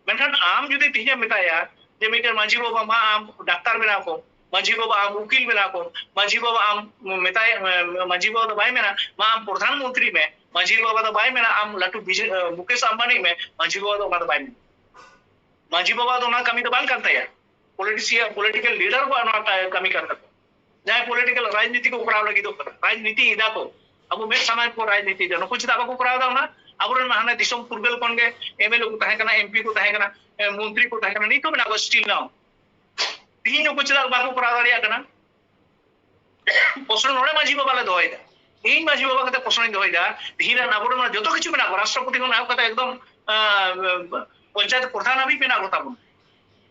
ᱢᱮᱱᱠᱷᱟᱱ ᱟᱢ ᱡᱩᱫᱤ ᱛᱮᱦᱮᱧ ᱮᱢ ᱢᱮᱛᱟᱭᱟ ᱡᱮ ᱢᱤᱫᱴᱮᱱ ᱢᱟᱹᱡᱷᱤ ᱵᱟᱵᱟ ᱢᱟ ᱟᱢ ᱰᱟᱠᱛᱟᱨ ᱵᱮᱱᱟᱣ ᱠᱚᱢ, ᱢᱟᱹᱡᱷᱤ ᱵᱟᱵᱟ ᱟᱢ ᱩᱠᱤᱞ ᱵᱮᱱᱟᱣ ᱠᱚᱢ, ᱢᱟᱹᱡᱷᱤ ᱵᱟᱵᱟ ᱟᱢ ᱢᱮᱛᱟᱭ, ᱢᱟᱹᱡᱷᱤ ᱵᱟᱵᱟ ᱫᱚ ᱵᱟᱭ ᱢᱮᱱᱟ ᱢᱟ ᱟᱢ ᱯᱨᱚᱫᱷᱟᱱ ᱢᱚᱱᱛᱨᱤ ᱢᱮ, ᱢᱟᱹᱡᱷᱤ ᱵᱟᱵᱟ ᱫᱚ ᱵᱟᱭ ᱢᱮᱱᱟ ᱟᱢ ᱞᱟᱹᱴᱩ ᱵᱤᱡ-, ᱢᱩᱠᱮᱥ ᱟᱢᱵᱟᱱᱤ ᱢᱮ, ᱢᱟᱹᱡᱷᱤ ᱵᱟᱵᱟ ᱫᱚ ᱚᱱᱟ ᱫᱚ ᱵᱟᱭ ᱢᱮᱱᱟ᱾ ᱢᱟᱹᱡᱷᱤ ᱵᱟᱵᱟ ᱫᱚ ᱚᱱᱟ ᱠᱟᱹᱢᱤ ᱫᱚ ᱵᱟᱝ ᱠᱟᱱ ᱛᱟᱭᱟ᱾ ᱯᱚᱞᱤᱴᱤᱥᱤᱭᱟᱱ, ᱯᱚᱞᱤᱴᱤᱠᱮᱞ ᱞᱤᱰᱟᱨ ᱠᱚᱣᱟᱜ ᱱᱚᱣᱟ ᱠᱟ-, ᱠᱟᱹᱢᱤ ᱠᱟᱱ ᱛᱟᱠᱚᱣᱟ᱾ ᱡᱟᱦᱟᱸᱭ ᱯᱚᱞᱤᱴᱤᱠᱮᱞ ᱨᱟᱡᱽᱱᱤᱛᱤ ᱠᱚ ᱠᱚᱨᱟᱣ ᱞᱟᱹᱜᱤᱫᱚᱜ ᱠᱟᱱᱟ, ᱨᱟᱡᱽᱱᱤᱛᱤ ᱮᱫᱟ ᱠᱚ, ᱟᱵᱚ ᱢᱮᱫ ᱥᱟᱢᱟᱝ ᱠᱚ ᱨᱟᱡᱽᱱᱤᱛᱤ ᱮᱫᱟ, ᱱᱩᱠᱩ ᱪᱮᱫᱟᱜ ᱵᱟᱠᱚ ᱠᱚᱨᱟᱣ ᱮᱫᱟ ᱚᱱᱟ? ᱟᱵᱚᱨᱮᱱ ᱢᱟ ᱦᱟᱱᱮ ᱫᱤᱥᱚᱢ ᱯᱷᱩᱨᱜᱟᱹᱞ ᱠᱷᱚᱱ ᱜᱮ ᱮᱢ ᱮᱞ ᱮ ᱠᱚ ᱛᱟᱦᱮᱸ ᱠᱟᱱᱟ, ᱮᱢ ᱯᱤ ᱠᱚ ᱛᱟᱦᱮᱸ ᱠᱟᱱᱟ, ᱮ, ᱢᱚᱱᱛᱨᱤ ᱠᱚ ᱛᱟᱦᱮᱸ ᱠᱟᱱᱟ, ᱱᱤᱛ ᱦᱚᱸ ᱢᱮᱱᱟᱜ ᱠᱚᱣᱟ still now᱾ ᱛᱤᱦᱤᱧ ᱦᱚᱸᱠᱚ ᱪᱮᱫᱟᱜ ᱵᱟᱠᱚ ᱠᱚᱨᱟᱣ ᱫᱟᱲᱮᱭᱟᱜ ᱠᱟᱱᱟ? ᱯᱨᱚᱥᱱᱚ ᱱᱚᱰᱮ ᱢᱟᱹᱡᱷᱤ ᱵᱟᱵᱟ ᱞᱮ ᱫᱚᱦᱚᱭᱮᱫᱟ, ᱤᱧ ᱢᱟᱹᱡᱷᱤ ᱵᱟᱵᱟ ᱠᱟᱛᱮ ᱯᱨᱚᱥᱱᱚᱧ ᱫᱚᱦᱚᱭᱮᱫᱟ, ᱛᱤᱦᱤᱧ ᱨᱮᱱ ᱟᱵᱚᱨᱮᱱ ᱡᱚᱛᱚ ᱠᱤᱪᱷᱩ ᱢᱮᱱᱟᱜ ᱠᱚᱣᱟ, ᱨᱟᱥᱴᱨᱚᱯᱚᱛᱤ ᱠᱷᱚᱱ ᱮᱦᱚᱵ ᱠᱟᱛᱮ ᱮᱠᱫᱚᱢ, ᱟᱸ, ᱯᱚᱧᱪᱟᱭᱮᱛ ᱯᱨᱚᱫᱷᱟᱱ ᱦᱟᱹᱵᱤᱡ ᱢᱮᱱᱟᱜ ᱠᱚᱛᱟ ᱵᱚᱱᱟ᱾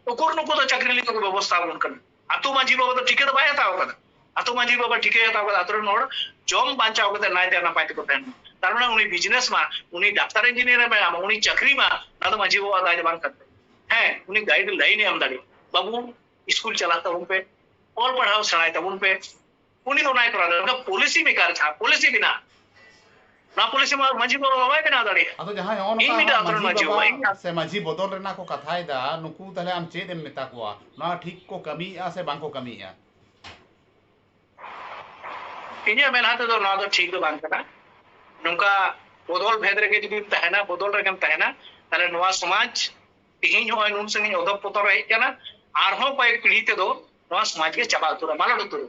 ᱩᱠᱩᱨ ᱱᱩᱠᱩ ᱫᱚ ᱪᱟᱹᱠᱨᱤ ᱞᱟᱹᱜᱤᱫ ᱠᱚ ᱵᱮᱵᱚᱥᱛᱷᱟ ᱟᱵᱚᱱ ᱠᱟᱱᱟ? ᱟᱛᱳ ᱢᱟᱹᱡᱷᱤ ᱵᱟᱵᱟ ᱫᱚ ᱴᱷᱤᱠᱟᱹ ᱫᱚ ᱵᱟᱭ ᱦᱟᱛᱟᱣ ᱠᱟᱫᱟ᱾ ᱟᱛᱳ ᱢᱟᱹᱡᱷᱤ ᱵᱟᱵᱟ ᱴᱷᱤᱠᱟᱹᱭ ᱦᱟᱛᱟᱣ ᱠᱟᱫᱟ, ᱟᱛᱳ ᱨᱮᱱ ᱦᱚᱲ ᱡᱚᱢ ᱵᱟᱧᱪᱟᱣ ᱠᱟᱛᱮ ᱱᱟᱭᱛᱮ ᱱᱟᱯᱟᱭ ᱛᱮᱠᱚ ᱛᱟᱦᱮᱱ ᱢᱟ᱾ ᱛᱟᱨ ᱢᱟᱱᱮ ᱩᱱᱤ ᱵᱤᱡᱽᱱᱮᱥ ᱢᱟ, ᱩᱱᱤ ᱰᱟᱠᱛᱟᱨ ᱤᱧᱡᱤᱱᱤᱭᱟᱨ ᱮ ᱢᱮᱱᱟ, ᱩᱱᱤ ᱪᱟᱹᱠᱨᱤ ᱢᱟ, ᱚᱱᱟ ᱫᱚ ᱢᱟᱹᱡᱷᱤ ᱵᱟᱵᱟ ᱫᱟᱭ ᱫᱚ ᱵᱟᱝ ᱠᱟᱱ ᱛᱟᱭᱟ᱾ ᱦᱮᱸ, ᱩᱱᱤ ᱜᱟᱭᱤᱰ ᱞᱟᱭᱤᱱ ᱮ ᱮᱢ ᱫᱟᱲᱮᱭᱟᱜᱼᱟ, "ᱵᱟᱹᱵᱩ, ᱥᱠᱩᱞ ᱪᱟᱞᱟᱜ ᱛᱟᱵᱚᱱ ᱯᱮ, ᱚᱞ ᱯᱟᱲᱦᱟᱣ ᱥᱮᱬᱟᱭ ᱛᱟᱵᱚᱱ ᱯᱮ", ᱩᱱᱤ ᱫᱚ ᱚᱱᱟᱭ ᱠᱚᱨᱟᱣ ᱫᱟᱲᱮᱭᱟᱜᱼᱟ᱾ ᱯᱚᱞᱤᱥᱤ ᱢᱮᱠᱟᱨ ᱡᱟᱦᱟᱸ ᱯᱚᱞᱤᱥᱤ ᱵᱮᱱᱟᱣ, ᱚᱱᱟ ᱯᱚᱞᱤᱥᱤ ᱢᱟ ᱢᱟᱹᱡᱷᱤ ᱵᱟᱵᱟ ᱵᱟᱭ ᱵᱮᱱᱟᱣ ᱫᱟᱲᱮᱭᱟᱜᱼᱟ᱾ ᱟᱫᱚ ᱡᱟᱦᱟᱸᱭ ᱱᱚᱜᱼᱚ ᱤᱧ ᱱᱚᱝᱠᱟ ᱢᱤᱫᱴᱟᱝ ᱟᱛᱳ ᱨᱮᱱ ᱢᱟᱹᱡᱷᱤ ᱢᱟᱹᱡᱷᱤ ᱵᱟᱵᱟ, ᱵᱟᱵᱟ, ᱤᱧ ᱥᱮ ᱢᱟᱹᱡᱷᱤ ᱵᱚᱫᱚᱞ ᱨᱮᱱᱟᱜ ᱠᱚ ᱠᱟᱛᱷᱟᱭᱮᱫᱟ, ᱱᱩᱠᱩ ᱛᱟᱦᱞᱮ ᱟᱢ ᱪᱮᱫ ᱮᱢ ᱢᱮᱛᱟ ᱠᱚᱣᱟ? ᱱᱚᱣᱟ ᱴᱷᱤᱠ ᱠᱚ ᱠᱟᱹᱢᱤᱭᱮᱫᱼᱟ ᱥᱮ ᱵᱟᱝ ᱠᱚ ᱠᱟᱹᱢᱤᱭᱮᱫᱼᱟ? ᱤᱧᱟᱹᱜ ᱢᱮᱱ ᱛᱮᱫᱚ ᱱᱚᱣᱟ ᱫᱚ ᱴᱷᱤᱠ ᱫᱚ ᱵᱟᱝ ᱠᱟᱱᱟ᱾ ᱱᱚᱝᱠᱟ ᱵᱚᱫᱚᱞ ᱵᱷᱮᱫ ᱨᱮᱜᱮ ᱡᱩᱫᱤᱢ ᱛᱟᱦᱮᱱᱟ, ᱵᱚᱫᱚᱞ ᱨᱮᱜᱮᱢ ᱛᱟᱦᱮᱱᱟ, ᱛᱟᱦᱞᱮ ᱱᱚᱣᱟ ᱥᱚᱢᱟᱡᱽ ᱛᱮᱦᱮᱧ ᱦᱚᱸᱜᱼᱚᱭ ᱱᱩᱱ ᱥᱟᱺᱜᱤᱧ ᱚᱫᱷᱚᱯᱚᱛᱚᱱ ᱨᱮ ᱦᱮᱡ ᱠᱟᱱᱟ, ᱟᱨᱦᱚᱸ ᱠᱚᱭᱮᱠ ᱯᱤᱲᱦᱤ ᱛᱮᱫᱚ ᱱᱚᱣᱟ ᱥᱚᱢᱟᱡᱽ ᱜᱮ ᱪᱟᱵᱟ ᱩᱛᱟᱹᱨᱟ, ᱢᱟᱞᱚᱴ ᱩᱛᱟᱹᱨᱟ᱾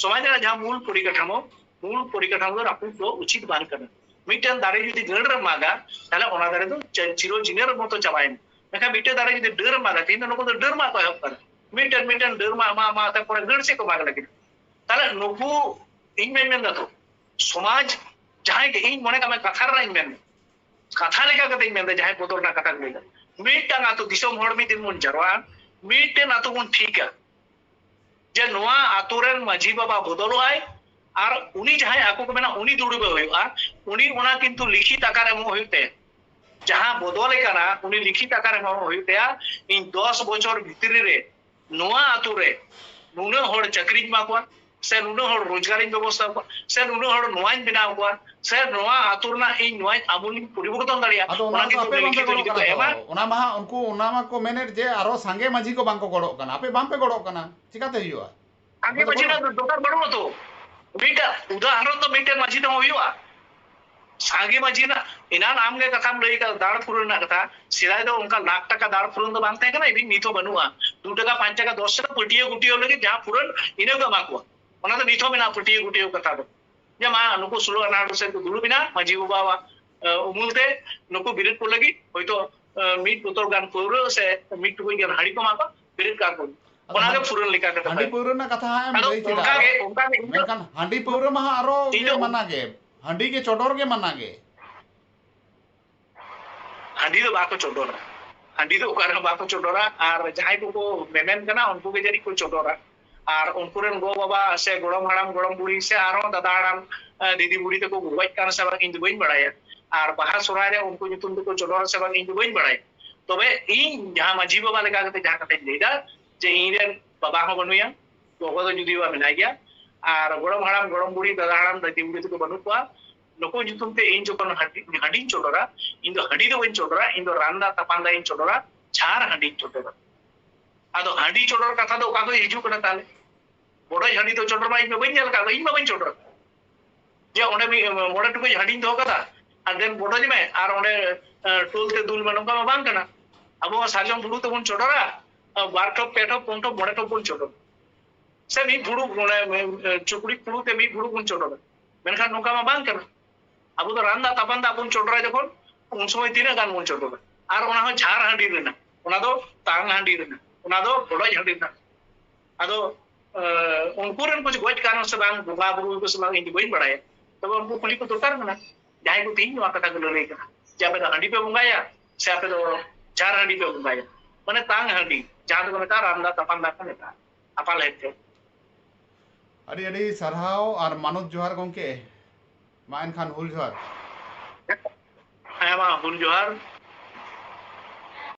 ᱥᱚᱢᱟᱡᱽ ᱨᱮᱱᱟᱜ ᱡᱟᱦᱟᱸ ᱢᱩᱞ ᱯᱚᱨᱤᱠᱟᱴᱷᱟᱢᱳ, ᱢᱩᱞ ᱯᱚᱨᱤᱠᱟᱴᱷᱟᱢᱳ ᱫᱚ ᱨᱟᱹᱯᱩᱫ ᱫᱚ ᱩᱪᱤᱛ ᱵᱟᱝ ᱠᱟᱱᱟ᱾ ᱢᱤᱫᱴᱮᱱ ᱫᱟᱨᱮ ᱡᱩᱫᱤ ᱜᱟᱹᱲ ᱨᱮᱢ ᱢᱟᱜᱟ, ᱛᱟᱦᱞᱮ ᱚᱱᱟ ᱫᱟᱨᱮ ᱫᱚ ᱪᱤ-, ᱪᱤᱨᱚ ᱡᱤᱱᱮᱨ ᱢᱚᱛᱚ ᱪᱟᱵᱟᱭᱮᱱᱟ᱾ ᱢᱮᱱᱠᱷᱟᱱ ᱢᱤᱫᱴᱮᱱ ᱫᱟᱨᱮ ᱡᱩᱫᱤ ᱰᱟᱹᱨ ᱮᱢ ᱢᱟᱜᱟ, ᱛᱮᱦᱮᱧ ᱫᱚ ᱱᱩᱠᱩ ᱫᱚ ᱰᱟᱹᱨ ᱢᱟᱜ ᱠᱚ ᱮᱦᱚᱵ ᱠᱟᱱᱟ, ᱢᱤᱫᱴᱮᱱ ᱢᱤᱫᱴᱮᱱ ᱰᱟᱹᱨ ᱢᱟᱜ, ᱢᱟᱜ, ᱢᱟᱜ ᱛᱮ ᱯᱚᱨᱮ ᱜᱟᱹᱲ ᱥᱮᱫ ᱠᱚ ᱢᱟᱜ ᱞᱟᱹᱜᱤᱫ᱾ ᱛᱟᱦᱞᱮ ᱱᱩᱠᱩ, ᱤᱧ ᱢᱟᱧ ᱢᱮᱱ ᱫᱟ ᱛᱚ, ᱥᱚᱢᱟᱡᱽ ᱡᱟᱦᱟᱸᱭ ᱜᱮ, ᱤᱧ ᱢᱚᱱᱮ ᱠᱟᱜ ᱢᱮ ᱠᱟᱛᱷᱟ ᱨᱮᱱᱟᱜ ᱤᱧ ᱢᱮᱱ ᱫᱟ, ᱠᱟᱛᱷᱟ ᱞᱮᱠᱟ ᱠᱟᱛᱮᱧ ᱢᱮᱱ ᱫᱟ, ᱡᱟᱦᱟᱸᱭ ᱵᱚᱫᱚᱞ ᱨᱮᱱᱟᱜ ᱠᱟᱛᱷᱟ ᱠᱚ ᱞᱟᱹᱭ ᱫᱟ, ᱢᱤᱫᱴᱟᱝ ᱟᱛᱳ ᱫᱤᱥᱚᱢ ᱦᱚᱲ ᱢᱤᱫ ᱫᱤᱱ ᱵᱚᱱ ᱡᱟᱨᱣᱟᱜᱼᱟ, ᱢᱤᱫᱴᱮᱱ ᱟᱛᱳ ᱵᱚᱱ ᱴᱷᱤᱠᱟ ᱡᱮ ᱱᱚᱣᱟ ᱟᱛᱳ ᱨᱮᱱ ᱢᱟᱹᱡᱷᱤ ᱵᱟᱵᱟ ᱵᱚᱫᱚᱞᱚᱜᱼᱟᱭ, ᱟᱨ ᱩᱱᱤ ᱡᱟᱦᱟᱸᱭ ᱟᱠᱚ ᱠᱚ ᱢᱮᱱᱟ ᱩᱱᱤ ᱫᱩᱲᱩᱵᱮ ᱦᱩᱭᱩᱜᱼᱟ, ᱩᱱᱤ ᱚᱱᱟ ᱠᱤᱱᱛᱩ ᱞᱤᱠᱷᱤᱛ ᱟᱠᱟᱨ ᱮᱢᱚᱜ ᱦᱩᱭᱩᱜ ᱛᱟᱭᱟ᱾ ᱡᱟᱦᱟᱸ ᱵᱚᱫᱚᱞᱮ ᱠᱟᱱᱟ ᱩᱱᱤ ᱞᱤᱠᱷᱤᱛ ᱟᱠᱟᱨ ᱮᱢᱚᱜ ᱦᱩᱭᱩᱜ ᱛᱟᱭᱟ, ᱤᱧ ᱫᱚᱥ ᱵᱚᱪᱷᱚᱨ ᱵᱷᱤᱛᱨᱤ ᱨᱮ ᱱᱚᱣᱟ ᱟᱛᱳ ᱨᱮ ᱱᱩᱱᱟᱹᱜ ᱦᱚᱲ ᱪᱟᱹᱠᱨᱤᱧ ᱮᱢᱟ ᱠᱚᱣᱟ, ᱥᱮ ᱱᱩᱱᱟᱹᱜ ᱦᱚᱲ ᱨᱳᱡᱽᱜᱟᱨᱤᱧ ᱵᱮᱵᱚᱥᱛᱷᱟ ᱠᱚᱣᱟ, ᱥᱮ ᱱᱩᱱᱟᱹᱜ ᱦᱚᱲ ᱱᱚᱣᱟᱧ ᱵᱮᱱᱟᱣ ᱠᱚᱣᱟ, ᱥᱮ ᱱᱚᱣᱟ ᱟᱛᱳ ᱨᱮᱱᱟᱜ ᱤᱧ ᱱᱚᱣᱟᱧ ᱟᱢᱩᱞᱤᱧ ᱯᱚᱨᱤᱵᱚᱨᱛᱚᱱ ᱫᱟᱲᱮᱭᱟᱜᱼᱟ, ᱟᱫᱚ ᱚᱱᱟ ᱚᱱᱟ ᱫᱚ ᱠᱤᱱᱛᱩ ᱟᱯᱮ ᱩᱱᱤ ᱵᱟᱝᱯᱮ ᱞᱤᱠᱷᱤᱛ ᱜᱚᱲᱚᱜ ᱡᱩᱫᱤ ᱠᱟᱱᱟ ᱠᱚ ᱛᱚ᱾ ᱮᱢᱟ, ᱚᱱᱟ ᱢᱟ ᱦᱟᱸᱜ ᱩᱱᱠᱩ, ᱚᱱᱟ ᱢᱟᱠᱚ ᱢᱮᱱᱮᱫ ᱡᱮ ᱟᱨᱚ ᱥᱟᱸᱜᱮ ᱢᱟᱹᱡᱷᱤ ᱠᱚ ᱵᱟᱝᱠᱚ ᱜᱚᱲᱚᱜ ᱠᱟᱱᱟ᱾ ᱟᱯᱮ ᱵᱟᱝᱯᱮ ᱜᱚᱲᱚᱜ ᱠᱟᱱᱟ, ᱪᱤᱠᱟᱛᱮ ᱦᱩᱭᱩᱜᱼᱟ? ᱥᱟᱸᱜᱮ ᱟᱯᱮ ᱫᱚ ᱢᱟᱹᱡᱷᱤ ᱜᱚᱲᱚ ᱨᱮᱱᱟᱜ ᱫᱚᱨᱠᱟᱨ ᱵᱟᱹᱱᱩᱜᱼᱟ ᱛᱚ᱾ ᱢᱤᱫᱴᱟᱝ ᱩᱫᱟᱦᱚᱨᱚᱱ ᱫᱚ ᱢᱤᱫᱴᱮᱱ ᱢᱟᱹᱡᱷᱤ ᱛᱮᱦᱚᱸ ᱦᱩᱭᱩᱜᱼᱟ᱾ ᱥᱟᱸᱜᱮ ᱢᱟᱹᱡᱷᱤ ᱨᱮᱱᱟᱜ, ᱮᱱᱟᱱ ᱟᱢᱜᱮ ᱠᱟᱛᱷᱟᱢ ᱞᱟᱹᱭ ᱠᱟᱫᱟ, ᱫᱟᱲ ᱯᱷᱩᱨᱟᱹᱱ ᱨᱮᱱᱟᱜ ᱠᱟᱛᱷᱟ᱾ ᱥᱮᱫᱟᱭ ᱫᱚ ᱚᱱᱠᱟ ᱞᱟᱠᱷ ᱴᱟᱠᱟ ᱫᱟᱲ ᱯᱷᱩᱨᱟᱹᱱ ᱫᱚ ᱵᱟᱝ ᱛᱟᱦᱮᱸ ᱠᱟᱱᱟ, even ᱱᱤᱛ ᱦᱚᱸ ᱵᱟᱹᱱᱩᱜᱼᱟ᱾ ᱫᱩ ᱴᱟᱠᱟ, ᱯᱟᱸᱪ ᱴᱟᱠᱟ, ᱫᱚᱥ ᱴᱟᱠᱟ ᱯᱟᱹᱴᱭᱟᱹ ᱜᱩᱴᱭᱟᱹᱣ ᱞᱟᱹᱜᱤᱫ ᱡᱟᱦᱟᱸ ᱯᱷᱩᱨᱟᱹᱱ, ᱤᱱᱟᱹ ᱠᱚ ᱮᱢᱟ ᱠᱚᱣᱟ᱾ ᱚᱱᱟ ᱫᱚ ᱱᱤᱛ ᱦᱚᱸ ᱢᱮᱱᱟᱜᱼᱟ, ᱯᱟᱹᱴᱭᱟᱹ ᱜᱩᱴᱭᱟᱹᱣ ᱠᱟᱛᱷᱟ ᱫᱚ᱾ ᱡᱮ ᱢᱟ ᱱᱩᱠᱩ ᱥᱳᱞᱳ ᱟᱱᱟ ᱥᱮᱫ ᱠᱚ ᱫᱩᱲᱩᱵ ᱮᱱᱟ, ᱢᱟᱹᱡᱷᱤ ᱵᱟᱵᱟᱣᱟᱜ ᱟᱸ, ᱩᱢᱩᱞ ᱛᱮ ᱱᱩᱠᱩ ᱵᱤᱨᱤᱫ ᱠᱚ ᱞᱟᱹᱜᱤᱫ ᱦᱚᱭᱛᱳ, ᱟᱸ, ᱢᱤᱫ ᱵᱳᱛᱚᱞ ᱜᱟᱱ ᱯᱟᱹᱣᱨᱟᱹ ᱥᱮ ᱢᱤᱫ ᱴᱩᱠᱩᱡ ᱜᱟᱱ ᱦᱟᱺᱰᱤ ᱠᱚ ᱮᱢᱟ ᱠᱚᱣᱟ, ᱵᱤᱨᱤᱫ ᱠᱟᱜ ᱠᱚ᱾ ᱟᱫᱚ ᱚᱱᱟ ᱜᱮ ᱦᱟᱺᱰᱤ, ᱯᱩᱨᱟᱹᱱ ᱞᱮᱠᱟ ᱠᱟᱛᱷᱟ ᱦᱟᱺᱰᱤ ᱛᱟᱭ᱾ ᱯᱟᱹᱣᱨᱟᱹ ᱨᱮᱱᱟᱜ ᱠᱟᱛᱷᱟ ᱦᱟᱸᱜ ᱮᱢ ᱟᱫᱚ ᱞᱟᱹᱭ ᱠᱮᱫᱟ᱾ ᱚᱱᱠᱟ ᱜᱮ, ᱚᱱᱠᱟ ᱜᱮ ᱤᱧ ᱫᱚ ᱢᱮᱱᱠᱷᱟᱱ ᱦᱟᱺᱰᱤ ᱯᱟᱹᱣᱨᱟᱹ ᱢᱟ ᱦᱟᱸᱜ ᱟᱨᱚ ᱤᱧ ᱜᱮ ᱫᱚ ᱢᱟᱱᱟ ᱜᱮ᱾ ᱦᱟᱺᱰᱤ ᱜᱮ ᱪᱚᱰᱚᱨ ᱜᱮ ᱢᱟᱱᱟ ᱜᱮ᱾ ᱦᱟᱺᱰᱤ ᱫᱚ ᱵᱟᱠᱚ ᱪᱚᱰᱚᱨᱟ᱾ ᱦᱟᱺᱰᱤ ᱫᱚ ᱚᱠᱟ ᱨᱮᱦᱚᱸ ᱵᱟᱠᱚ ᱪᱚᱰᱚᱨᱟ᱾ ᱟᱨ ᱡᱟᱦᱟᱸᱭ ᱠᱚᱠᱚ ᱢᱮᱢᱮᱱ ᱠᱟᱱᱟ, ᱩᱱᱠᱩ ᱜᱮ ᱡᱟᱹᱱᱤᱡ ᱠᱚ ᱪᱚᱰᱚᱨᱟ᱾ ᱟᱨ ᱩᱱᱠᱩ ᱨᱮᱱ ᱜᱚ ᱵᱟᱵᱟ ᱥᱮ ᱜᱚᱲᱚᱢ ᱦᱟᱲᱟᱢ, ᱜᱚᱲᱚᱢ ᱵᱩᱲᱦᱤ ᱥᱮ ᱟᱨᱦᱚᱸ ᱫᱟᱫᱟ ᱦᱟᱲᱟᱢ, ᱮ, ᱫᱤᱫᱤ ᱵᱩᱲᱦᱤ ᱛᱟᱠᱚ ᱜᱚᱜᱚᱡ ᱠᱟᱱᱟ ᱥᱮ ᱵᱟᱝ, ᱤᱧ ᱫᱚ ᱵᱟᱹᱧ ᱵᱟᱲᱟᱭᱟ᱾ ᱟᱨ ᱵᱟᱦᱟ ᱥᱚᱦᱨᱟᱭ ᱨᱮ ᱩᱱᱠᱩ ᱧᱩᱛᱩᱢ ᱛᱮᱠᱚ ᱪᱚᱰᱚᱨᱟ ᱥᱮ ᱵᱟᱝ, ᱤᱧ ᱫᱚ ᱵᱟᱹᱧ ᱵᱟᱲᱟᱭᱟ᱾ ᱛᱚᱵᱮ ᱤᱧ ᱡᱟᱦᱟᱸ ᱢᱟᱹᱡᱷᱤ ᱵᱟᱵᱟ ᱞᱮᱠᱟ ᱠᱟᱛᱮ ᱡᱟᱦᱟᱸ ᱠᱟᱛᱷᱟᱧ ᱞᱟᱹᱭᱫᱟ, ᱡᱮ ᱤᱧ ᱨᱮᱱ ᱵᱟᱵᱟ ᱦᱚᱸ ᱵᱟᱹᱱᱩᱭᱟ, ᱜᱚᱜᱚ ᱫᱚ ᱡᱩᱫᱤ ᱵᱟ ᱢᱮᱱᱟᱭ ᱜᱮᱭᱟ, ᱟᱨ ᱜᱚᱲᱚᱢ ᱦᱟᱲᱟᱢ, ᱜᱚᱲᱚᱢ ᱵᱩᱲᱦᱤ, ᱫᱟᱫᱟ ᱦᱟᱲᱟᱢ, ᱫᱤᱫᱤ ᱵᱩᱲᱦᱤ ᱛᱟᱠᱚ ᱵᱟᱹᱱᱩᱜ ᱠᱚᱣᱟ, ᱱᱩᱠᱩ ᱧᱩᱛᱩᱢ ᱛᱮ ᱤᱧ ᱡᱚᱠᱷᱚᱱ ᱦᱟᱺᱰᱤ, ᱦᱟᱺᱰᱤᱧ ᱪᱚᱰᱚᱨᱟ, ᱤᱧ ᱫᱚ ᱦᱟᱺᱰᱤ ᱫᱚ ᱵᱟᱹᱧ ᱪᱚᱰᱚᱨᱟ, ᱤᱧ ᱫᱚ ᱨᱟᱱᱫᱟ ᱛᱟᱯᱟᱱ ᱫᱟᱜ ᱤᱧ ᱪᱚᱰᱚᱨᱟ, ᱡᱷᱟᱨ ᱦᱟᱺᱰᱤᱧ ᱪᱚᱰᱚᱨᱟ᱾ ᱟᱫᱚ ᱦᱟᱺᱰᱤ ᱪᱚᱰᱚᱨ ᱠᱟᱛᱷᱟ ᱫᱚ ᱚᱠᱟ ᱠᱷᱚᱱ ᱦᱤᱡᱩᱜ ᱠᱟᱱᱟ ᱛᱟᱦᱞᱮ? ᱵᱚᱰᱚᱡ ᱦᱟᱺᱰᱤ ᱫᱚ ᱪᱚᱰᱚᱨ ᱢᱟ ᱤᱧ ᱢᱟ ᱵᱟᱹᱧ ᱧᱮᱞ ᱟᱠᱟᱫ, ᱤᱧ ᱢᱟ ᱵᱟᱹᱧ ᱪᱚᱰᱚᱨ᱾ ᱡᱮ ᱚᱸᱰᱮ ᱢᱤᱫ, ᱢᱚᱬᱮ ᱴᱩᱠᱩᱡ ᱦᱟᱺᱰᱤᱧ ᱫᱚᱦᱚ ᱠᱟᱫᱟ, ᱟᱨ ᱫᱮᱱ ᱵᱚᱰᱚᱡ ᱢᱮ, ᱟᱨ ᱚᱸᱰᱮ, ᱮ, ᱴᱳᱞ ᱛᱮ ᱫᱩᱞ ᱢᱮ, ᱱᱚᱝᱠᱟ ᱢᱟ ᱵᱟᱝ ᱠᱟᱱᱟ᱾ ᱟᱵᱚ ᱢᱟ ᱥᱟᱨᱡᱚᱢ ᱵᱩᱨᱩ ᱛᱮᱵᱚᱱ ᱪᱚᱰᱚᱨᱟ, ᱮ, ᱵᱟᱨ ᱴᱷᱚᱯ, ᱯᱮ ᱴᱷᱚᱯ, ᱯᱩᱱ ᱴᱷᱚᱯ, ᱢᱚᱬᱮ ᱴᱷᱚᱯ ᱵᱚᱱ ᱪᱚᱰᱚᱨᱟ᱾ ᱥᱮ ᱢᱤᱫ ᱯᱷᱩᱲᱩᱜ, ᱚᱱᱮ, ᱮ, ᱪᱩᱠᱲᱤ ᱯᱷᱩᱲᱩᱜ ᱛᱮ ᱢᱤᱫ ᱯᱷᱩᱲᱩᱜ ᱵᱚᱱ ᱪᱚᱰᱚᱨᱟ᱾ ᱢᱮᱱᱠᱷᱟᱱ ᱱᱚᱝᱠᱟ ᱢᱟ ᱵᱟᱝ ᱠᱟᱱᱟ᱾ ᱟᱵᱚ ᱫᱚ ᱨᱟᱱ ᱫᱟᱜ ᱛᱟᱯᱟᱱ ᱫᱟᱜ ᱵᱚᱱ ᱪᱚᱰᱚᱨᱟ ᱡᱚᱠᱷᱚᱱ, ᱩᱱ ᱥᱚᱢᱚᱭ ᱛᱤᱱᱟᱹᱜ ᱜᱟᱱ ᱵᱚᱱ ᱪᱚᱰᱚᱨᱟ? ᱟᱨ ᱚᱱᱟ ᱦᱚᱸ ᱡᱷᱟᱨ ᱦᱟᱺᱰᱤ ᱨᱮᱱᱟᱜ, ᱚᱱᱟ ᱫᱚ ᱛᱟᱝ ᱦᱟᱺᱰᱤ ᱨᱮᱱᱟᱜ, ᱚᱱᱟ ᱫᱚ ᱵᱚᱰᱚᱡ ᱦᱟᱺᱰᱤ ᱨᱮᱱᱟᱜ᱾ ᱟᱫᱚ, ᱮ, ᱩᱱᱠᱩ ᱨᱮᱱ ᱠᱚ ᱜᱚᱡ ᱠᱟᱱᱟ ᱥᱮ ᱵᱟᱝ, ᱵᱚᱸᱜᱟ ᱵᱩᱨᱩ ᱠᱚ ᱥᱮ ᱵᱟᱝ, ᱤᱧ ᱫᱚ ᱵᱟᱹᱧ ᱵᱟᱲᱟᱭᱟ᱾ ᱛᱚᱵᱮ ᱩᱱᱠᱩ ᱠᱩᱞᱤ ᱠᱚ ᱫᱚᱨᱠᱟᱨ ᱠᱟᱱᱟ, ᱡᱟᱦᱟᱸᱭ ᱠᱚ ᱛᱮᱦᱤᱧ ᱱᱚᱣᱟ ᱠᱟᱛᱷᱟ ᱠᱚ ᱞᱟᱹᱞᱟᱹᱭ ᱠᱟᱱᱟ, ᱡᱮ ᱟᱯᱮ ᱫᱚ ᱦᱟᱺᱰᱤ ᱯᱮ ᱵᱚᱸᱜᱟᱭᱟ ᱥᱮ ᱟᱯᱮ ᱫᱚ ᱡᱷᱟᱨ ᱦᱟᱺᱰᱤ ᱯᱮ ᱵᱚᱸᱜᱟᱭᱟ, ᱢᱟᱱᱮ ᱛᱟᱝ ᱦᱟᱺᱰᱤ, ᱡᱟᱦᱟᱸ ᱫᱚᱠᱚ ᱢᱮᱛᱟᱜᱼᱟ ᱨᱟᱱᱫᱟ ᱛᱟᱯᱟᱱ ᱫᱟᱜ ᱠᱚ ᱢᱮᱛᱟᱜᱼᱟ, ᱟᱯᱟᱞ ᱦᱮᱡ ᱛᱮ᱾ ᱟᱹᱰᱤ ᱟᱹᱰᱤ ᱥᱟᱨᱦᱟᱣ ᱟᱨ ᱢᱟᱱᱚᱛ ᱡᱚᱦᱟᱨ ᱜᱚᱢᱠᱮ᱾ ᱢᱟ ᱮᱱᱠᱷᱟᱱ ᱦᱩᱞ ᱡᱚᱦᱟᱨ᱾ ᱦᱮᱸ, ᱢᱟ ᱦᱩᱞ ᱡᱚᱦᱟᱨ᱾